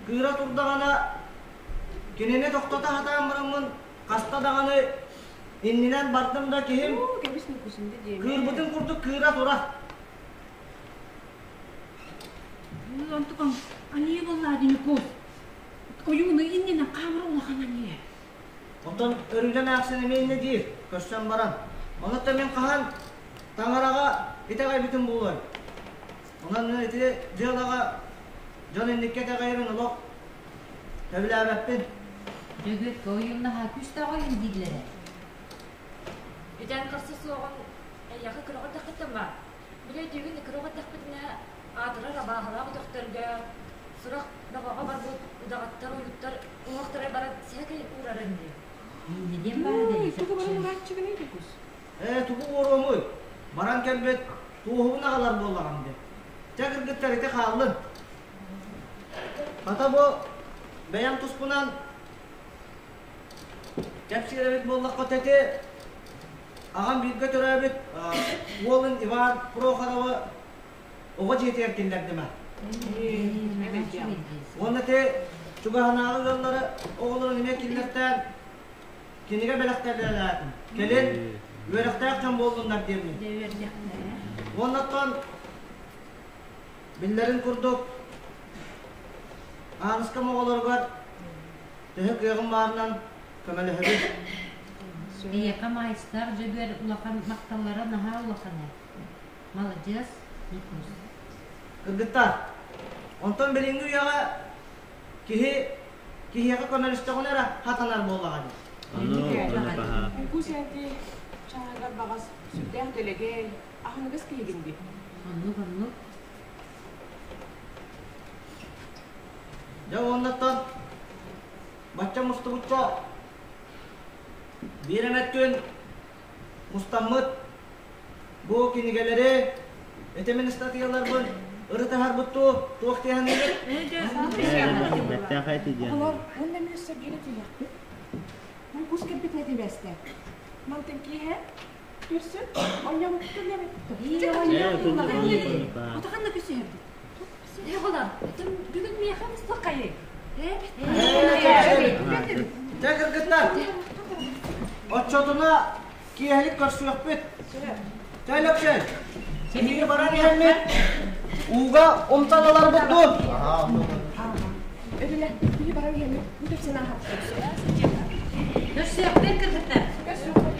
кыыра турдаҕына кинини тохтото сатаан бараммын хаста даҕаны иннинэн бардым да киһим кыырбытын курдук кыыра тура. Онтукам аньыы буоллаа дии Ньукуус. Ойууну иннинэн хаамара улахан аньыы. Онтон өрүнэн аахсын эмиэ иннэ диир, көрсөн баран. Онуттан мин хаһан таҥараҕа итэҕэйбитим буолуой? Онон мин ити дьыалаҕа дьон инникки итэҕэйэрин олох сөбүлээбэппин. Дьөгүөккэ ойууннаһа күүстээх ойуун дииллэрэ. Үтэн харса суоҕун эйиэхэ кыраҕа дэххитэ Били өйдүүгүн кыра эрдэхпитинэ аатырар абааһылаах өтөхтөргө сурах бөҕөҕө барбыт удаҕаттар, уйуттар уҥуохтара баран сэһэкэй уурарын дии. Инньэ диэн баар Ой, тугу баран урааччыгыный Ньукуус? Ээ, тугу уоруомуй? Баран кэлбит туоһубун аҕалар буоллаҕым дии. Чэ, кыргыттар, ити хааллын. Хата бу бэйэм туспунан кэпсиир эбит буоллахха ити Аҕам бииргэ төрөөбүт уолун Иван Прохоровы оҕо дьиэтигэр киллэрдим Уонна ити чугаһынааҕы ыаллары оҕолорун эмиэ киллэртээн кинигэ бэлэхтэрэлээтим. Кэлин үөрэхтээх дьон буоллуннар диэммин. Уоннаттан биллэрин курдук Ааныскам оҕолоругар төһө кыаҕым баарынан көмөлөһөбүн. Эйиэхэ Маайыстаах Дьөгүөр улахан махталлара наһаа улахан ээ. Маладьыас, Ньукуус. Кыргыттар, онтон билиҥҥи үйэҕэ киһи киһиэхэ көмөлөстөҕүнэ эрэ хатанар буоллаҕа дии. Ньукуус ээти чааһыгар баҕас сүрдээх дэлэгэй, аһыныгас киһигин дии. Оннук, оннук. Дьэ уоннаттан бачча мустубучча биир эмэ күн мустаммыт бу кинигэлэри ити мин ыстатыйаларбын ырытыһарбыт дуу туох диэхиҥҥит? Оҕолор, уонна эмиэ өссө биир этиилээхпит. Ньукуус кэлбитин этибээстэ. Мантан киэһэ көрсөн оонньообуппут эбит. Отаханна күсүһэрбит. Э, оҕолор, бүгүн миэхэ мустаххайый? Дьэ, кыргыттар, оччотуна киэһэлик көрсүөхпүт. Чэ, Лөксөй, эһиги баран иһэммит ууга умтан ыларбыт дуу? Өрүлэ, биһи баран иһэммит, бу тэпсэн ааһар. Көрсүөхпүт, кыргыттар. Көрсүөхпүт.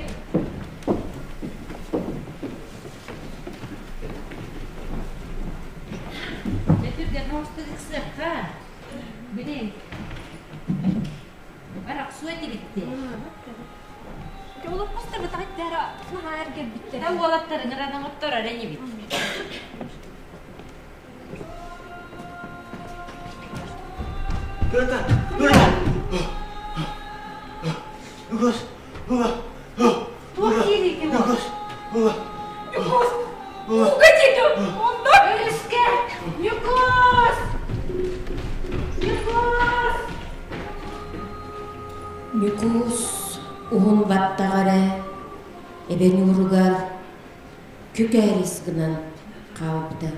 Дьэ, түргэн оҥостук ыксыахха. Били, арахсуо этибит дии. Олоппостор бытаҕыттара наһаа эргэрбиттэр. Та уолаттарын ыранан отторор инибит. Кыта, кыта! Үгүс, Туох диирий Үгүс, Ньукуус! Ууга диэки онно! Өрүскэ! Ньукуус! Ньукуус! Ньукуус уһун баттаҕа эрэ эбэ ньууругар күкээрис гынан хаалбыта.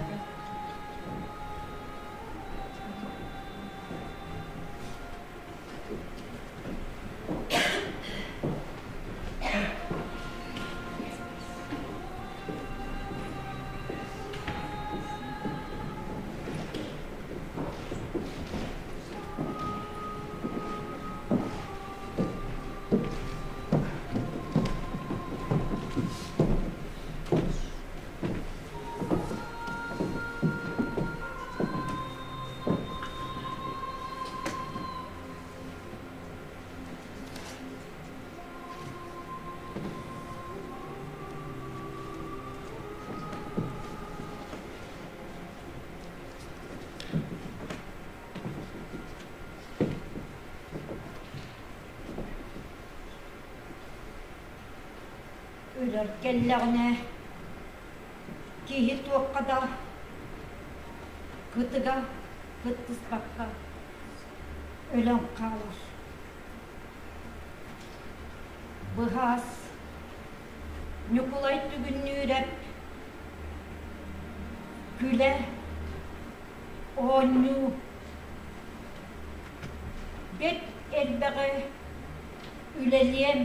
Өлөр кэллэҕинэ киһи туохха да кытыга кыттыспакка өлөн хаалар. Быһаас Ньукулай Түгүннүүрэп күлэ оонньуу бэрт элбэҕи үлэлиэм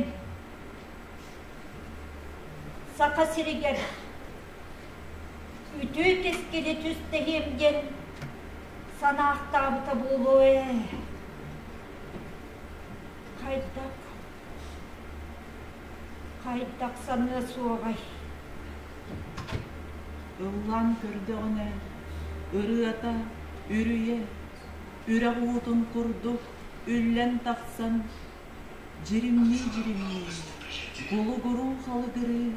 Саха сиригэр үтүө кэскили түстэһиэм диэн санаахтаабыта буолуо ээ. Хайдах, хайдах саныа суоҕай? Ыллаан көрдөҕүнэ, ырыата, үрүйэ, үрэх уутун курдук үллэн тахсан, дьиримнии-дьиримнии, кулугуруу-халыгырыы,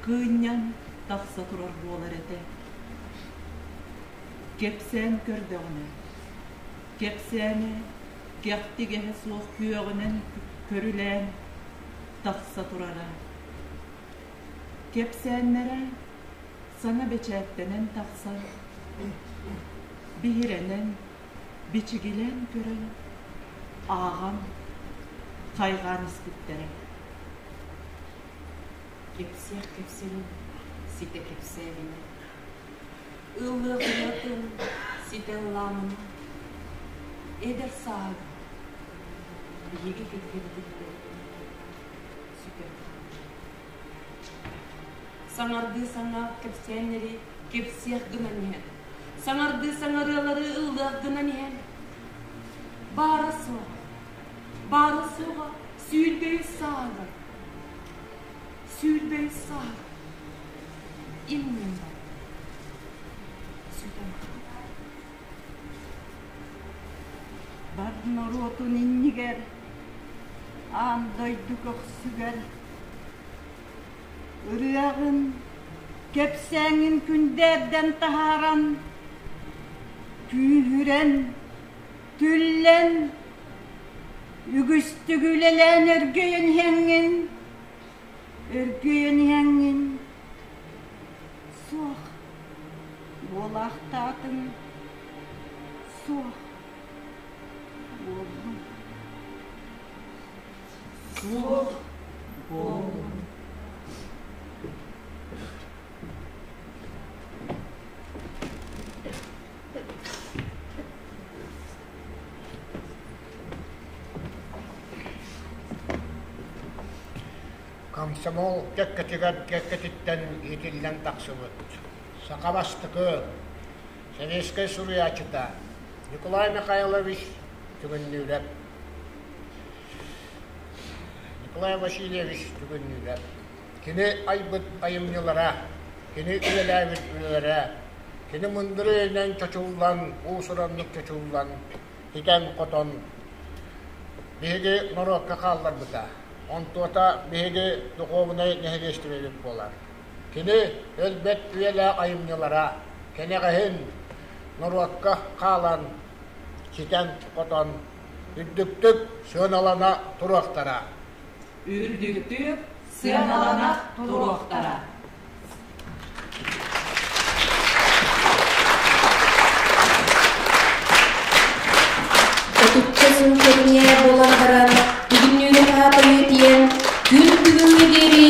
кыынньан тахса турар буолар этэ. Кэпсээн көрдөҕүнэ, кэпсээнэ кэхтигэһэ суох күөҕүнэн көрүлээн тахса турара. Кэпсээннэрэ саҥа бэчээттэнэн тахсан, биһирэнэн, бичигилээн көрөн, ааҕан, хайҕаан испиттэрэ. Кэпсиэх кэпсэлин ситэ кэпсээбинэ, ыллыах ырыатын ситэ ыллаамына, эдэр сааһыгар биһиги кэккэбититтэн сүтэн хаалла. Саҥардыы саҥа кэпсээннэри кэпсиэх гынан иһэн, саҥардыы саҥарыалары ыллыах гынан иһэн, баара суоҕа, баара суоҕа 23 сааһыгар, 23 сааһыгар иннин бар, сүтэн хаалар. Бар норуотун иннигэр, аан дойду көхсүгэр Ырыаҕын, кэпсээҥҥин күндээрдэн таһааран, күүһүрэн, түллэн, үгүстүк үлэлээн өргөйөн иһэҥҥин, өргөйөн иһэҥҥин, суох буолаахтаатыҥ, суох буоллуҥ. Суох буоллун. Комсомол кэккэтигэр кэккэтиттэн иитиллэн тахсыбыт саха бастакы сэбиэскэй суруйааччыта Николай Михайлович Түгүннүүрэп Николай Васильевич Түгүннүүрэп кини айбыт айымньылара, кини үлэлээбит үлэлэрэ, кини мындыр өйүнэн чочуллан, уус-ураннык чочуллан, ситэн-хотон биһиги норуокка хаалларбыта. Онтуота биһиги духуобунай нэһилиэстибэбит буолар. Кини өлбөт үйэлээх айымньылара кэнэҕэһин норуокка хаалан, ситэн-хотон үрдүктүк сыаналана туруохтара. Үрдүктүк сыаналана туруохтара. Отучча сыл кэриҥэ буолан баран, бүгүннүүрэ хаата үйэтийэн, күн бүгүҥҥэ диэри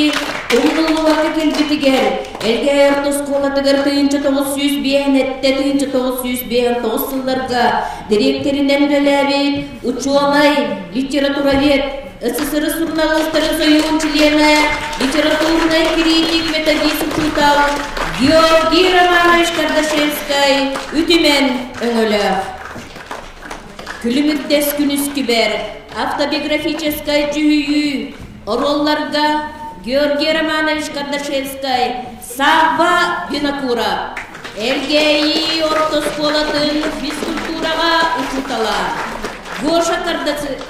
умнуллубакка кэлбитигэр, Элгээйи орто оскуолатыгар 1905 1959 сылларга дириэктэринэн үлэлээбит учуонай, литературовед, СССР суруналыыстарын сойууһун чилиэнэ, литературнай критик, методист учуутал Георгий Романович Кардашевскай үтүмэн өҥөлөөх. Күлүмүрдэс күнүскүбэр автобиографическай дьүһүйүү оруолларга Георгий Романович Кардашевскай, Савва Винокуров, Элгээйи орто оскуолатын физкультураҕа учуутала, Гоша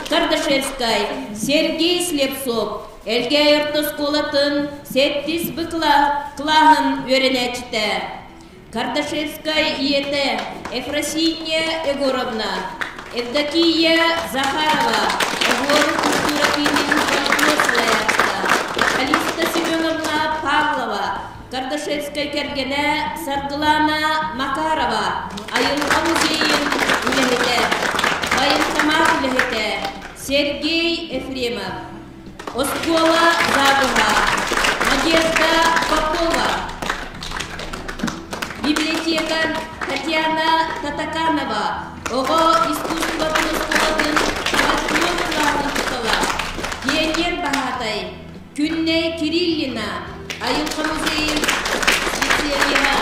Кардашевскай, Сергей Слепцов, Элгээйи орто оскуолатын сэттис Б кылааһын үөрэнээччитэ, Кардашевскай ийэтэ Ефросинья Егоровна, Евдокия Захарова, Оһуор культура киинин фольклор салайааччыта, Алиста Семеновна Павлова, Кардашевскай кэргэнэ Саргылана Макарова, айылҕа музейын үлэһитэ, военкомат үлэһитэ Сергей Ефремов, Оскуола завуһа Надежда Попова, библиотекарь Татьяна Татаканова, оҕо искусствотын оскуолатын фольклор кылааһын учуутала, пионер баһаатай Күннэй Кириллина, айылҕа музейын специалиһа,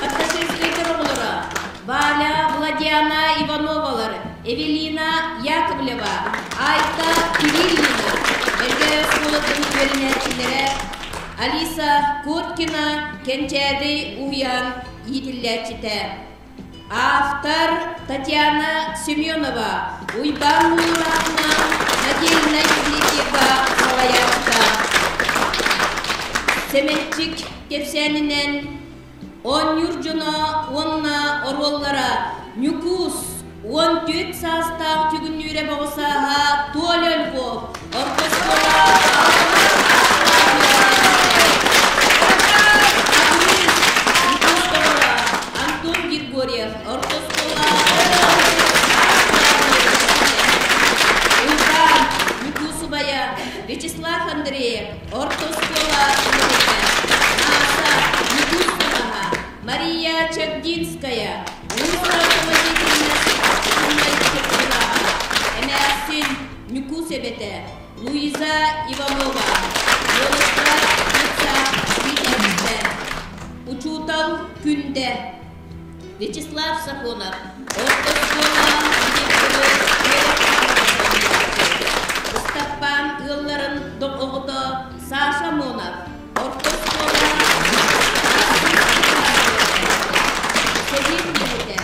Кардашевскай оҕолоро Валя, Владиана Ивановалар, Эвелина Яковлева, Айта Кириллина, Элгээйи оскуолатын үөрэнээччилэрэ Алиса Коркина, Кэнчээри уһуйаан иитиллээччитэ. Автор Татьяна Семенова, Уйбаан Муураахна Надежда библиотека салайааччыта. Сэмэнчик кэпсээнинэн Оонньуур дьоно уонна оруоллара Ньукуус, 14 саастаах Түгүннүүрэ боҕусааһа Толя Львов, орто оскуола Антон Григорьев, орто оскуола Уйбаан Ньукуус убайа Вячеслав Андреев, орто оскуола үлэһитэ Мааса Ньукуусоваҕа, Мария Чагдинская, уус-уран самодеятельность кыттыылааҕа, эмээхсин Ньукуус эбэтэ Луиза Иванова, Уолаттар детсад иитээччитэ. Вячеслав Сафонов, орто оскуола директоры Ыстаппаан ыалларын оҕото Саша Монов, орто оскуола Сэбиэт үлэһитэ,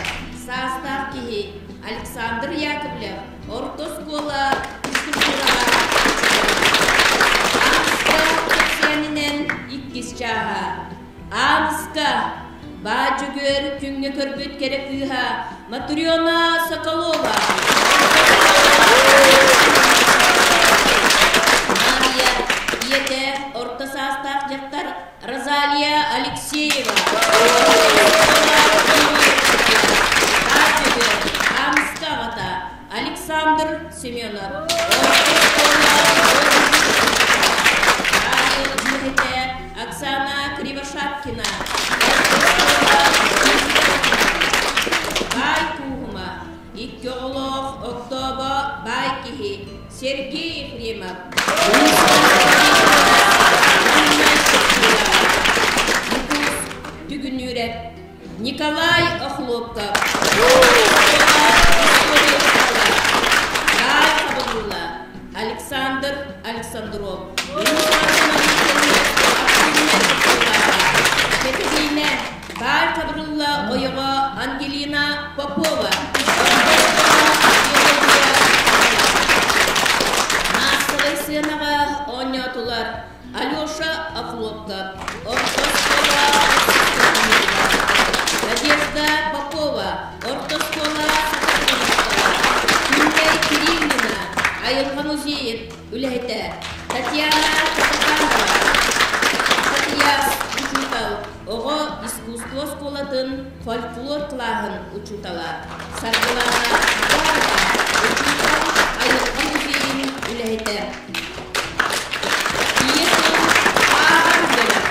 саастаах киһи Александр Яковлев, орто оскуола физкультураҕа Ааныска кэпсээнинэн иккис чааһа. Ааныска Баа Дьөгүөр күҥҥэ көрбүт кэрэ кыыһа Матрена Соколова. Мария ийэтэ орто саастаах дьахтар Розалия Алексеева. Баа Дьөгүөр Ааныска аҕата Александр Семенов. Радио Оксана Кривошапкина. Баай Кууһума, икки оҕолоох Огдообо баай киһи Сергей Ефремов. Түгүнүүрэп Николай Охлопков. Баай Хабылла, Александр Александров. Кэтэһиинэ Баай Хабырылла ойоҕо Ангелина Попова. Маассабай сыанаҕа оонньоотулар Алеша Охлопков, орто оскуола Надежда Попова, орто оскуола Күннэй Кириллина, айылҕа музейын үлэһитэ Татьяна Капитанова, Татьяс учуутал, оҕо искусство оскуолатын фольклор кылааһын учуутала Саргылана Захарова, учуутал, айылҕа музейын үлэһитэ Ийэ тыл ааҕар бөлөх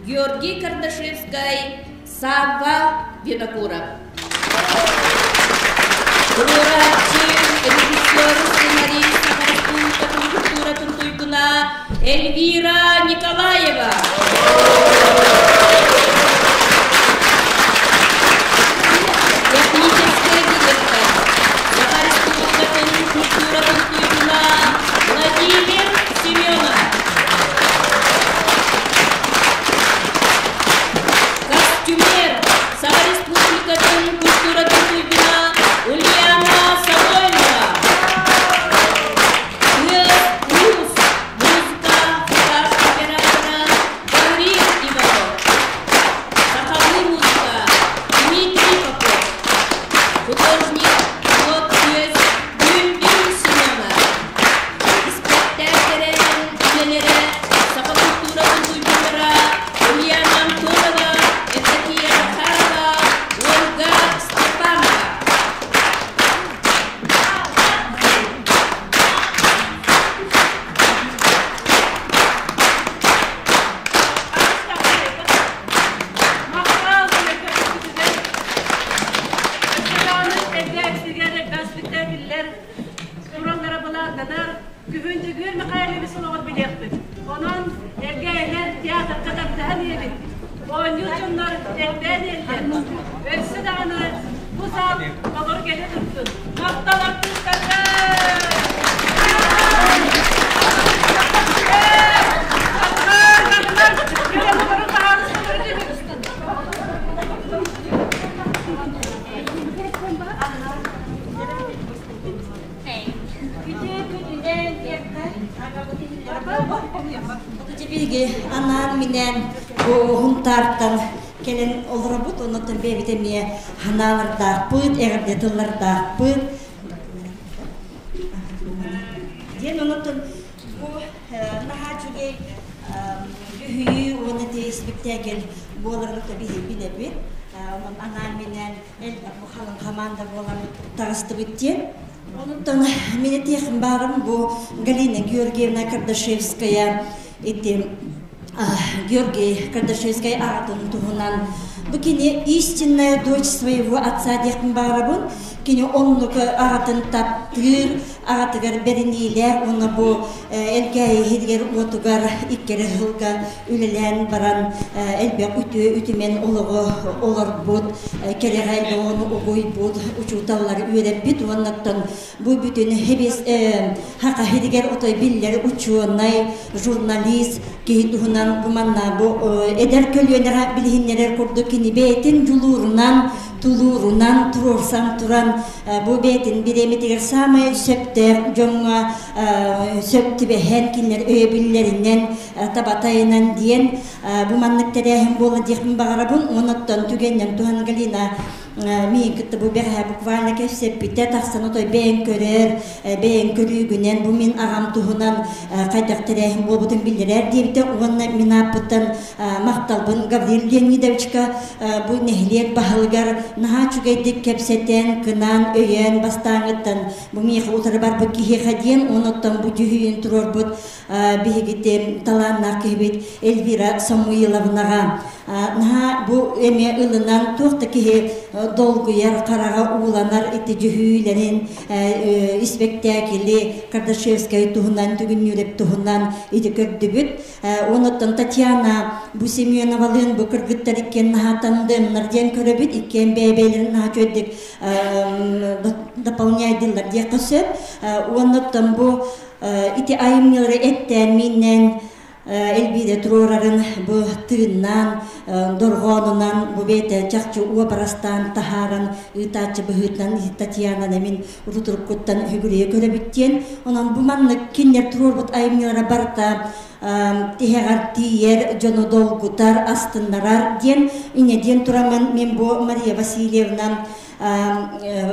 Георгий Кардашевскай, Савва Винокуров. Туруорааччы, режиссер, сценарист Саха Республикатын культуратын туйгуна Эльвира Николаева. Техническэй директор, Саха Республикатын культуратын туйгуна Владимир Семенов. Костюмер Саха Республикатын культуратын туйгуна Ульяна Самойлова. Тыас-уус музыка монтаж оператора Гаврил Иванов. Сахалыы музыка Дмитрий Попов. Художник Уот Күөс Күндүл Семенов. Испэктээктэрэ үлэлэрэ саха культуратын туйгуннара Ульяна Антонова, Евдокия Захарова, Ольга Степанова. Махтал көрсүтүнэн Өссө эргэ элбэх спектакльлэр тураллара былааннанар. Күһүн Дьөгүөр Михайлович олоҕун билиэхпит. Онон эргэ театрга тардыһан иһэбит. Оонньуур дьоннор элбээн иһэллэр. Өссө даҕаны бу саал толору кэлэ турдун. Махтал артыыстарга! Биһиги анаан-минээн Уһунтаартан кэлэн олоробут, оннуттан бэйэбит эмиэ ханаалардаахпыт, эҕэрдэ тыллардаахпыт. Диэн оннуттан бу наһаа үчүгэй дьүһүйүү уонна ити испэктээкил буоларын биһи билэбит. Онон анаан-минээн элбэх бу халыҥ хамаанда буолан таҕыстыбыт диэн. Онуттан мин этиэхим баарым бу Галина Георгиевна Кардашевская ити Георгий Кардашевскай аатын туһунан бу кини истинная дочь своего отца диэхпин баарабын. Кини оннук аҕатын таптыыр, аҕатыгар бэриниилээх уонна бу Элгээйи иһигэр-уотугар иккэрэ сылга үлэлээн баран элбэх үтүө үтүмэн олоҕу олорбут, кэрэҕэ оҕону угуйбут, учууталлары үөрэппит уоннаттан бу бүтүн Саха сиригэр отой биллэр учуонай, журналист киһи туһунан бу манна бу эдэр көлүөнэҕэ билиһиннэрэр курдук кини бэйэтин дьулуурунан, тулуурунан туруорсан туран бу бэйэтин бириэмэтигэр саамай сөптөөх дьоҥҥо сөп түбэһэн кинилэр өйөбүллэринэн табатайынан диэн бу маннык тэрээһин буола диэхпин баҕарабын. Онон түгэнинэн туһан Галина миигин кытта бу бэҕэһээ буквально кэпсэппитэ тахсан отой бэйэҥ көрөр, бэйэҥ көрүүгүнэн бу мин аҕам туһунан хайдах тэрээһин буолбутун биллэрээр диэбитэ уонна мин ааппыттан махталбын Гаврил Леонидовичка бу нэһилиэк баһылыгар наһаа үчүгэйдик кэпсэтэн, кынаан, өйөөн бастааҥҥыттан бу миэхэ утары барбыт киһиэхэ диэн оноттон бу дьүһүйүн туруорбут биһигити талааннаах киһибит Эльвира Самуиловнаҕа наһаа бу эмиэ ылынан туох да киһи долгуйар, хараҕа ууланар ити дьүһүйүүлэрин испэктээкили Кардашевскай туһунан, Түгүннүүрэп туһунан ити көрдүбүт. Онуттан Татьяна бу Семеновалыын бу кыргыттар иккиэн наһаа тандемнар диэн көрөбүт, иккиэн бэйэ-бэйэлэрин наһаа үчүгэйдик дополняйдыыллар диэххэ сөп. Онуттан бу ити айымньылары эттээн, мииннээн Эльвира туруорарын бу тыыннаан, дорҕоонунан бу бэйэтэ чахчы уобарастаан таһааран ыытааччы быһыытынан Татьянаны мин урутуруккуттан үгүрүйэ көрөбүт диэн. Онон бу маннык кинилэр туруорбут айымньылара барыта тиһэҕэр тиийэр, дьону долгутар, астыннарар диэн инньэ диэн тураммын мин бу Мария Васильевна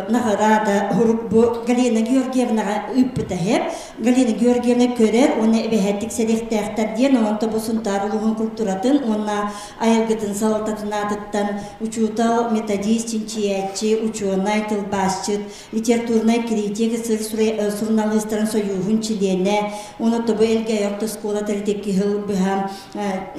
наҕараада урук бу Галина Георгиевнаҕа ыыппыта иһэр. Галина Георгиевна көрөр уонна эбэһээттик сэриэхтээхтэр диэн онон бу Сунтаар улууһун культуратын уонна айылгытын салалтатын аатыттан учуутал, методист, чинчийээччи, учуонай, тылбаасчыт, литературнай критик, суруналыыстарын сойууһун чилиэнэ, уонна бу Элгээйи орто оскуола төрүт сыл быһа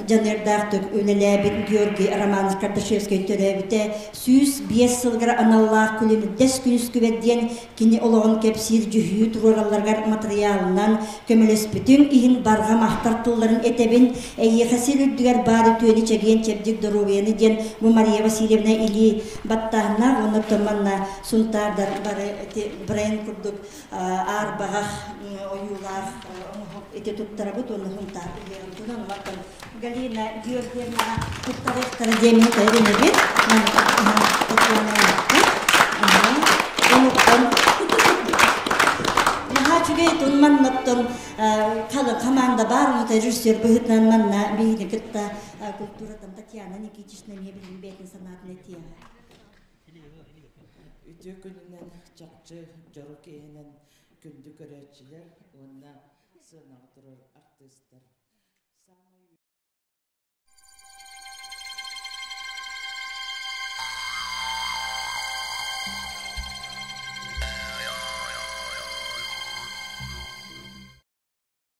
дьаныардаахтык үлэлээбит Георгий Романович Кардашевскай төрөөбүтэ 105 сылыгар аналлаах күлүмүрдэс күнүскүбэт диэн кини олоҕун кэпсиир дьүһүйүү туруоралларыгар матырыйаалынан көмөлөспүтүҥ иһин барҕа махтар тылларын этэбин. Эйиэхэ сир үрдүгэр баар үтүөнү чэгиэн-чэбдик доруобуйаны диэн бу Мария Васильевна илии баттааһыннаах уонна оттон манна Сунтаардар бары ити бренд курдук аарбаҕах ойуулаах оҥоһук ити туттарабыт уонна Сунтаар ыһыаҕын оттон Галина Георгиевна туттарыахтара диэммин көрүнэбит. Онуттан наһаа үчүгэй тун маннаттан команда бар ону режиссер быһыытынан манна биһиги кытта культуратын Татьяна Никитична эмиэ билин бэйэтин санаатын этиэҕэ. Үтүө күнүнэн чахчы дьоро киэһэнэн күндү көрөөччүлэр уонна сыанаҕа турар артыыстар.